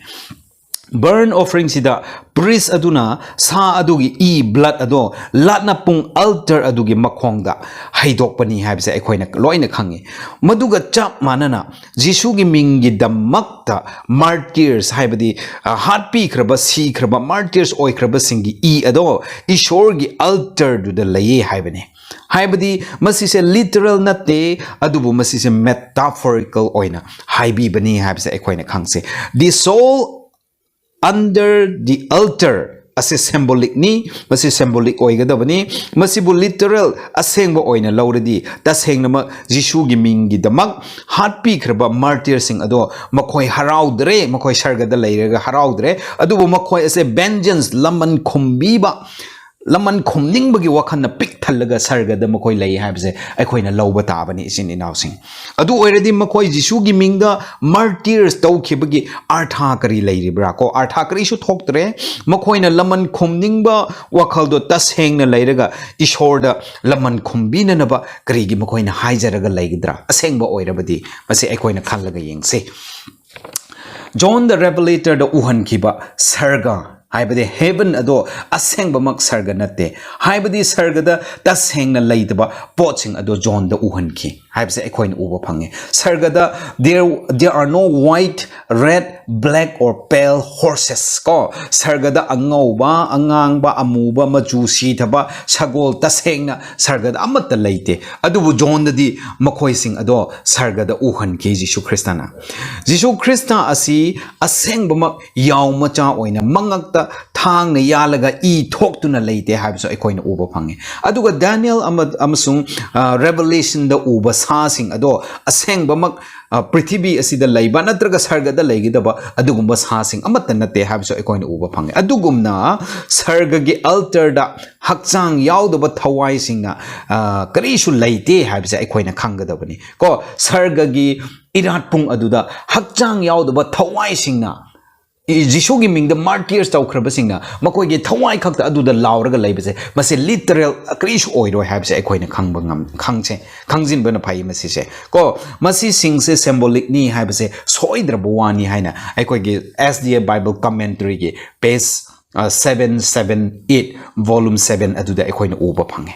Burnt offeringꯁꯤꯗ priest ꯑꯗꯨꯅ ꯁꯥ ꯑꯗꯨꯒꯤ ꯏ, blood ꯑꯗꯣ ꯂꯥꯠꯅ ꯄꯨꯡ altar ꯑꯗꯨꯒꯤ ꯃꯈꯣꯡꯗ ꯍꯩꯗꯣꯛꯄꯅꯤ ꯍꯥꯏꯕꯁꯦ ꯑꯩꯈꯣꯏꯅ ꯂꯣꯏꯅ ꯈꯪꯉꯤ꯫ ꯃꯗꯨꯒ ꯆꯞ ꯃꯥꯟꯅꯅ ꯖꯤꯁꯨꯒꯤ ꯃꯤꯡꯒꯤꯗꯃꯛꯇ martyrs ꯍꯥꯏꯕꯗꯤ, ꯑ, ꯍꯥꯠꯄꯤꯈ꯭ꯔꯕ, ꯁꯤꯈ꯭ꯔꯕ, martyrs ꯑꯣꯏꯈ꯭ꯔꯕꯁꯤꯡꯒꯤ ꯏ ꯑꯗꯣ ꯏꯁꯣꯔꯒꯤ altarꯗꯨꯗ ꯂꯩꯌꯦ ꯍꯥꯏꯕꯅꯤ꯫ ꯍꯥꯏꯕꯗꯤ ꯃꯁꯤꯁꯦ literal ꯅꯠꯇꯦ, ꯑꯗꯨꯕꯨ ꯃꯁꯤꯁꯦ metaphorical ꯑꯣꯏꯅ ꯍꯥꯏꯕꯤꯕꯅꯤ ꯍꯥꯏꯕꯁꯦ ꯑꯩꯈꯣꯏꯅ ꯈꯪꯁꯦ꯫ The soul under the altar ꯑꯁꯤ symbolicꯅꯤ, ꯃꯁꯤ symbolic ꯑꯣꯏꯒꯗꯕꯅꯤ꯫ ꯃꯁꯤꯕꯨ literal, ꯑꯁꯦꯡꯕ ꯑꯣꯏꯅ ꯂꯧꯔꯗꯤ, ꯇꯁꯦꯡꯅꯃꯛ ꯖꯤꯁꯨꯒꯤ ꯃꯤꯡꯒꯤꯗꯃꯛ ꯍꯥꯠꯄꯤꯈ꯭ꯔꯕ martyrꯁꯤꯡ ꯑꯗꯣ ꯃꯈꯣꯏ ꯍꯔꯥꯎꯗ꯭ꯔꯦ, ꯃꯈꯣꯏ ꯁꯔꯒꯗ ꯂꯩꯔꯒ ꯍꯔꯥꯎꯗ꯭ꯔꯦ, ꯑꯗꯨꯕꯨ ꯃꯈꯣꯏ ꯑꯁꯦ vengeance, ꯂꯃꯟ ꯈꯨꯝꯕꯤꯕ, ꯂꯃꯟ ꯈꯨꯝꯅꯤꯡꯕꯒꯤ ꯋꯥꯈꯜꯅ ꯄꯤꯛ ꯊꯜꯂꯒ ꯁꯔꯒꯗ ꯃꯈꯣꯏ ꯂꯩ ꯍꯥꯏꯕꯁꯦ ꯑꯩꯈꯣꯏꯅ ꯂꯧꯕ ꯇꯥꯕꯅꯤ, ꯏꯆꯤꯟ ꯏꯅꯥꯎꯁꯤꯡ꯫ ꯑꯗꯨ ꯑꯣꯏꯔꯗꯤ ꯃꯈꯣꯏ ꯖꯤꯁꯨꯒꯤ ꯃꯤꯡꯗ martyrs ꯇꯧꯈꯤꯕꯒꯤ ꯑꯥꯔꯊ ꯀꯔꯤ ꯂꯩꯔꯤꯕ꯭ꯔꯥ? ꯀꯣ, ꯑꯥꯔꯊ ꯀꯔꯤꯁꯨ ꯊꯣꯛꯇ꯭ꯔꯦ꯫ ꯃꯈꯣꯏꯅ ꯂꯃꯟ ꯈꯨꯝꯅꯤꯡꯕ ꯋꯥꯈꯜꯗꯣ ꯇꯁꯦꯡꯅ ꯂꯩꯔꯒ ꯏꯁꯣꯔꯗ ꯂꯃꯟ ꯈꯨꯝꯕꯤꯅꯅꯕ ꯀꯔꯤꯒꯤ ꯃꯈꯣꯏꯅ ꯍꯥꯏꯖꯔꯒ ꯂꯩꯒꯗ꯭ꯔꯥ? ꯑꯁꯦꯡꯕ ꯑꯣꯏꯔꯕꯗꯤ ꯃꯁꯤ ꯑꯩꯈꯣꯏꯅ ꯈꯜꯂꯒ ꯌꯦꯡꯁꯤ꯫ John the Revelator ꯗ ꯎꯍꯟꯈꯤꯕ ꯁꯔꯒ ꯍꯥꯏꯕꯗꯤ heaven ꯑꯗꯣ ꯑꯁꯦꯡꯕꯃꯛ ꯁꯔꯒ ꯅꯠꯇꯦ꯫ ꯍꯥꯏꯕꯗꯤ ꯁꯔꯒꯗ ꯇꯁꯦꯡꯅ ꯂꯩꯇꯕ ꯄꯣꯠꯁꯤꯡ ꯑꯗꯣ ꯖꯣꯟꯗ ꯎꯍꯟꯈꯤ ꯍꯥꯏꯕꯁꯦ ꯑꯩꯈꯣꯏꯅ ꯎꯕ ꯐꯪꯉꯤ꯫ ꯁꯔꯒꯗ there, there are no white, red, black or pale horses, ꯀꯣ, ꯁꯔꯒꯗ ꯑꯉꯧꯕ, ꯑꯉꯥꯡꯕ, ꯑꯃꯨꯕ, ꯃꯆꯨ ꯁꯤꯊꯕ ꯁꯒꯣꯜ ꯇꯁꯦꯡꯅ ꯁꯔꯒꯗ ꯑꯃꯠꯇ ꯂꯩꯇꯦ꯫ ꯑꯗꯨꯕꯨ ꯖꯣꯟꯗꯗꯤ ꯃꯈꯣꯏꯁꯤꯡ ꯑꯗꯣ ꯁꯔꯒꯗ ꯎꯍꯟꯈꯤ ꯖꯤꯁꯨ ꯈ꯭ꯔꯤꯁꯇꯅ꯫ ꯖꯤꯁꯨ ꯈ꯭ꯔꯤꯁꯇ ꯑꯁꯤ ꯑꯁꯦꯡꯕꯃꯛ ꯌꯥꯎ ꯃꯆꯥ ꯑꯣꯏꯅ ꯃꯉꯛꯇ ꯊꯥꯡꯅ ꯌꯥꯜꯂꯒ ꯏ ꯊꯣꯛꯇꯨꯅ ꯂꯩꯇꯦ ꯍꯥꯏꯕꯁꯨ ꯑꯩꯈꯣꯏꯅ ꯎꯕ ꯐꯪꯉꯤ꯫ ꯑꯗꯨꯒ ꯗꯥꯅꯤꯌꯦꯜ ꯑꯃ-, ꯑꯃꯁꯨꯡ, ꯑ, ꯔꯦꯚꯦꯂꯦꯁꯟꯗ ꯎꯕ ꯁꯥꯁꯤꯡ ꯑꯗꯣ ꯑꯁꯦꯡꯕꯃꯛ, ꯑ, ꯄ꯭ꯔꯤꯊꯤꯕꯤ ꯑꯁꯤꯗ ꯂꯩꯕ ꯅꯠꯇ꯭ꯔꯒ ꯁꯔꯒꯗ ꯂꯩꯒꯗꯕ ꯑꯗꯨꯒꯨꯝꯕ ꯁꯥꯁꯤꯡ ꯑꯃꯠꯇ ꯅꯠꯇꯦ ꯍꯥꯏꯕꯁꯨ ꯑꯩꯈꯣꯏꯅ ꯎꯕ ꯐꯪꯉꯤ꯫ ꯑꯗꯨꯒꯨꯝꯅ ꯁꯔꯒꯒꯤ altar ꯗ ꯍꯛꯆꯥꯡ ꯌꯥꯎꯗꯕ ꯊꯋꯥꯏꯁꯤꯡꯅ, ꯑ, ꯀꯔꯤꯁꯨ ꯂꯩꯇꯦ ꯍꯥꯏꯕꯁꯦ ꯑꯩꯈꯣꯏꯅ ꯈꯪꯒꯗꯕꯅꯤ꯫ ꯀꯣ, ꯁꯔꯒꯒꯤ ꯏꯔꯥꯠꯄꯨꯡ ꯑꯗꯨꯗ ꯍꯛꯆꯥꯡ ꯌꯥꯎꯗꯕ ꯊꯋꯥꯏꯁꯤꯡꯅ, ꯏ-, ꯖꯤꯁꯨꯒꯤ ꯃꯤꯡꯗ martyrs ꯇꯧꯈ꯭ꯔꯕꯁꯤꯡꯅ ꯃꯈꯣꯏꯒꯤ ꯊꯋꯥꯏ ꯈꯛꯇ ꯑꯗꯨꯗ ꯂꯥꯎꯔꯒ ꯂꯩꯕꯁꯦ, ꯃꯁꯤ literal ꯀꯔꯤꯁꯨ ꯑꯣꯏꯔꯣꯏ ꯍꯥꯏꯕꯁꯦ ꯑꯩꯈꯣꯏꯅ ꯈꯪꯕ ꯉꯝ-, ꯈꯪꯁꯦ, ꯈꯪꯖꯤꯟꯕꯅ ꯐꯩ ꯃꯁꯤꯁꯦ꯫ ꯀꯣ, ꯃꯁꯤꯁꯤꯡꯁꯦ symbolic ꯅꯤ ꯍꯥꯏꯕꯁꯦ ꯁꯣꯏꯗ꯭ꯔꯕ ꯋꯥꯅꯤ ꯍꯥꯏꯅ ꯑꯩꯈꯣꯏꯒꯤ S D A Bible Commentary ꯒꯤ page, ꯑ, seven seven eight, volume seven ꯑꯗꯨꯗ ꯑꯩꯈꯣꯏꯅ ꯎꯕ ꯐꯪꯉꯦ꯫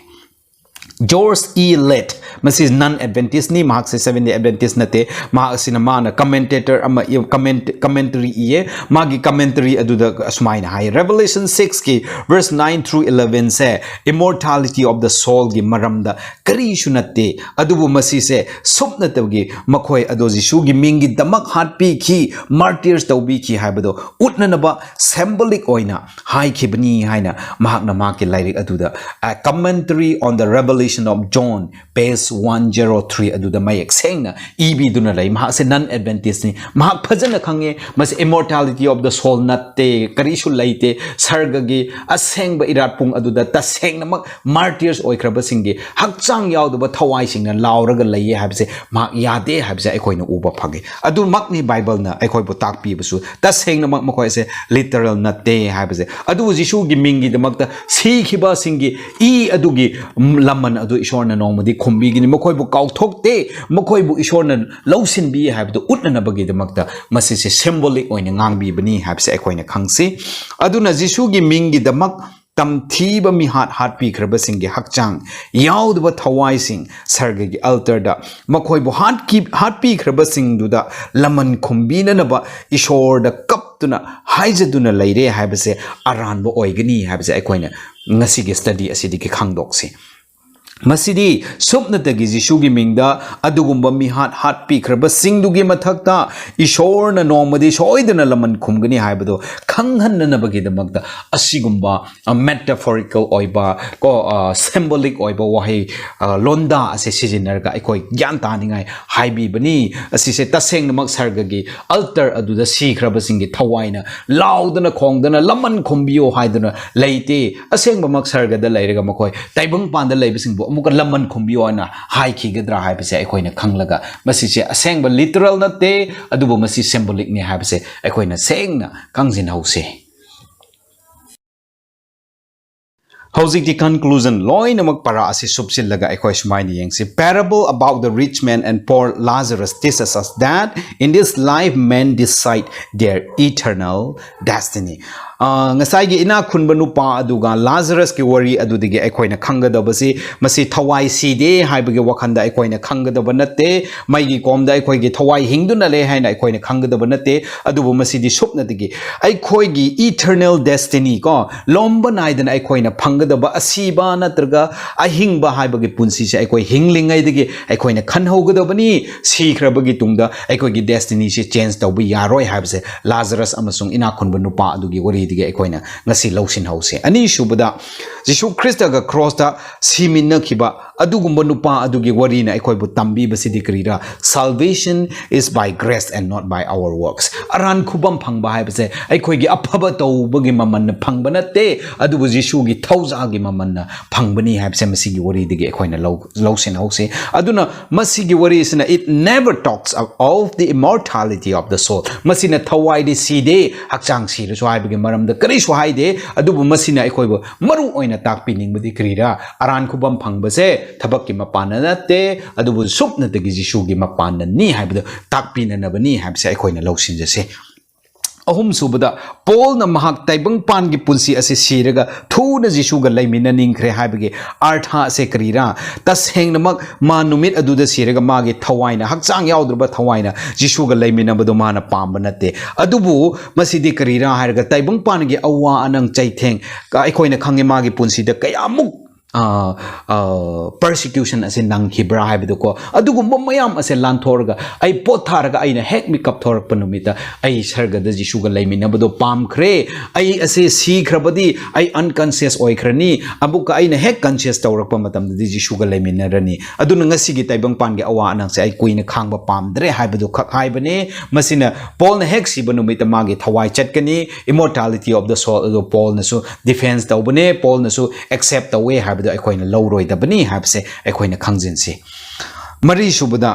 George E. Lett, ꯃꯁꯤ non Adventist ꯅꯤ, ꯃꯍꯥꯛꯁꯦ Seventh Day Adventist ꯅꯠꯇꯦ꯫ ꯃꯍꯥꯛ ꯑꯁꯤꯅ ꯃꯥꯅ commentator ꯑꯃ ꯏ-, comment-, commentary ꯏꯌꯦ꯫ ꯃꯥꯒꯤ commentary ꯑꯗꯨꯗ ꯑꯁꯨꯃꯥꯏꯅ ꯍꯥꯏ, Revelation six ꯀꯤ verse nine through eleven say immortality of the soul ꯒꯤ ꯃꯔꯝꯗ ꯀꯔꯤꯁꯨ ꯅꯠꯇꯦ, ꯑꯗꯨꯕꯨ ꯃꯁꯤꯁꯦ ꯁꯨꯞꯅꯇꯒꯤ ꯃꯈꯣꯏ ꯑꯗꯣ ꯖꯤꯁꯨꯒꯤ ꯃꯤꯡꯒꯤꯗꯃꯛ ꯍꯥꯠꯄꯤꯈꯤ, martyrs ꯇꯧꯕꯤꯈꯤ ꯍꯥꯏꯕꯗꯣ ꯎꯠꯅꯅꯕ symbolic ꯑꯣꯏꯅ ꯍꯥꯏꯈꯤꯕꯅꯤ ꯍꯥꯏꯅ ꯃꯍꯥꯛꯅ ꯃꯍꯥꯛꯀꯤ ꯂꯥꯏꯔꯤꯛ ꯑꯗꯨꯗ, ꯑ, Commentary on the Revelation Revelation of John, page one zero three ꯑꯗꯨꯗ ꯃꯌꯦꯛ ꯁꯦꯡꯅ ꯏꯕꯤꯗꯨꯅ ꯂꯩ꯫ ꯃꯍꯥꯛꯁꯦ non Adventistꯅꯤ꯫ ꯃꯍꯥꯛ ꯐꯖꯅ ꯈꯪꯉꯦ, ꯃꯁꯤ immortality of the soul ꯅꯠꯇꯦ, ꯀꯔꯤꯁꯨ ꯂꯩꯇꯦ꯫ ꯁꯔꯒꯒꯤ ꯑꯁꯦꯡꯕ ꯏꯔꯥꯠꯄꯨꯡ ꯑꯗꯨꯗ ꯇꯁꯦꯡꯅꯃꯛ martyrs ꯑꯣꯏꯈ꯭ꯔꯕꯁꯤꯡꯒꯤ ꯍꯛꯆꯥꯡ ꯌꯥꯎꯗꯕ ꯊꯋꯥꯏꯁꯤꯡꯅ ꯂꯥꯎꯔꯒ ꯂꯩꯌꯦ ꯍꯥꯏꯕꯁꯦ ꯃꯍꯥꯛ ꯌꯥꯗꯦ ꯍꯥꯏꯕꯁꯦ ꯑꯩꯈꯣꯏꯅ ꯎꯕ ꯐꯪꯉꯤ꯫ ꯑꯗꯨꯃꯛꯅꯤ ꯕꯥꯏꯕꯜꯅ ꯑꯩꯈꯣꯏꯕꯨ ꯇꯥꯛꯄꯤꯕꯁꯨ, ꯇꯁꯦꯡꯅꯃꯛ ꯃꯈꯣꯏ ꯑꯁꯦ literal ꯅꯠꯇꯦ ꯍꯥꯏꯕꯁꯦ꯫ ꯑꯗꯨꯕꯨ ꯖꯤꯁꯨꯒꯤ ꯃꯤꯡꯒꯤꯗꯃꯛꯇ ꯁꯤꯈꯤꯕꯁꯤꯡꯒꯤ ꯏ ꯑꯗꯨꯒꯤ ꯂꯃꯟ ꯑꯗꯨ ꯏꯁꯣꯔꯅ ꯅꯣꯡꯃꯗꯤ ꯈꯨꯝꯕꯤꯒꯅꯤ꯫ ꯃꯈꯣꯏꯕꯨ ꯀꯥꯎꯊꯣꯛꯇꯦ, ꯃꯈꯣꯏꯕꯨ ꯏꯁꯣꯔꯅ ꯂꯧꯁꯤꯟꯕꯤ ꯍꯥꯏꯕꯗꯨ ꯎꯠꯅꯅꯕꯒꯤꯗꯃꯛꯇ ꯃꯁꯤꯁꯦ symbolic ꯑꯣꯏꯅ ꯉꯥꯡꯕꯤꯕꯅꯤ ꯍꯥꯏꯕꯁꯦ ꯑꯩꯈꯣꯏꯅ ꯈꯪꯁꯤ꯫ ꯑꯗꯨꯅ ꯖꯤꯁꯨꯒꯤ ꯃꯤꯡꯒꯤꯗꯃꯛ ꯇꯝꯊꯤꯕ ꯃꯤꯍꯥꯠ ꯍꯥꯠꯄꯤꯈ꯭ꯔꯕꯁꯤꯡꯒꯤ ꯍꯛꯆꯥꯡ ꯌꯥꯎꯗꯕ ꯊꯋꯥꯏꯁꯤꯡ ꯁꯔꯒꯒꯤ altarꯗ ꯃꯈꯣꯏꯕꯨ ꯍꯥꯠꯈꯤ-, ꯍꯥꯠꯄꯤꯈ꯭ꯔꯕꯁꯤꯡꯗꯨꯗ ꯂꯃꯟ ꯈꯨꯝꯕꯤꯅꯅꯕ ꯏꯁꯣꯔꯗ ꯀꯞꯇꯨꯅ ꯍꯥꯏꯖꯗꯨꯅ ꯂꯩꯔꯦ ꯍꯥꯏꯕꯁꯦ ꯑꯔꯥꯟꯕ ꯑꯣꯏꯒꯅꯤ ꯍꯥꯏꯕꯁꯦ ꯑꯩꯈꯣꯏꯅ ꯉꯁꯤꯒꯤ study ꯑꯁꯤꯗꯒꯤ ꯈꯪꯗꯣꯛꯁꯤ꯫ ꯃꯁꯤꯗꯤ ꯁꯨꯞꯅꯇꯒꯤ ꯖꯤꯁꯨꯒꯤ ꯃꯤꯡꯗ ꯑꯗꯨꯒꯨꯝꯕ ꯃꯤꯍꯥꯠ ꯍꯥꯠꯄꯤꯈ꯭ꯔꯕꯁꯤꯡꯗꯨꯒꯤ ꯃꯊꯛꯇ ꯏꯁꯣꯔꯅ ꯅꯣꯡꯃꯗꯤ ꯁꯣꯏꯗꯅ ꯂꯃꯟ ꯈꯨꯝꯒꯅꯤ ꯍꯥꯏꯕꯗꯨ ꯈꯪꯍꯟꯅꯅꯕꯒꯤꯗꯃꯛꯇ ꯑꯁꯤꯒꯨꯝꯕ, ꯑ, metaphorical ꯑꯣꯏꯕ, ꯀꯣ, ꯑ, symbolic ꯑꯣꯏꯕ ꯋꯥꯍꯩ, ꯑ, ꯂꯣꯟꯗꯥ ꯑꯁꯦ ꯁꯤꯖꯤꯟꯅꯔꯒ ꯑꯩꯈꯣꯏ ꯒ꯭ꯌꯥꯟ ꯇꯥꯅꯤꯡꯉꯥꯏ ꯍꯥꯏꯕꯤꯕꯅꯤ꯫ ꯑꯁꯤꯁꯦ ꯇꯁꯦꯡꯅꯃꯛ ꯁꯔꯒꯒꯤ altar ꯑꯗꯨꯗ ꯁꯤꯈ꯭ꯔꯕꯁꯤꯡꯒꯤ ꯊꯋꯥꯏꯅ ꯂꯥꯎꯗꯅ ꯈꯣꯡꯗꯅ ꯂꯃꯟ ꯈꯨꯝꯕꯤꯌꯣ ꯍꯥꯏꯗꯨꯅ ꯂꯩꯇꯦ꯫ ꯑꯁꯦꯡꯕꯃꯛ ꯁꯔꯒꯗ ꯂꯩꯔꯒ ꯃꯈꯣꯏ ꯇꯥꯏꯕꯪꯄꯥꯟꯗ ꯂꯩꯕꯁꯤꯡꯕꯨ ꯑꯃꯨꯛꯀ ꯂꯃꯟ ꯈꯨꯝꯕꯤꯌꯣ ꯍꯥꯏꯅ ꯍꯥꯏꯈꯤꯒꯗ꯭ꯔꯥ ꯍꯥꯏꯕꯁꯦ ꯑꯩꯈꯣꯏꯅ ꯈꯪꯂꯒ, ꯃꯁꯤꯁꯦ ꯑꯁꯦꯡꯕ literal ꯅꯠꯇꯦ, ꯑꯗꯨꯕꯨ ꯃꯁꯤ symbolicꯅꯤ ꯍꯥꯏꯕꯁꯦ ꯑꯩꯈꯣꯏꯅ ꯁꯦꯡꯅ ꯈꯪꯖꯤꯟꯍꯧꯁꯤ꯫ ꯍꯧꯖꯤꯛꯇꯤ conclusion ꯂꯣꯏꯅꯃꯛ ꯄꯔꯥ ꯑꯁꯤ ꯁꯨꯞꯆꯤꯜꯂꯒ ꯑꯩꯈꯣꯏ ꯁꯨꯃꯥꯏꯅ ꯌꯦꯡꯁꯤ꯫ Parable about the rich man and poor Lazarus teaches us that in this life men decide their eternal destiny. ꯑ, ꯉꯁꯥꯏꯒꯤ ꯏꯅꯥꯛ ꯈꯨꯟꯕ ꯅꯨꯄꯥ ꯑꯗꯨꯒ ꯂꯥꯖꯔꯁꯀꯤ ꯋꯥꯔꯤ ꯑꯗꯨꯗꯒꯤ ꯑꯩꯈꯣꯏꯅ ꯈꯪꯒꯗꯕꯁꯤ, ꯃꯁꯤ ꯊꯋꯥꯏ ꯁꯤꯗꯦ ꯍꯥꯏꯕꯒꯤ ꯋꯥꯈꯜꯗ ꯑꯩꯈꯣꯏꯅ ꯈꯪꯒꯗꯕ ꯅꯠꯇꯦ꯫ ꯃꯩꯒꯤ ꯀꯣꯝꯗ ꯑꯩꯈꯣꯏꯒꯤ ꯊꯋꯥꯏ ꯍꯤꯡꯗꯨꯅ ꯂꯩ ꯍꯥꯏꯅ ꯑꯩꯈꯣꯏꯅ ꯈꯪꯒꯗꯕ ꯅꯠꯇꯦ꯫ ꯑꯗꯨꯕꯨ ꯃꯁꯤꯗꯤ ꯁꯨꯞꯅꯇꯒꯤ ꯑꯩꯈꯣꯏꯒꯤ eternal destiny ꯀꯣ, ꯂꯣꯝꯕ ꯅꯥꯏꯗꯅ ꯑꯩꯈꯣꯏꯅ ꯐꯪꯒꯗꯕ ꯑꯁꯤꯕ ꯅꯠꯇ꯭ꯔꯒ ꯑꯍꯤꯡꯕ ꯍꯥꯏꯕꯒꯤ ꯄꯨꯟꯁꯤꯁꯦ ꯑꯩꯈꯣꯏ ꯍꯤꯡꯂꯤꯉꯩꯗꯒꯤ ꯑꯩꯈꯣꯏꯅ ꯈꯟꯍꯧꯒꯗꯕꯅꯤ꯫ ꯁꯤꯈ꯭ꯔꯕꯒꯤ ꯇꯨꯡꯗ ꯑꯩꯈꯣꯏꯒꯤ destinyꯁꯦ change ꯇꯧꯕ ꯌꯥꯔꯣꯏ ꯍꯥꯏꯕꯁꯦ ꯂꯥꯖꯔꯁ ꯑꯃꯁꯨꯡ ꯏꯅꯥꯛ ꯈꯨꯟꯕ ꯅꯨꯄꯥ ꯑꯗꯨꯒꯤ ꯋꯥꯔꯤ ꯋꯥꯔꯤꯗꯒꯤ ꯑꯩꯈꯣꯏꯅ ꯉꯁꯤ ꯂꯧꯁꯤꯟꯍꯧꯁꯦ꯫ ꯑꯅꯤꯁꯨꯕꯗ, ꯖꯤꯁꯨ ꯈ꯭ꯔꯤꯁꯇꯒ ꯀ꯭ꯔꯣꯁꯇ ꯁꯤꯃꯤꯟꯅꯈꯤꯕ ꯑꯗꯨꯒꯨꯝꯕ ꯅꯨꯄꯥ ꯑꯗꯨꯒꯤ ꯋꯥꯔꯤꯅ ꯑꯩꯈꯣꯏꯕꯨ ꯇꯝꯕꯤꯕꯁꯤꯗꯤ ꯀꯔꯤꯔꯥ? "Salvation is by grace and not by our works." ꯑꯔꯥꯟ ꯈꯨꯕꯝ ꯐꯪꯕ ꯍꯥꯏꯕꯁꯦ ꯑꯩꯈꯣꯏꯒꯤ ꯑꯐꯕ ꯇꯧꯕꯒꯤ ꯃꯃꯜꯅ ꯐꯪꯕ ꯅꯠꯇꯦ, ꯑꯗꯨꯕꯨ ꯖꯤꯁꯨꯒꯤ ꯊꯧꯖꯥꯜꯒꯤ ꯃꯃꯜꯅ ꯐꯪꯕꯅꯤ ꯍꯥꯏꯕꯁꯦ ꯃꯁꯤꯒꯤ ꯋꯥꯔꯤꯗꯒꯤ ꯑꯩꯈꯣꯏꯅ ꯂꯧ-, ꯂꯧꯁꯤꯟꯍꯧꯁꯤ꯫ ꯑꯗꯨꯅ ꯃꯁꯤꯒꯤ ꯋꯥꯔꯤꯁꯤꯅ, "It never talks of, of the immortality of the soul." ꯃꯁꯤꯅ ꯊꯋꯥꯏꯗꯤ ꯁꯤꯗꯦ, ꯍꯛꯆꯥꯡ ꯁꯤꯔꯁꯨ ꯍꯥꯏꯕꯒꯤ ꯃꯔꯝꯗ ꯀꯔꯤꯁꯨ ꯍꯥꯏꯗꯦ꯫ ꯑꯗꯨꯕꯨ ꯃꯁꯤꯅ ꯑꯩꯈꯣꯏꯕꯨ ꯃꯔꯨ ꯑꯣꯏꯅ ꯇꯥꯛꯄꯤꯅꯤꯡꯕꯗꯤ ꯀꯔꯤꯔꯥ? ꯑꯔꯥꯟ ꯈꯨꯕꯝ ꯐꯪꯕꯁꯦ ꯊꯕꯛꯀꯤ ꯃꯄꯥꯟꯅ ꯅꯠꯇꯦ, ꯑꯗꯨꯕꯨ ꯁꯨꯞꯅꯇꯒꯤ ꯖꯤꯁꯨꯒꯤ ꯃꯄꯥꯟꯅꯅꯤ ꯍꯥꯏꯕꯗꯨ ꯇꯥꯛꯄꯤꯅꯅꯕꯅꯤ ꯍꯥꯏꯕꯁꯦ ꯑꯩꯈꯣꯏꯅ ꯂꯧꯁꯤꯟꯖꯁꯦ꯫ ꯑꯍꯨꯝꯁꯨꯕꯗ, ꯄꯣꯜꯅ ꯃꯍꯥꯛ ꯇꯥꯏꯕꯪꯄꯥꯟꯒꯤ ꯄꯨꯟꯁꯤ ꯑꯁꯤ ꯁꯤꯔꯒ ꯊꯨꯅ ꯖꯤꯁꯨꯒ ꯂꯩꯃꯤꯟꯅꯅꯤꯡꯈ꯭ꯔꯦ ꯍꯥꯏꯕꯒꯤ ꯑꯥꯔꯊ ꯑꯁꯦ ꯀꯔꯤꯔꯥ? ꯇꯁꯦꯡꯅꯃꯛ ꯃꯥ ꯅꯨꯃꯤꯠ ꯑꯗꯨꯗ ꯁꯤꯔꯒ ꯃꯥꯒꯤ ꯊꯋꯥꯏꯅ, ꯍꯛꯆꯥꯡ ꯌꯥꯎꯗ꯭ꯔꯕ ꯊꯋꯥꯏꯅ ꯖꯤꯁꯨꯒ ꯂꯩꯃꯤꯟꯅꯕꯗꯣ ꯃꯥꯅ ꯄꯥꯝꯕ ꯅꯠꯇꯦ꯫ ꯑꯗꯨꯕꯨ ꯃꯁꯤꯗꯤ ꯀꯔꯤꯔꯥ ꯍꯥꯏꯔꯒ, ꯇꯥꯏꯕꯪꯄꯥꯟꯒꯤ ꯑꯋꯥ ꯑꯅꯪ ꯆꯩꯊꯦꯡ, ꯑꯩꯈꯣꯏꯅ ꯈꯪꯉꯦ ꯃꯥꯒꯤ ꯄꯨꯟꯁꯤꯗ ꯀꯌꯥꯃꯨꯛ, ꯑ, ꯑ, persecution ꯑꯁꯦ ꯅꯪꯈꯤꯕ꯭ꯔꯥ ꯍꯥꯏꯕꯗꯨꯀꯣ꯫ ꯑꯗꯨꯒꯨꯝꯕ ꯃꯌꯥꯝ ꯑꯁꯦ ꯂꯥꯟꯊꯣꯛꯑꯒ, ꯑꯩ ꯄꯣꯠ ꯊꯥꯔꯒ ꯑꯩꯅ ꯍꯦꯛ ꯃꯤꯀꯞ ꯊꯣꯔꯛꯄ ꯅꯨꯃꯤꯠꯇ ꯑꯩ ꯁꯔꯒꯗ ꯖꯤꯁꯨꯒ ꯂꯩꯃꯤꯟꯅꯕꯗꯣ ꯄꯥꯝꯈ꯭ꯔꯦ꯫ ꯑꯩ ꯑꯁꯦ ꯁꯤꯈ꯭ꯔꯕꯗꯤ ꯑꯩ unconscious ꯑꯣꯏꯈ꯭ꯔꯅꯤ꯫ ꯑꯃꯨꯛꯀ ꯑꯩꯅ ꯍꯦꯛ conscious ꯇꯧꯔꯛꯄ ꯃꯇꯝꯗꯗꯤ ꯖꯤꯁꯨꯒ ꯂꯩꯃꯤꯟꯅꯔꯅꯤ꯫ ꯑꯗꯨꯅ ꯉꯁꯤꯒꯤ ꯇꯥꯏꯕꯪꯄꯥꯟꯒꯤ ꯑꯋꯥ ꯑꯅꯪꯁꯦ ꯑꯩ ꯀꯨꯏꯅ ꯈꯥꯡꯕ ꯄꯥꯝꯗ꯭ꯔꯦ ꯍꯥꯏꯕꯗꯨ ꯈꯛ ꯍꯥꯏꯕꯅꯦ꯫ ꯃꯁꯤꯅ ꯄꯣꯜꯅ ꯍꯦꯛ ꯁꯤꯕ ꯅꯨꯃꯤꯠꯇ ꯃꯥꯒꯤ ꯊꯋꯥꯏ ꯆꯠꯀꯅꯤ꯫ Immortality of the soul ꯑꯗꯨ ꯄꯣꯜꯅꯁꯨ defense ꯇꯧꯕꯅꯦ, ꯄꯣꯜꯅꯁꯨ accept ꯇꯧꯋꯦ ꯍꯥꯏꯕꯗꯨ ꯑꯩꯈꯣꯏꯅ ꯂꯧꯔꯣꯏꯗꯕꯅꯤ ꯍꯥꯏꯕꯁꯦ ꯑꯩꯈꯣꯏꯅ ꯈꯪꯖꯤꯟꯁꯤ꯫ ꯃꯔꯤꯁꯨꯕꯗ,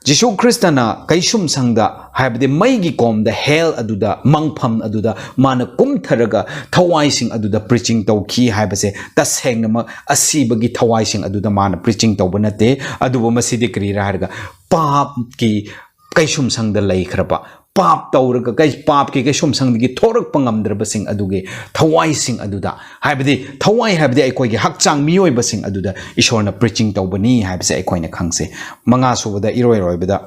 ꯖꯤꯁꯨ ꯈ꯭ꯔꯤꯁꯇꯅ ꯀꯩꯁꯨꯝꯁꯪꯗ, ꯍꯥꯏꯕꯗꯤ ꯃꯩꯒꯤ ꯀꯣꯝꯗ, hell ꯑꯗꯨꯗ, ꯃꯪꯐꯝ ꯑꯗꯨꯗ ꯃꯥꯅ ꯀꯨꯝꯊꯔꯒ ꯊꯋꯥꯏꯁꯤꯡ ꯑꯗꯨꯗ preaching ꯇꯧꯈꯤ ꯍꯥꯏꯕꯁꯦ ꯇꯁꯦꯡꯅꯃꯛ ꯑꯁꯤꯕꯒꯤ ꯊꯋꯥꯏꯁꯤꯡ ꯑꯗꯨꯗ ꯃꯥꯅ preaching ꯇꯧꯕ ꯅꯠꯇꯦ꯫ ꯑꯗꯨꯕꯨ ꯃꯁꯤꯗꯤ ꯀꯔꯤꯔꯥ ꯍꯥꯏꯔꯒ, ꯄꯥꯞꯀꯤ ꯀꯩꯁꯨꯝꯁꯪꯗ ꯂꯩꯈ꯭ꯔꯕ, ꯄꯥꯞ ꯇꯧꯔꯒ ꯀꯩ-, ꯄꯥꯞꯀꯤ ꯀꯩꯁꯨꯝꯁꯪꯗꯒꯤ ꯊꯣꯔꯛꯄ ꯉꯝꯗ꯭ꯔꯕꯁꯤꯡ ꯑꯗꯨꯒꯤ ꯊꯋꯥꯏꯁꯤꯡ ꯑꯗꯨꯗ, ꯍꯥꯏꯕꯗꯤ ꯊꯋꯥꯏ ꯍꯥꯏꯕꯗꯤ ꯑꯩꯈꯣꯏꯒꯤ ꯍꯛꯆꯥꯡ ꯃꯤꯑꯣꯏꯕꯁꯤꯡ ꯑꯗꯨꯗ ꯏꯁꯣꯔꯅ preaching ꯇꯧꯕꯅꯤ ꯍꯥꯏꯕꯁꯦ ꯑꯩꯈꯣꯏꯅ ꯈꯪꯁꯦ꯫ ꯃꯉꯥꯁꯨꯕꯗ, ꯏꯔꯣꯏꯔꯣꯏꯕꯗ,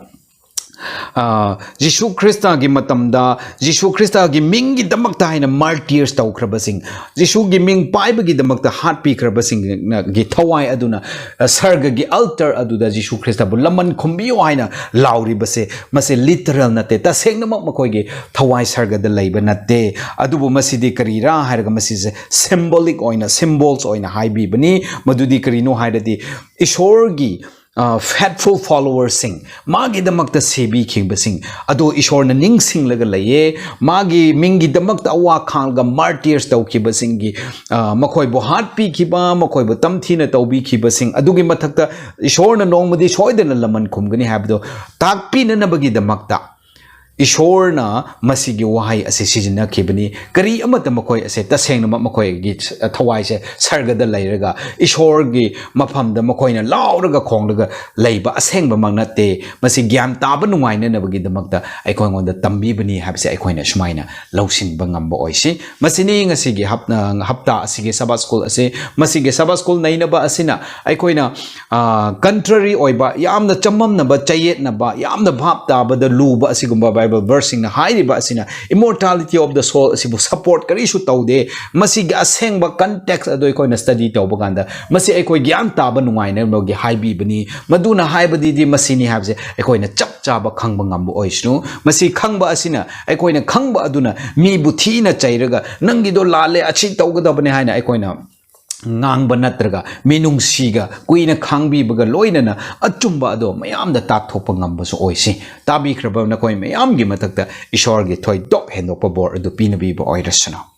ꯑ, ꯖꯤꯁꯨ ꯈ꯭ꯔꯤꯁꯇꯒꯤ ꯃꯇꯝꯗ ꯖꯤꯁꯨ ꯈ꯭ꯔꯤꯁꯇꯒꯤ ꯃꯤꯡꯒꯤꯗꯃꯛꯇ ꯍꯥꯏꯅ martyrs ꯇꯧꯈ꯭ꯔꯕꯁꯤꯡ, ꯖꯤꯁꯨꯒꯤ ꯃꯤꯡ ꯄꯥꯏꯕꯒꯤꯗꯃꯛꯇ ꯍꯥꯠꯄꯤꯈ꯭ꯔꯕꯁꯤꯡꯒꯤ ꯊꯋꯥꯏ ꯑꯗꯨꯅ, ꯑ, ꯁꯔꯒꯒꯤ altar ꯑꯗꯨꯗ ꯖꯤꯁꯨ ꯈ꯭ꯔꯤꯁꯇꯕꯨ ꯂꯃꯟ ꯈꯨꯝꯕꯤꯌꯨ ꯍꯥꯏꯅ ꯂꯥꯎꯔꯤꯕꯁꯦ, ꯃꯁꯤ literal ꯅꯠꯇꯦ, ꯇꯁꯦꯡꯅꯃꯛ ꯃꯈꯣꯏꯒꯤ ꯊꯋꯥꯏ ꯁꯔꯒꯗ ꯂꯩꯕ ꯅꯠꯇꯦ꯫ ꯑꯗꯨꯕꯨ ꯃꯁꯤꯗꯤ ꯀꯔꯤꯔꯥ ꯍꯥꯏꯔꯒ, ꯃꯁꯤꯁꯦ symbolic ꯑꯣꯏꯅ, symbols ꯑꯣꯏꯅ ꯍꯥꯏꯕꯤꯕꯅꯤ꯫ ꯃꯗꯨꯗꯤ ꯀꯔꯤꯅꯣ ꯍꯥꯏꯔꯗꯤ, ꯏꯁꯣꯔꯒꯤ, ꯑ, faithful followersꯁꯤꯡ, ꯃꯥꯒꯤꯗꯃꯛꯇ ꯁꯤꯕꯤꯈꯤꯕꯁꯤꯡ ꯑꯗꯣ ꯏꯁꯣꯔꯅ ꯅꯤꯡꯁꯤꯡꯂꯒ ꯂꯩꯌꯦ꯫ ꯃꯥꯒꯤ ꯃꯤꯡꯒꯤꯗꯃꯛꯇ ꯑꯋꯥ ꯈꯥꯡꯂꯒ martyrs ꯇꯧꯈꯤꯕꯁꯤꯡꯒꯤ, ꯑ, ꯃꯈꯣꯏꯕꯨ ꯍꯥꯠꯄꯤꯈꯤꯕ, ꯃꯈꯣꯏꯕꯨ ꯇꯝꯊꯤꯅ ꯇꯧꯕꯤꯈꯤꯕꯁꯤꯡ ꯑꯗꯨꯒꯤ ꯃꯊꯛꯇ ꯏꯁꯣꯔꯅ ꯅꯣꯡꯃꯗꯤ ꯁꯣꯏꯗꯅ ꯂꯃꯟ ꯈꯨꯝꯒꯅꯤ ꯍꯥꯏꯕꯗꯣ ꯇꯥꯛꯄꯤꯅꯅꯕꯒꯤꯗꯃꯛꯇ ꯏꯁꯣꯔꯅ ꯃꯁꯤꯒꯤ ꯋꯥꯍꯩ ꯑꯁꯤ ꯁꯤꯖꯤꯟꯅꯈꯤꯕꯅꯤ꯫ ꯀꯔꯤ ꯑꯃꯠꯇ ꯃꯈꯣꯏ ꯑꯁꯦ ꯇꯁꯦꯡꯅꯃꯛ ꯃꯈꯣꯏꯒꯤ ꯊꯋꯥꯏꯁꯦ ꯁꯔꯒꯗ ꯂꯩꯔꯒ ꯏꯁꯣꯔꯒꯤ ꯃꯐꯝꯗ ꯃꯈꯣꯏꯅ ꯂꯥꯎꯔꯒ ꯈꯣꯡꯂꯒ ꯂꯩꯕ ꯑꯁꯦꯡꯕꯃꯛ ꯅꯠꯇꯦ꯫ ꯃꯁꯤ ꯒ꯭ꯌꯥꯟ ꯇꯥꯕ ꯅꯨꯡꯉꯥꯏꯅꯅꯕꯒꯤꯗꯃꯛꯇ ꯑꯩꯈꯣꯏꯉꯣꯟꯗ ꯇꯝꯕꯤꯕꯅꯤ ꯍꯥꯏꯕꯁꯦ ꯑꯩꯈꯣꯏꯅ ꯁꯨꯃꯥꯏꯅ ꯂꯧꯁꯤꯟꯕ ꯉꯝꯕ ꯑꯣꯏꯁꯤ꯫ ꯃꯁꯤꯅꯤ ꯉꯁꯤꯒꯤ ꯍꯞ-, ꯑ, ꯍꯞꯇꯥ ꯑꯁꯤꯒꯤ Sabbath School ꯑꯁꯤ꯫ ꯃꯁꯤꯒꯤ Sabbath School ꯅꯩꯅꯕ ꯑꯁꯤꯅ ꯑꯩꯈꯣꯏꯅ, ꯑ, contrary ꯑꯣꯏꯕ, ꯌꯥꯝꯅ ꯆꯃꯝꯅꯕ, ꯆꯌꯦꯠꯅꯕ, ꯌꯥꯝꯅ ꯚꯥꯞ ꯇꯥꯕꯗ ꯂꯨꯕ ꯑꯁꯤꯒꯨꯝꯕ Bible verseꯁꯤꯡꯅ ꯍꯥꯏꯔꯤꯕ ꯑꯁꯤꯅ immortality of the soul ꯑꯁꯤꯕꯨ support ꯀꯔꯤꯁꯨ ꯇꯧꯗꯦ꯫ ꯃꯁꯤꯒꯤ ꯑꯁꯦꯡꯕ context ꯑꯗꯨ ꯑꯩꯈꯣꯏꯅ study ꯇꯧꯕ ꯀꯥꯟꯗ ꯃꯁꯤ ꯑꯩꯈꯣꯏ ꯒ꯭ꯌꯥꯟ ꯇꯥꯕ ꯅꯨꯡꯉꯥꯏꯅꯕꯒꯤ ꯍꯥꯏꯕꯤꯕꯅꯤ꯫ ꯃꯗꯨꯅ ꯍꯥꯏꯕꯗꯨꯗꯤ ꯃꯁꯤꯅꯤ ꯍꯥꯏꯕꯁꯦ ꯑꯩꯈꯣꯏꯅ ꯆꯞ ꯆꯥꯕ ꯈꯪꯕ ꯉꯝꯕ ꯑꯣꯏꯁꯅꯨ꯫ ꯃꯁꯤ ꯈꯪꯕ ꯑꯁꯤꯅ, ꯑꯩꯈꯣꯏꯅ ꯈꯪꯕ ꯑꯗꯨꯅ ꯃꯤꯕꯨ ꯊꯤꯅ ꯆꯩꯔꯒ, "ꯅꯪꯒꯤꯗꯣ ꯂꯥꯜꯂꯦ, ꯑꯁꯤ ꯇꯧꯒꯗꯕꯅꯤ" ꯍꯥꯏꯅ ꯑꯩꯈꯣꯏꯅ ꯉꯥꯡꯕ ꯅꯠꯇ꯭ꯔꯒ ꯃꯤꯅꯨꯡꯁꯤꯒ ꯀꯨꯏꯅ ꯈꯥꯡꯕꯤꯕꯒ ꯂꯣꯏꯅꯅ ꯑꯆꯨꯝꯕ ꯑꯗꯣ ꯃꯌꯥꯝꯗ ꯇꯥꯛꯊꯣꯛꯄ ꯉꯝꯕꯁꯨ ꯑꯣꯏꯁꯤ꯫ ꯇꯥꯕꯤꯈ꯭ꯔꯕ ꯅꯈꯣꯏ ꯃꯌꯥꯝꯒꯤ ꯃꯊꯛꯇ ꯏꯁꯣꯔꯒꯤ ꯊꯣꯏꯗꯣꯛ ꯍꯦꯟꯗꯣꯛꯄ ꯕꯣꯔ ꯑꯗꯨ ꯄꯤꯅꯕꯤꯕ ꯑꯣꯏꯔꯁꯅꯨ꯫